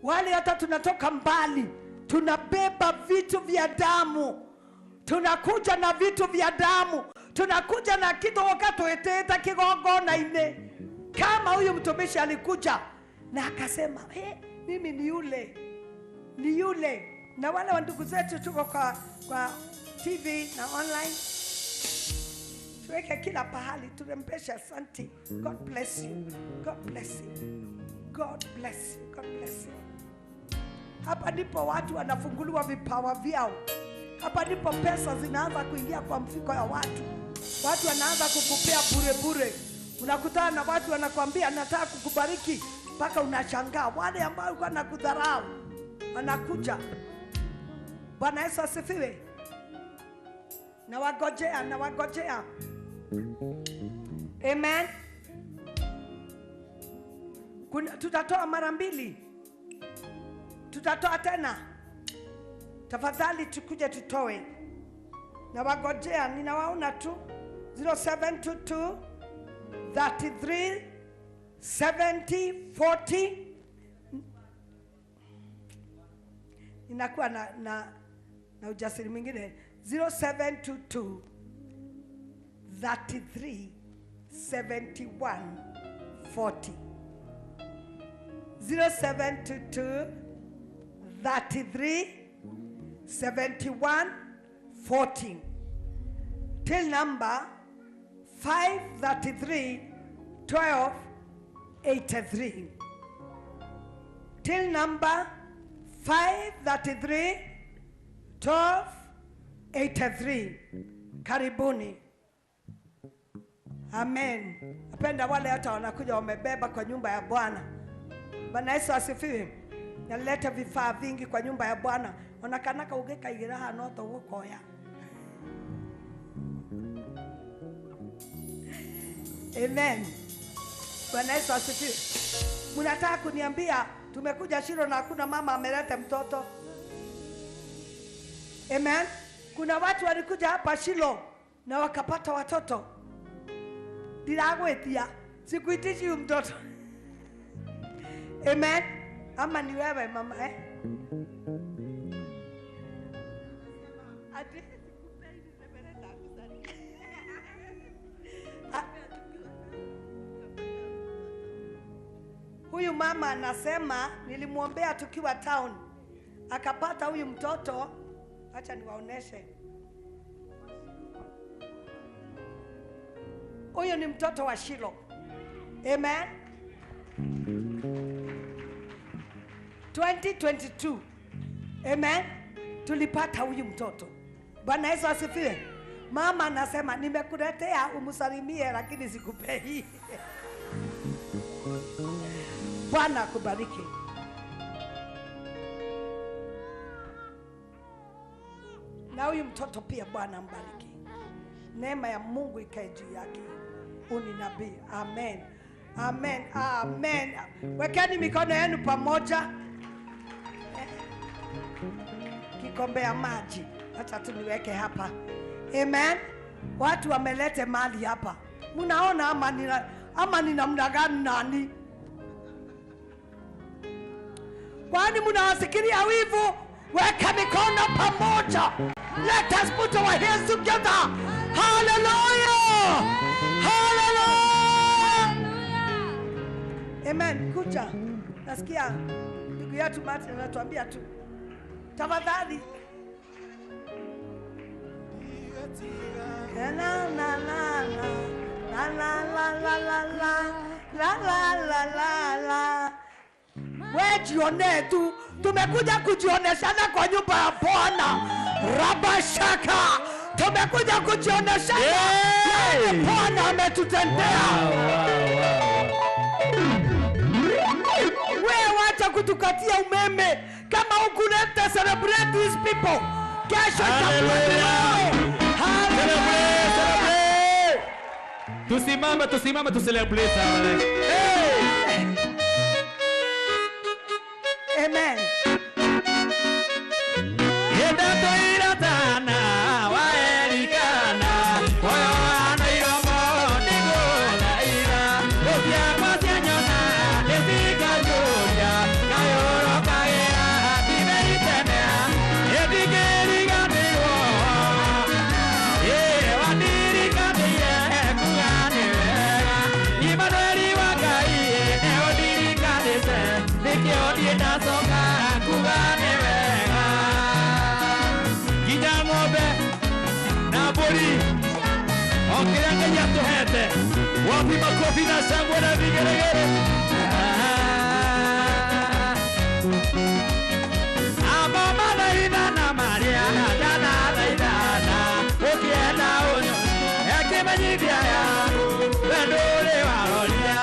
S3: wale hata tunatoka mbali, tunabeba vitu vya damu. Tunakuja na vitu vya damu. Tunakuja na kitu wakati eteta kigongona ine. Kama huyu mtumishi alikuja na akasema, "Hey, mimi ni yule. Ni yule." Na wale ndugu zetu tuko kwa TV na online. Tuweke kila pahali, turembeshe. Asante. God bless you. God bless you. God bless you. God bless you. Hapa ndipo watu wanafunguliwa vipawa vyao. Hapa ndipo pesa zinaanza kuingia kwa mfuko ya watu. Watu wanaanza kukupea bure bure. Unakutana na watu wanakuambia nataka kukubariki, mpaka unashangaa. Wale ambao walikuwa wanakudharau wanakuja. Bwana Yesu asifiwe. Nawagojea, nawagojea. Amen. Tutatoa mara mbili. Tutatoa tena. Tafadhali tukuje tutoe. Nawagojea, ninawaona tu. 0722 33 70 40. Ninakuwa na ujasiri mwingine. 0722 33 71 40. 0722 33 71 40. Till number 533 12 83. Till number 533 12 83. Karibuni. Amen. Napenda wale hata wanakuja wamebeba kwa nyumba ya Bwana. Bwana Yesu asifiwe. Naleta vifaa vingi kwa nyumba ya Bwana. Onakanaka ugeka igiraha noto gukoya. Amen. Bwana Yesu asifiwe. Mnataka kuniambia tumekuja Shilo na hakuna mama ameleta mtoto? Amen. Kuna watu walikuja hapa Shilo na wakapata watoto. Ndiragwetia, sikuitishi mtoto. Amen. Ama ni wewe mama, eh? Huyu mama anasema nilimwombea tukiwa town, akapata huyu mtoto. Acha niwaoneshe. Huyu ni mtoto wa Shilo. Amen. 2022. Amen. Tulipata huyu mtoto. Bwana Yesu asifiwe. Mama anasema nimekuletea umsalimie lakini sikupei. Bwana akubariki. Na huyu mtoto pia Bwana ambariki. Neema ya Mungu ikae juu yake. Uni nabii. Amen. Amen. Amen. Wekeni mikono yenu pamoja. Kikombe ya maji. Acha tu niweke hapa. Amen. Watu wamelete mali hapa. Mnaona ama ni namna gani nani? Kwani mnawasikilia wivu? Weka mikono pamoja. Let us put our hands together. Hallelujah. Hallelujah. Amen. Kuja. Nasikia ndugu yetu Martin anatuambia tu. Tafadhali. La la la la la la la la la la la la la la. We jionee tu, tumekuja kujioneshana kwa nyumba ya Bwana. Rabashaka, tumekuja kujionesha yale Bwana ametutendea. Wewe wacha kutukatia umeme. Kama hukuleta, celebrate these people. Kesho itakuwa ni wewe.
S1: Celebrate, celebrate. Tusimame, tusimame, tu celebrate sana.
S3: Hey! Amen.
S1: Wapi makofi na shangwe na vigelegele. Ama malaina na Maria na na na na ukienda onyo yakimenyithia ya wendo uri waroria.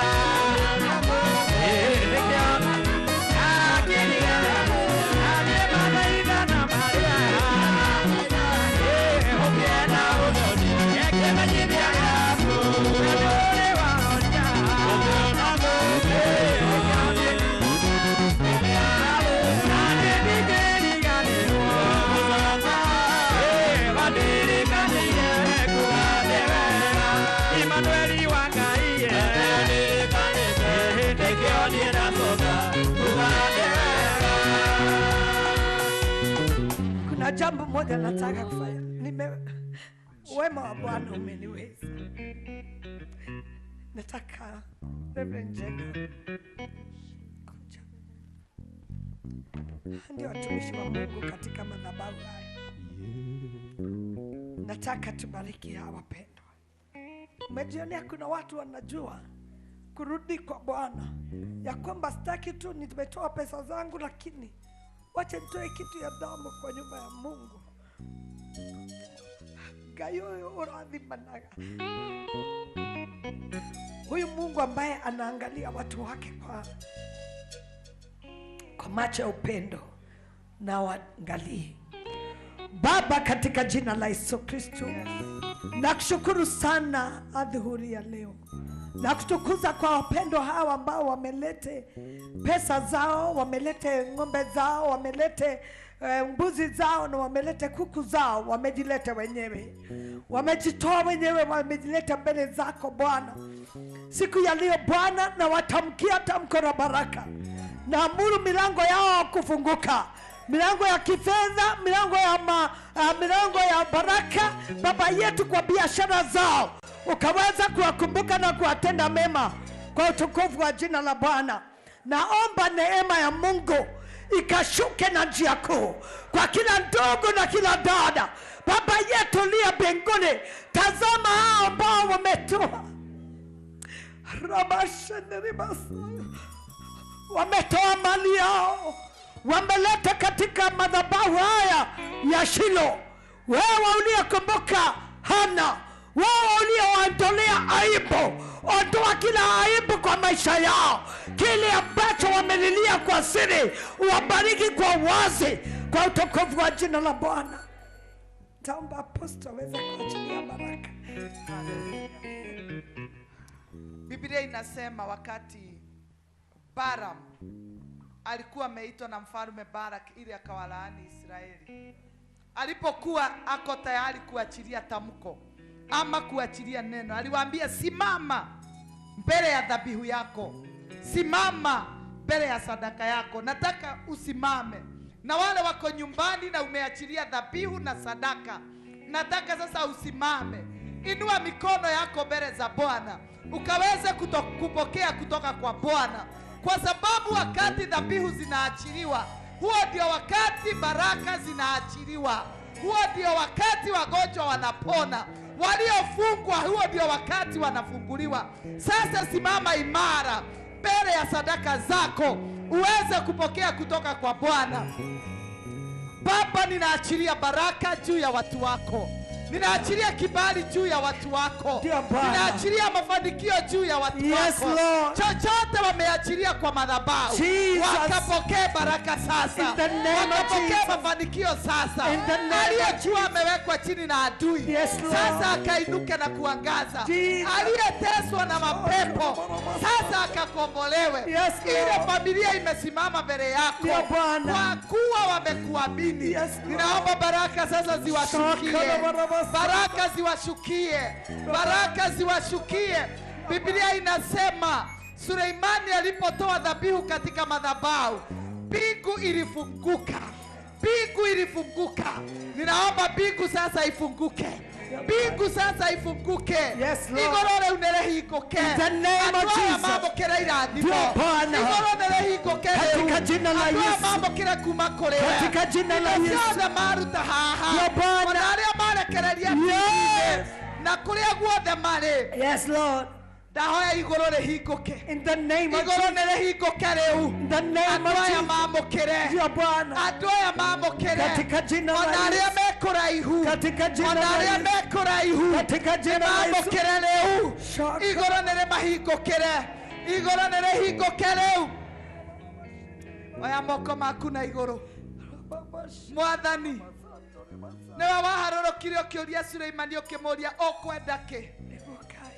S3: Kuna jambo moja nataka kufanya. Wema wa Bwana umeniweza. Nataka Reverend Jenga kuja. Ndio watumishi wa Mungu katika madhabahu haya. Nataka tubariki hawa wapendwa. Umejionea kuna watu wanajua kurudi kwa Bwana, ya kwamba sitaki tu nimetoa pesa zangu, lakini wacha nitoe kitu ya damu kwa nyumba ya Mungu. Gayo urathimanaga. Huyu Mungu ambaye anaangalia watu wake kwa macho ya upendo, na waangalie. Baba, katika jina la Yesu Kristo, nakushukuru sana adhuhuri ya leo. Na kutukuza kwa wapendo hawa ambao wamelete pesa zao, wamelete ng'ombe zao, wamelete mbuzi zao na wamelete kuku zao, wamejileta wenyewe. Wamejitoa wenyewe, wamejileta mbele zako Bwana. Siku ya leo Bwana, na watamkia tamko la baraka. Naamuru milango yao kufunguka. Milango ya kifedha, milango ya milango ya baraka, Baba yetu, kwa biashara zao. Ukaweza kuwakumbuka na kuwatenda mema kwa utukufu wa jina la Bwana. Naomba neema ya Mungu ikashuke na njia kuu kwa kila ndugu na kila dada. Baba yetu uliye mbinguni, tazama hao ambao wametoa wametoa mali yao, wameleta katika madhabahu haya ya Shilo. Wewe uliyekumbuka Hana, wewe uliyewaondolea aibu, ondoa kila aibu kwa maisha yao. Kile ambacho wamelilia kwa siri, wabariki kwa wazi, kwa utukufu wa jina la Bwana. Taomba apostle aweze kuachilia baraka.
S9: Biblia inasema wakati Balaam alikuwa ameitwa na mfalme Balak ili akawalaani Israeli, alipokuwa ako tayari kuachilia tamko ama kuachilia neno, aliwaambia simama mbele ya dhabihu yako, simama mbele ya sadaka yako. Nataka usimame. Na wale wako nyumbani na umeachilia dhabihu na sadaka, nataka sasa usimame. Inua mikono yako mbele za Bwana ukaweze kupokea kutoka kwa Bwana, kwa sababu wakati dhabihu zinaachiliwa, huo ndio wakati baraka zinaachiliwa, huo ndio wakati wagonjwa wanapona, waliofungwa huo ndio wakati wanafunguliwa. Sasa simama imara mbele ya sadaka zako uweze kupokea kutoka kwa Bwana. Baba, ninaachilia baraka juu ya watu wako. Ninaachilia kibali juu ya watu wako. Ninaachilia mafanikio juu ya watu
S3: Yes,
S9: wako.
S3: Lord.
S9: Chochote wameachilia kwa madhabahu,
S3: Jesus.
S9: wakapokee baraka sasa.
S3: In the name of
S9: Wakapokee
S3: Jesus.
S9: mafanikio sasa.
S3: In the name of
S9: Aliyekuwa amewekwa chini na adui,
S3: Yes, Lord.
S9: sasa akainuke na kuangaza.
S3: Jesus.
S9: Aliyeteswa na mapepo sasa akakombolewe.
S3: Yes, Lord.
S9: Ile familia imesimama mbele yako
S3: Ndio, Bwana.
S9: kwa kuwa wamekuamini.
S3: Yes, Lord.
S9: Ninaomba baraka sasa ziwashukie, baraka ziwashukie, baraka ziwashukie. Biblia inasema Suleimani alipotoa dhabihu katika madhabahu, mbingu ilifunguka, mbingu ilifunguka. Ninaomba mbingu sasa ifunguke, mbingu sasa ifunguke.
S3: Yes, Lord.
S9: Igũrũ rĩu nĩrĩhingũke.
S3: In the name of
S9: Andũ aya
S3: Jesus.
S9: mamũkĩre irathimo.
S3: Ndio, Bwana.
S9: Igũrũ nĩrĩhingũke rĩu.
S3: Katika jina la
S9: Andũ aya
S3: Yesu.
S9: mamũkĩre kuma kũrĩ we.
S3: Katika jina la
S9: Indo
S3: Yesu.
S9: ciothe maruta haha,
S3: Ndio, Bwana.
S9: ona arĩa marekereria
S3: Yes.
S9: TV-inĩ, na kũrĩa guothe marĩ,
S3: Yes, Lord.
S9: ndahoya igũrũ rĩhingũke.
S3: In the name of
S9: Igũrũ
S3: Jesus.
S9: nĩrĩhingũke rĩu.
S3: In the name
S9: Andũ
S3: of
S9: aya
S3: Jesus.
S9: mamũkĩre,
S3: Ndio, Bwana.
S9: andũ aya mamũkĩre,
S3: Katika jina la
S9: ona arĩa
S3: Yesu.
S9: me kũraihu,
S3: Katika jina
S9: ona
S3: la
S9: arĩa
S3: Yesu.
S9: me kũraihu,
S3: Katika jina la Yesu.
S9: mamũkĩre rĩu.
S3: Shaka.
S9: Igũrũ nĩrĩmahingũkĩre, igũrũ nĩrĩhingũke rĩu. Oya moko maku na igũrũ. Mwathani, nĩwe waharũrũkire ũkĩũria Suleimani ũkĩmũũria ũkwenda kĩ.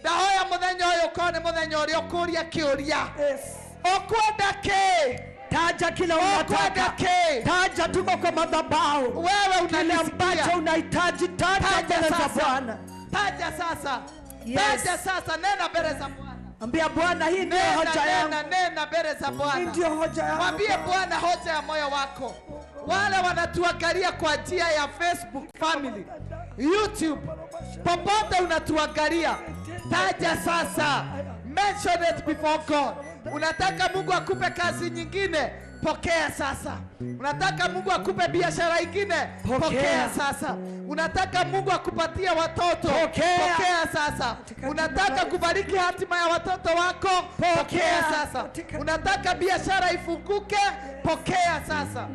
S9: Ndahoya mũthenya ũyũ ũkorwo nĩ mũthenya ũrĩa ũkũria kĩũria,
S3: Yes.
S9: ũkwenda kĩ?
S3: Taja kile
S9: Ukwenda
S3: unataka.
S9: kĩ?
S3: Taja, tuko kwa madhabahu.
S9: Wewe
S3: Kile
S9: unanisikia,
S3: ambacho unahitaji taja
S9: taja
S3: mbele za
S9: sasa,
S3: Bwana.
S9: taja sasa,
S3: Yes.
S9: taja sasa, nena mbele za Bwana.
S3: Ambia Bwana, hii ndio
S9: Nena,
S3: hoja yangu.
S9: nena, nena mbele za
S3: Hii
S9: Bwana.
S3: ndio hoja yangu.
S9: Mwambie Bwana hoja ya moyo wako. Wale wanatuangalia kwa njia ya Facebook family, YouTube, popote unatuangalia, taja sasa, mention it before God. Unataka Mungu akupe kazi nyingine, pokea sasa. Unataka Mungu akupe biashara ingine,
S3: Pokea.
S9: pokea sasa. Unataka Mungu akupatie watoto,
S3: Pokea.
S9: pokea sasa. Unataka kubariki hatima ya watoto wako, pokea
S3: Pokea.
S9: sasa. Unataka biashara ifunguke, pokea sasa,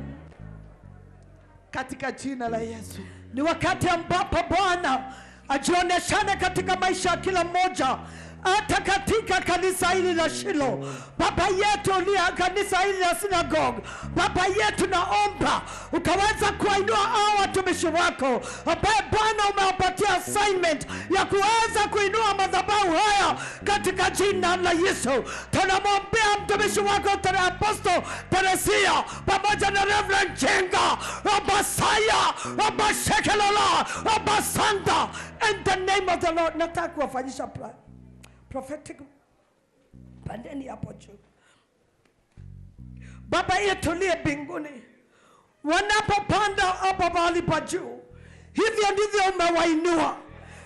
S9: katika jina la Yesu.
S3: Ni wakati ambapo Bwana ajioneshane katika maisha ya kila mmoja, hata katika kanisa hili la Shilo. Baba yetu uliye kanisa hili la synagogue, Baba yetu, naomba ukaweza kuwainua hao watumishi wako ambaye Bwana umewapatia assignment ya kuweza kuinua madhabahu haya katika jina la Yesu. Tunamwombea mtumishi wako Apostle Teresia pamoja na Reverend Chenga, Rabasaya, Rabashekelola, Rabasanda, in the name of the Lord. Nataka kuwafanyisha prophetic, pandeni hapo juu. Baba yetu uliye mbinguni, wanapopanda hapo mahali pa juu, hivyo ndivyo umewainua,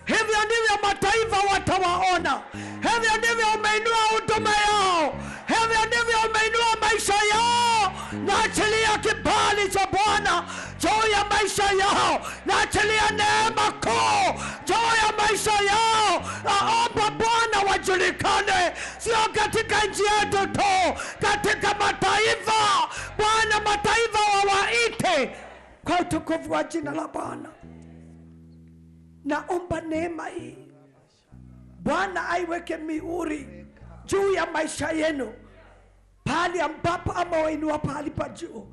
S3: hivyo ndivyo mataifa watawaona, hivyo ndivyo umeinua huduma yao, hivyo ndivyo umeinua maisha yao. Naachilia kibali cha Bwana juu ya maisha yao, naachilia neema kuu juu ya maisha yao. Naomba Bwana wajulikane, sio katika nchi yetu tu, katika mataifa. Bwana, mataifa wawaite kwa utukufu wa jina la Bwana. Naomba neema hii Bwana aiweke mihuri juu ya maisha yenu, pahali ambapo amewainua pahali pa juu,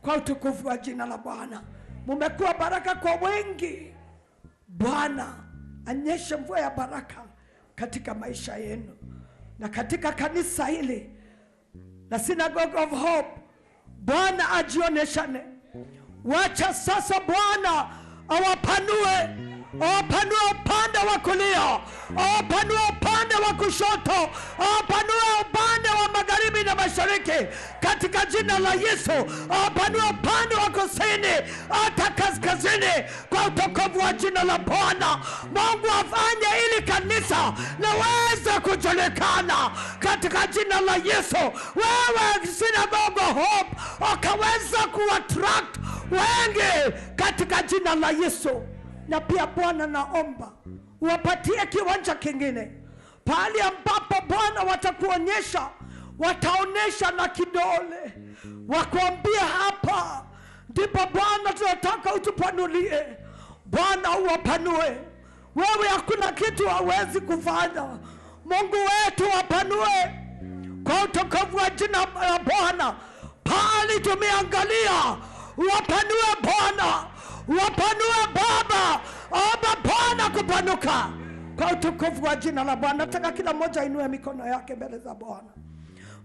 S3: kwa utukufu wa jina la Bwana. Mumekuwa baraka kwa wengi. Bwana anyeshe mvua ya baraka katika maisha yenu na katika kanisa hili la Synagogue of Hope. Bwana ajioneshane. Wacha sasa Bwana awapanue, awapanue upande wa kulia, awapanue upande wa kushoto, awapanue upande wa magharibi na mashariki, katika jina la Yesu. Awapanue upande wa kusini hata kaskazini, kwa utukufu wa jina la Bwana. Mungu afanye ili kanisa liweze kujulikana katika jina la Yesu. Wewe Synagogue of Hope ukaweza kuattract wengi katika jina la Yesu. Na pia Bwana, naomba uwapatie kiwanja kingine, pahali ambapo Bwana watakuonyesha, wataonyesha na kidole, wakuambia hapa Ndipo Bwana tunataka utupanulie. Bwana uwapanue. Wewe hakuna kitu hawezi kufanya. Mungu wetu wapanue kwa utukufu wa jina la Bwana. Pali tumeangalia, wapanue Bwana, wapanue Baba, omba Bwana kupanuka kwa utukufu wa jina la Bwana. Nataka kila mmoja ainue mikono yake mbele za Bwana.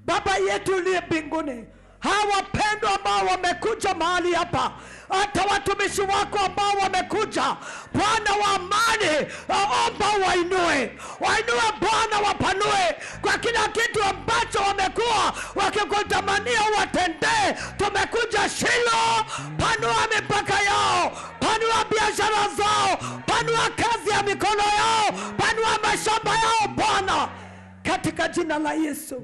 S3: Baba yetu uliye mbinguni, hawa wapendwa ambao wamekuja mahali hapa, hata watumishi wako ambao wamekuja, Bwana wa amani, omba wainue, wainue Bwana, wapanue kwa kila kitu ambacho wamekuwa wakikutamania watendee. Tumekuja Shilo, panua mipaka yao, panua biashara zao, panua kazi ya mikono yao, panua mashamba yao Bwana, katika jina la Yesu.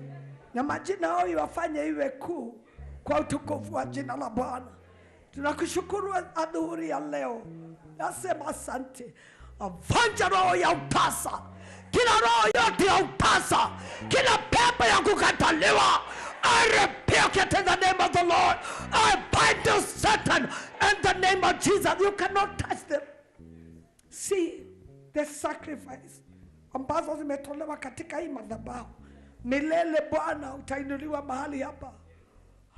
S3: Na majina yao iwafanye iwe kuu kwa utukufu wa jina la Bwana. Tunakushukuru adhuhuri ya leo. Nasema asante. Avanja roho ya utasa, kila roho yote ya utasa, kila pepo ya kukataliwa, I rebuke it in the name of the Lord. I bind you, Satan, in the name of Jesus. You cannot touch them. See the sacrifice ambazo zimetolewa katika hii madhabahu. Milele Bwana utainuliwa mahali hapa.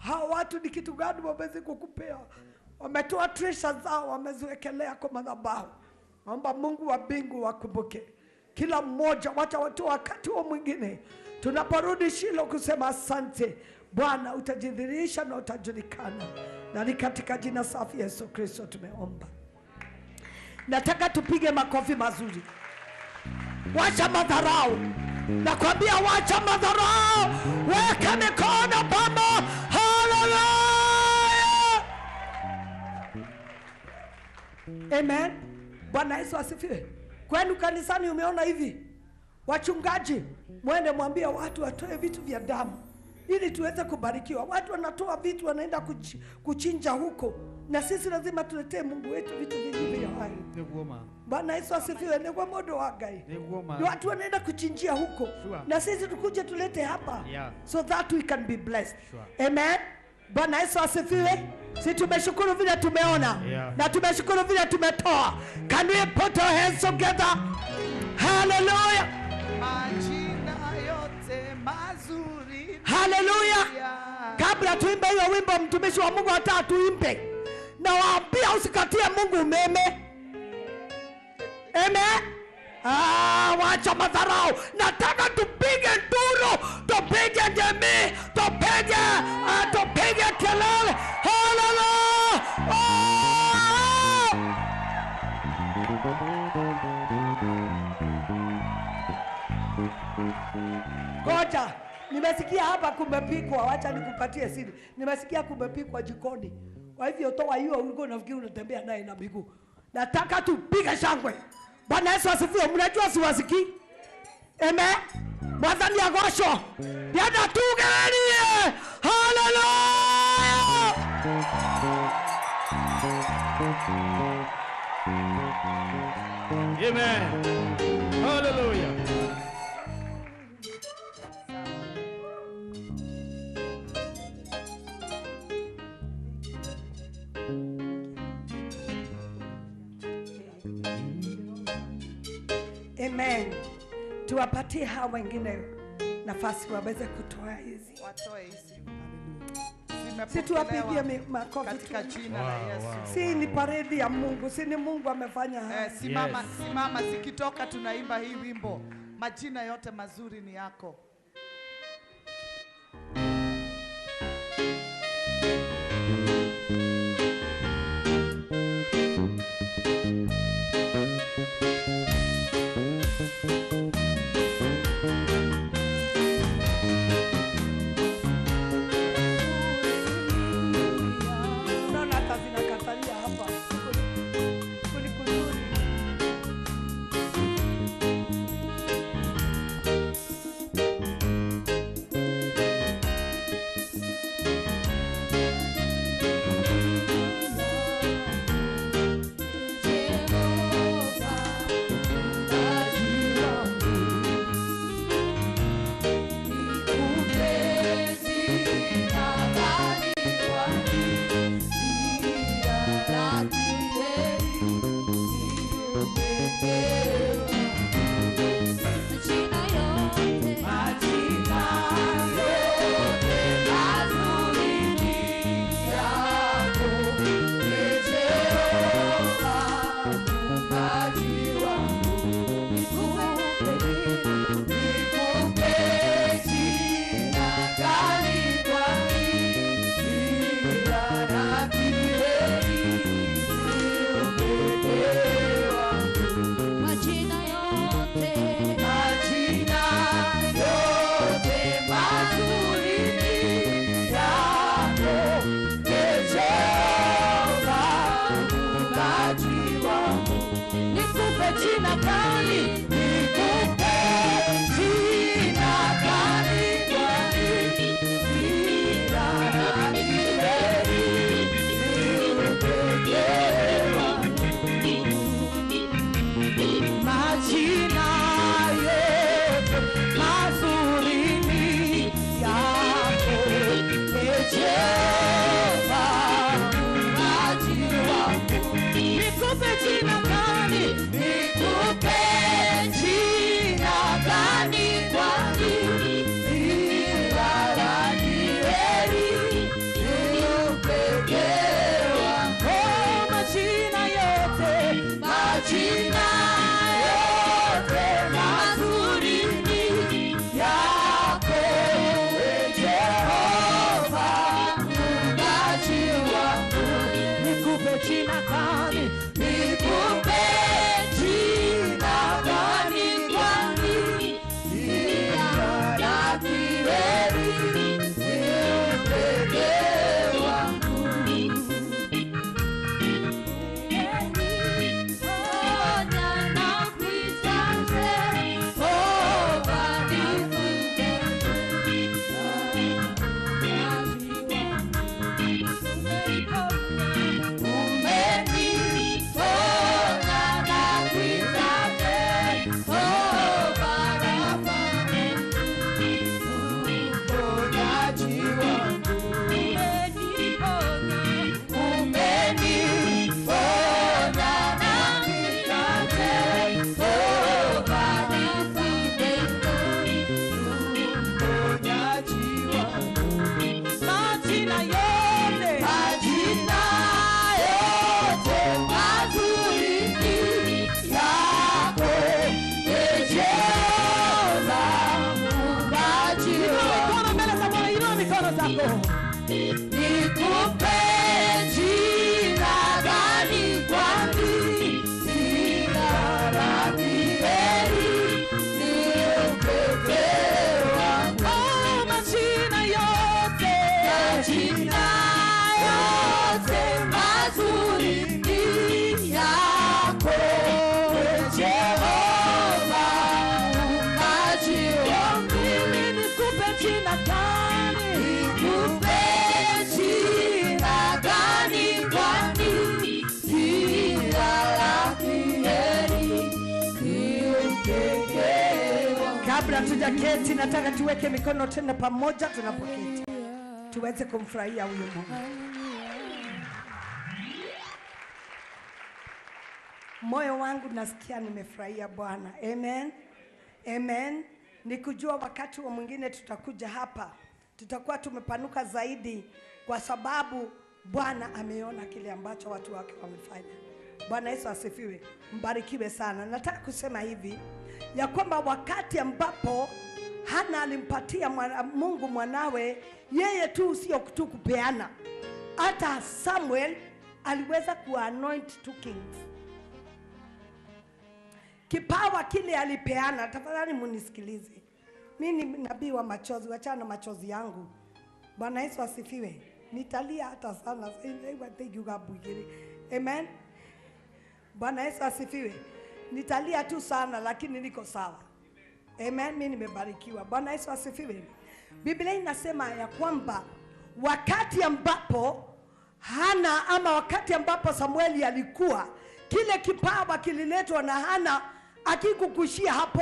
S3: Hawa watu ni kitu gani wameweza kukupea? Wametoa treasure zao, wameziwekelea kwa madhabahu. Naomba Mungu wa mbingu wakumbuke kila mmoja, wacha watu wakati huo mwingine tunaporudi Shilo kusema asante Bwana, utajidhihirisha na utajulikana. Na ni katika jina safi Yesu Kristo tumeomba. Nataka tupige makofi mazuri. Wacha madharau. Nakwambia wacha madharau. Weka mikono pamoja. Hallelujah. Amen. Bwana Yesu asifiwe. Kwenu kanisani umeona hivi? Wachungaji, mwende mwambie watu watoe vitu vya damu ili tuweze kubarikiwa. Watu wanatoa vitu wanaenda kuchinja huko, na sisi lazima tuletee Mungu wetu vitu vingi vya hai. Bwana Yesu asifiwe. Ni kwa modo wa Ngai. Watu wanaenda kuchinjia huko, na sisi tukuje tulete hapa, so that we can be blessed. Amen. Bwana Yesu asifiwe. Si tumeshukuru vile tumeona, na tumeshukuru vile tumetoa. Can we put our hands together? Hallelujah.
S9: Majina yote mazuri.
S3: Hallelujah. Kabla tuimbe hiyo wimbo, mtumishi wa Mungu hata tuimbe. Na waambia usikatie Mungu umeme. Amen. Wacha madharau. Nataka tupige nduru, tupige jamii, tupige kelele. Hallelujah. Oh! Ngoja, nimesikia hapa kumepikwa, wacha nikupatie siri. Nimesikia kumepikwa jikoni. Kwa hivyo toa hiyo ulikuwa unafikiri unatembea naye na miguu. Nataka tupige shangwe. Bwana Yesu asifiwe. Mnajua siwasikii? Amen. Mwathani agocwo. Yenda tugererie. Hallelujah.
S1: Amen. Hallelujah.
S3: Amen. Tuwapatie hawa wengine nafasi waweze kutoa hizi.
S9: Watoe hizi.
S3: Si tuwapigie makofi
S9: katika jina la Yesu.
S3: Si ni paredi ya Mungu, si ni Mungu amefanya haya.
S9: Simama, yes. Simama, zikitoka tunaimba hii wimbo. Majina yote mazuri ni yako.
S3: Thank you.
S9: jina gani? Nikupe jina gani? Kwani jina la heri ni upekee wangu. Majina yote mazuri ni yako, Jehova muumbaji wangu. Nikupe jina gani? Nikupe jina gani? Kwani jina la heri ni upekee wangu. Oh, majina yote, majina yote mazuri ni yako, Jehova muumbaji wangu. Nikupe jina gani? Nikupe jina gani? Kwani jina la heri ni upekee wangu. Majina yote, majina yote mazuri ni yako, Jehova muumbaji wangu. Inua mikono mbele za Bwana, inua mikono zako. Nikupe jina gani? Kwani jina la heri ni upekee wangu. Oh, majina yote, majina yote mazuri ni yako, Jehova muumbaji wangu. Mimi nikupe jina gani? Nikupe jina gani? Kwani jina la heri ni upekee wangu.
S3: Kabla tujaketi, nataka tuweke mikono tena pamoja tunapoketi, tuweze kumfurahia huyu Mungu. Moyo wangu nasikia nimefurahia Bwana. Amen. Amen. Nikujua wakati wa mwingine tutakuja hapa, tutakuwa tumepanuka zaidi, kwa sababu Bwana ameona kile ambacho watu wake wamefanya. Bwana Yesu asifiwe. Mbarikiwe sana. Nataka kusema hivi ya kwamba wakati ambapo Hana alimpatia Mungu mwanawe, yeye tu sio tu kupeana. Hata Samuel aliweza kuanoint two kings. Kipawa kile alipeana, tafadhali munisikilize. Mimi ni nabii wa machozi, wachana na machozi yangu. Bwana Yesu asifiwe. Nitalia hata sana. Amen. Bwana Yesu asifiwe. Nitalia tu sana lakini niko sawa. Amen, mimi nimebarikiwa. Bwana Yesu asifiwe. Biblia inasema ya kwamba wakati ambapo Hana ama wakati ambapo Samueli alikuwa, kile kipawa kililetwa na Hana akikukushia hapo,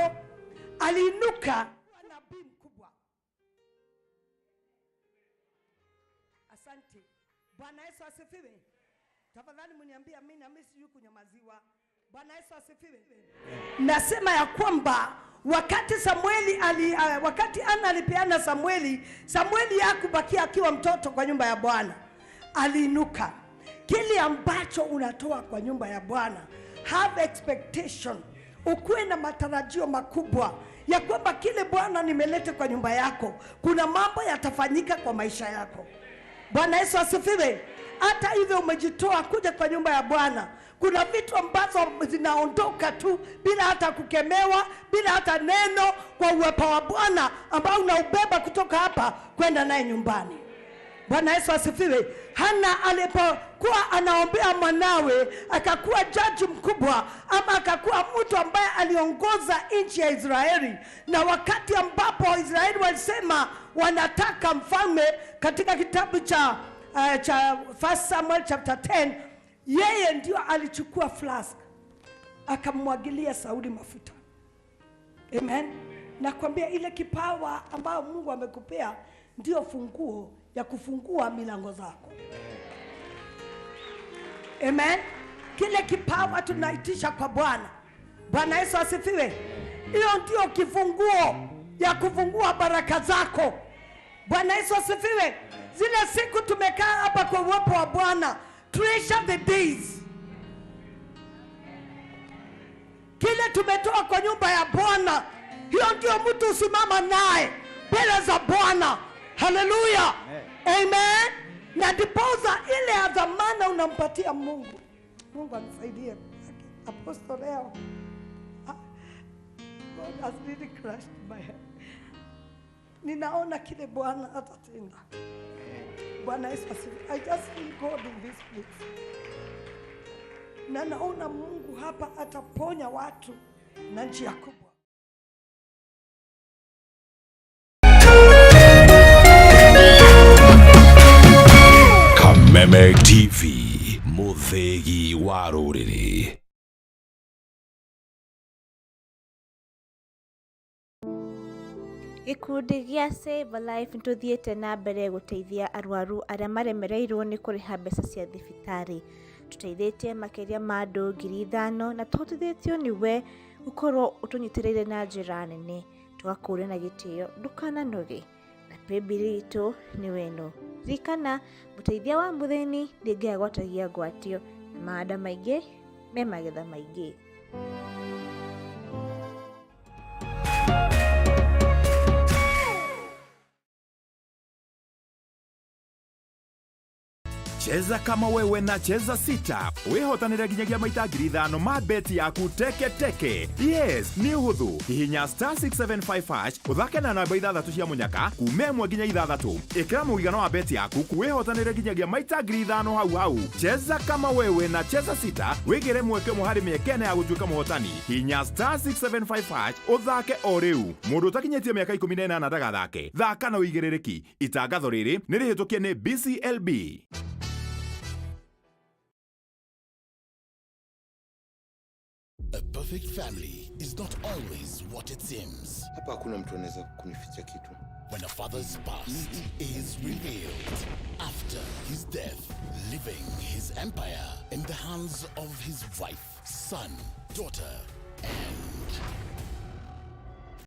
S3: aliinuka nabii mkubwa. Asante. Bwana Yesu asifiwe. Tafadhali mniambie mimi na mimi sijui kunyamaziwa. Bwana Yesu asifiwe. Nasema ya kwamba wakati Samueli wakati Ana alipeana Samueli, Samueli hakubakia akiwa mtoto kwa nyumba ya Bwana. Aliinuka. Kile ambacho unatoa kwa nyumba ya Bwana, have expectation. Ukuwe na matarajio makubwa ya kwamba kile Bwana nimeleta kwa nyumba yako, kuna mambo yatafanyika kwa maisha yako. Bwana Yesu asifiwe. Hata hivyo umejitoa kuja kwa nyumba ya Bwana, kuna vitu ambazo zinaondoka tu bila hata kukemewa, bila hata neno, kwa uwepo wa Bwana ambao unaubeba kutoka hapa kwenda naye nyumbani. Bwana Yesu asifiwe. Hana alipokuwa Alikuwa anaombea mwanawe akakuwa jaji mkubwa, ama akakuwa mtu ambaye aliongoza nchi ya Israeli. Na wakati ambapo Israeli walisema wanataka mfalme, katika kitabu cha 1 Samuel chapter 10, yeye ndio alichukua flask akamwagilia Sauli mafuta. Amen. Nakwambia ile kipawa ambayo Mungu amekupea ndio funguo ya kufungua milango zako. Amen. Kile kipawa tunaitisha kwa Bwana. Bwana Yesu asifiwe. Hiyo ndio kifunguo ya kufungua baraka zako. Bwana Yesu asifiwe. Zile siku tumekaa hapa kwa uwepo wa Bwana, treasure the days. Kile tumetoa kwa nyumba ya Bwana, hiyo ndio mtu usimama naye mbele za Bwana. Haleluya. Amen. Na ndiposa ile ya dhamana unampatia Mungu. Mungu anisaidie. Apostle leo, God has really crushed my head. Ninaona kile Bwana atatenda. Bwana Yesu asifiwe. I just feel God in this place. Na naona Mungu hapa ataponya watu na njia kubwa.
S6: Kameme TV, muthegi wa rũrĩrĩ.
S7: Gĩkundi gĩa Save a Life nĩtũthiĩte na mbere gũteithia arwaru arĩa maremereirwo nĩ kũrĩha mbeca cia thibitarĩ. Tũteithĩtie makĩria ma andũ 5,000 na tũhotithĩtio nĩwe gũkorwo ũtũnyitĩrĩire na njĩra nene. Tũgakũria na gĩtĩo ndũkananoge. Na paybill itũ nĩ weno. Ririkana, mũteithia wa mũthĩni nĩ Ngai agwatagia ngwatio, na mahanda maingĩ me magetha maingĩ.
S12: Cheza kama wewe na Cheza Sita. Wĩhotanĩre nginyagia maita 5,000 ma beti yaku teke teke. Yes, nĩ ũhũthũ. Hihinya star 675 hash ũthake na namba 6 cia mũnyaka kuma 1 nginya 6. Ĩkĩra mũigana wa beti yaku wĩhotanĩre nginyagia maita 5,000 hau hau. Cheza kama wewe na Cheza Sita wĩgĩre mweke ũmwe harĩ mĩeke ĩna ya gũtuĩka mũhotani. Hihinya star 675 hash ũthake o rĩu. Mũndũ ũtakinyĩtie mĩaka 18 ndagathake. Thaka na ũigĩrĩrĩki. Itangatho rĩrĩ nĩ rĩhĩtũkie nĩ BCLB.
S11: A perfect family is not always what it seems.
S8: Hapa hakuna mtu anaweza kunificha kitu.
S11: When a father's past is revealed after his death, leaving his empire in the hands of his wife, son, daughter, and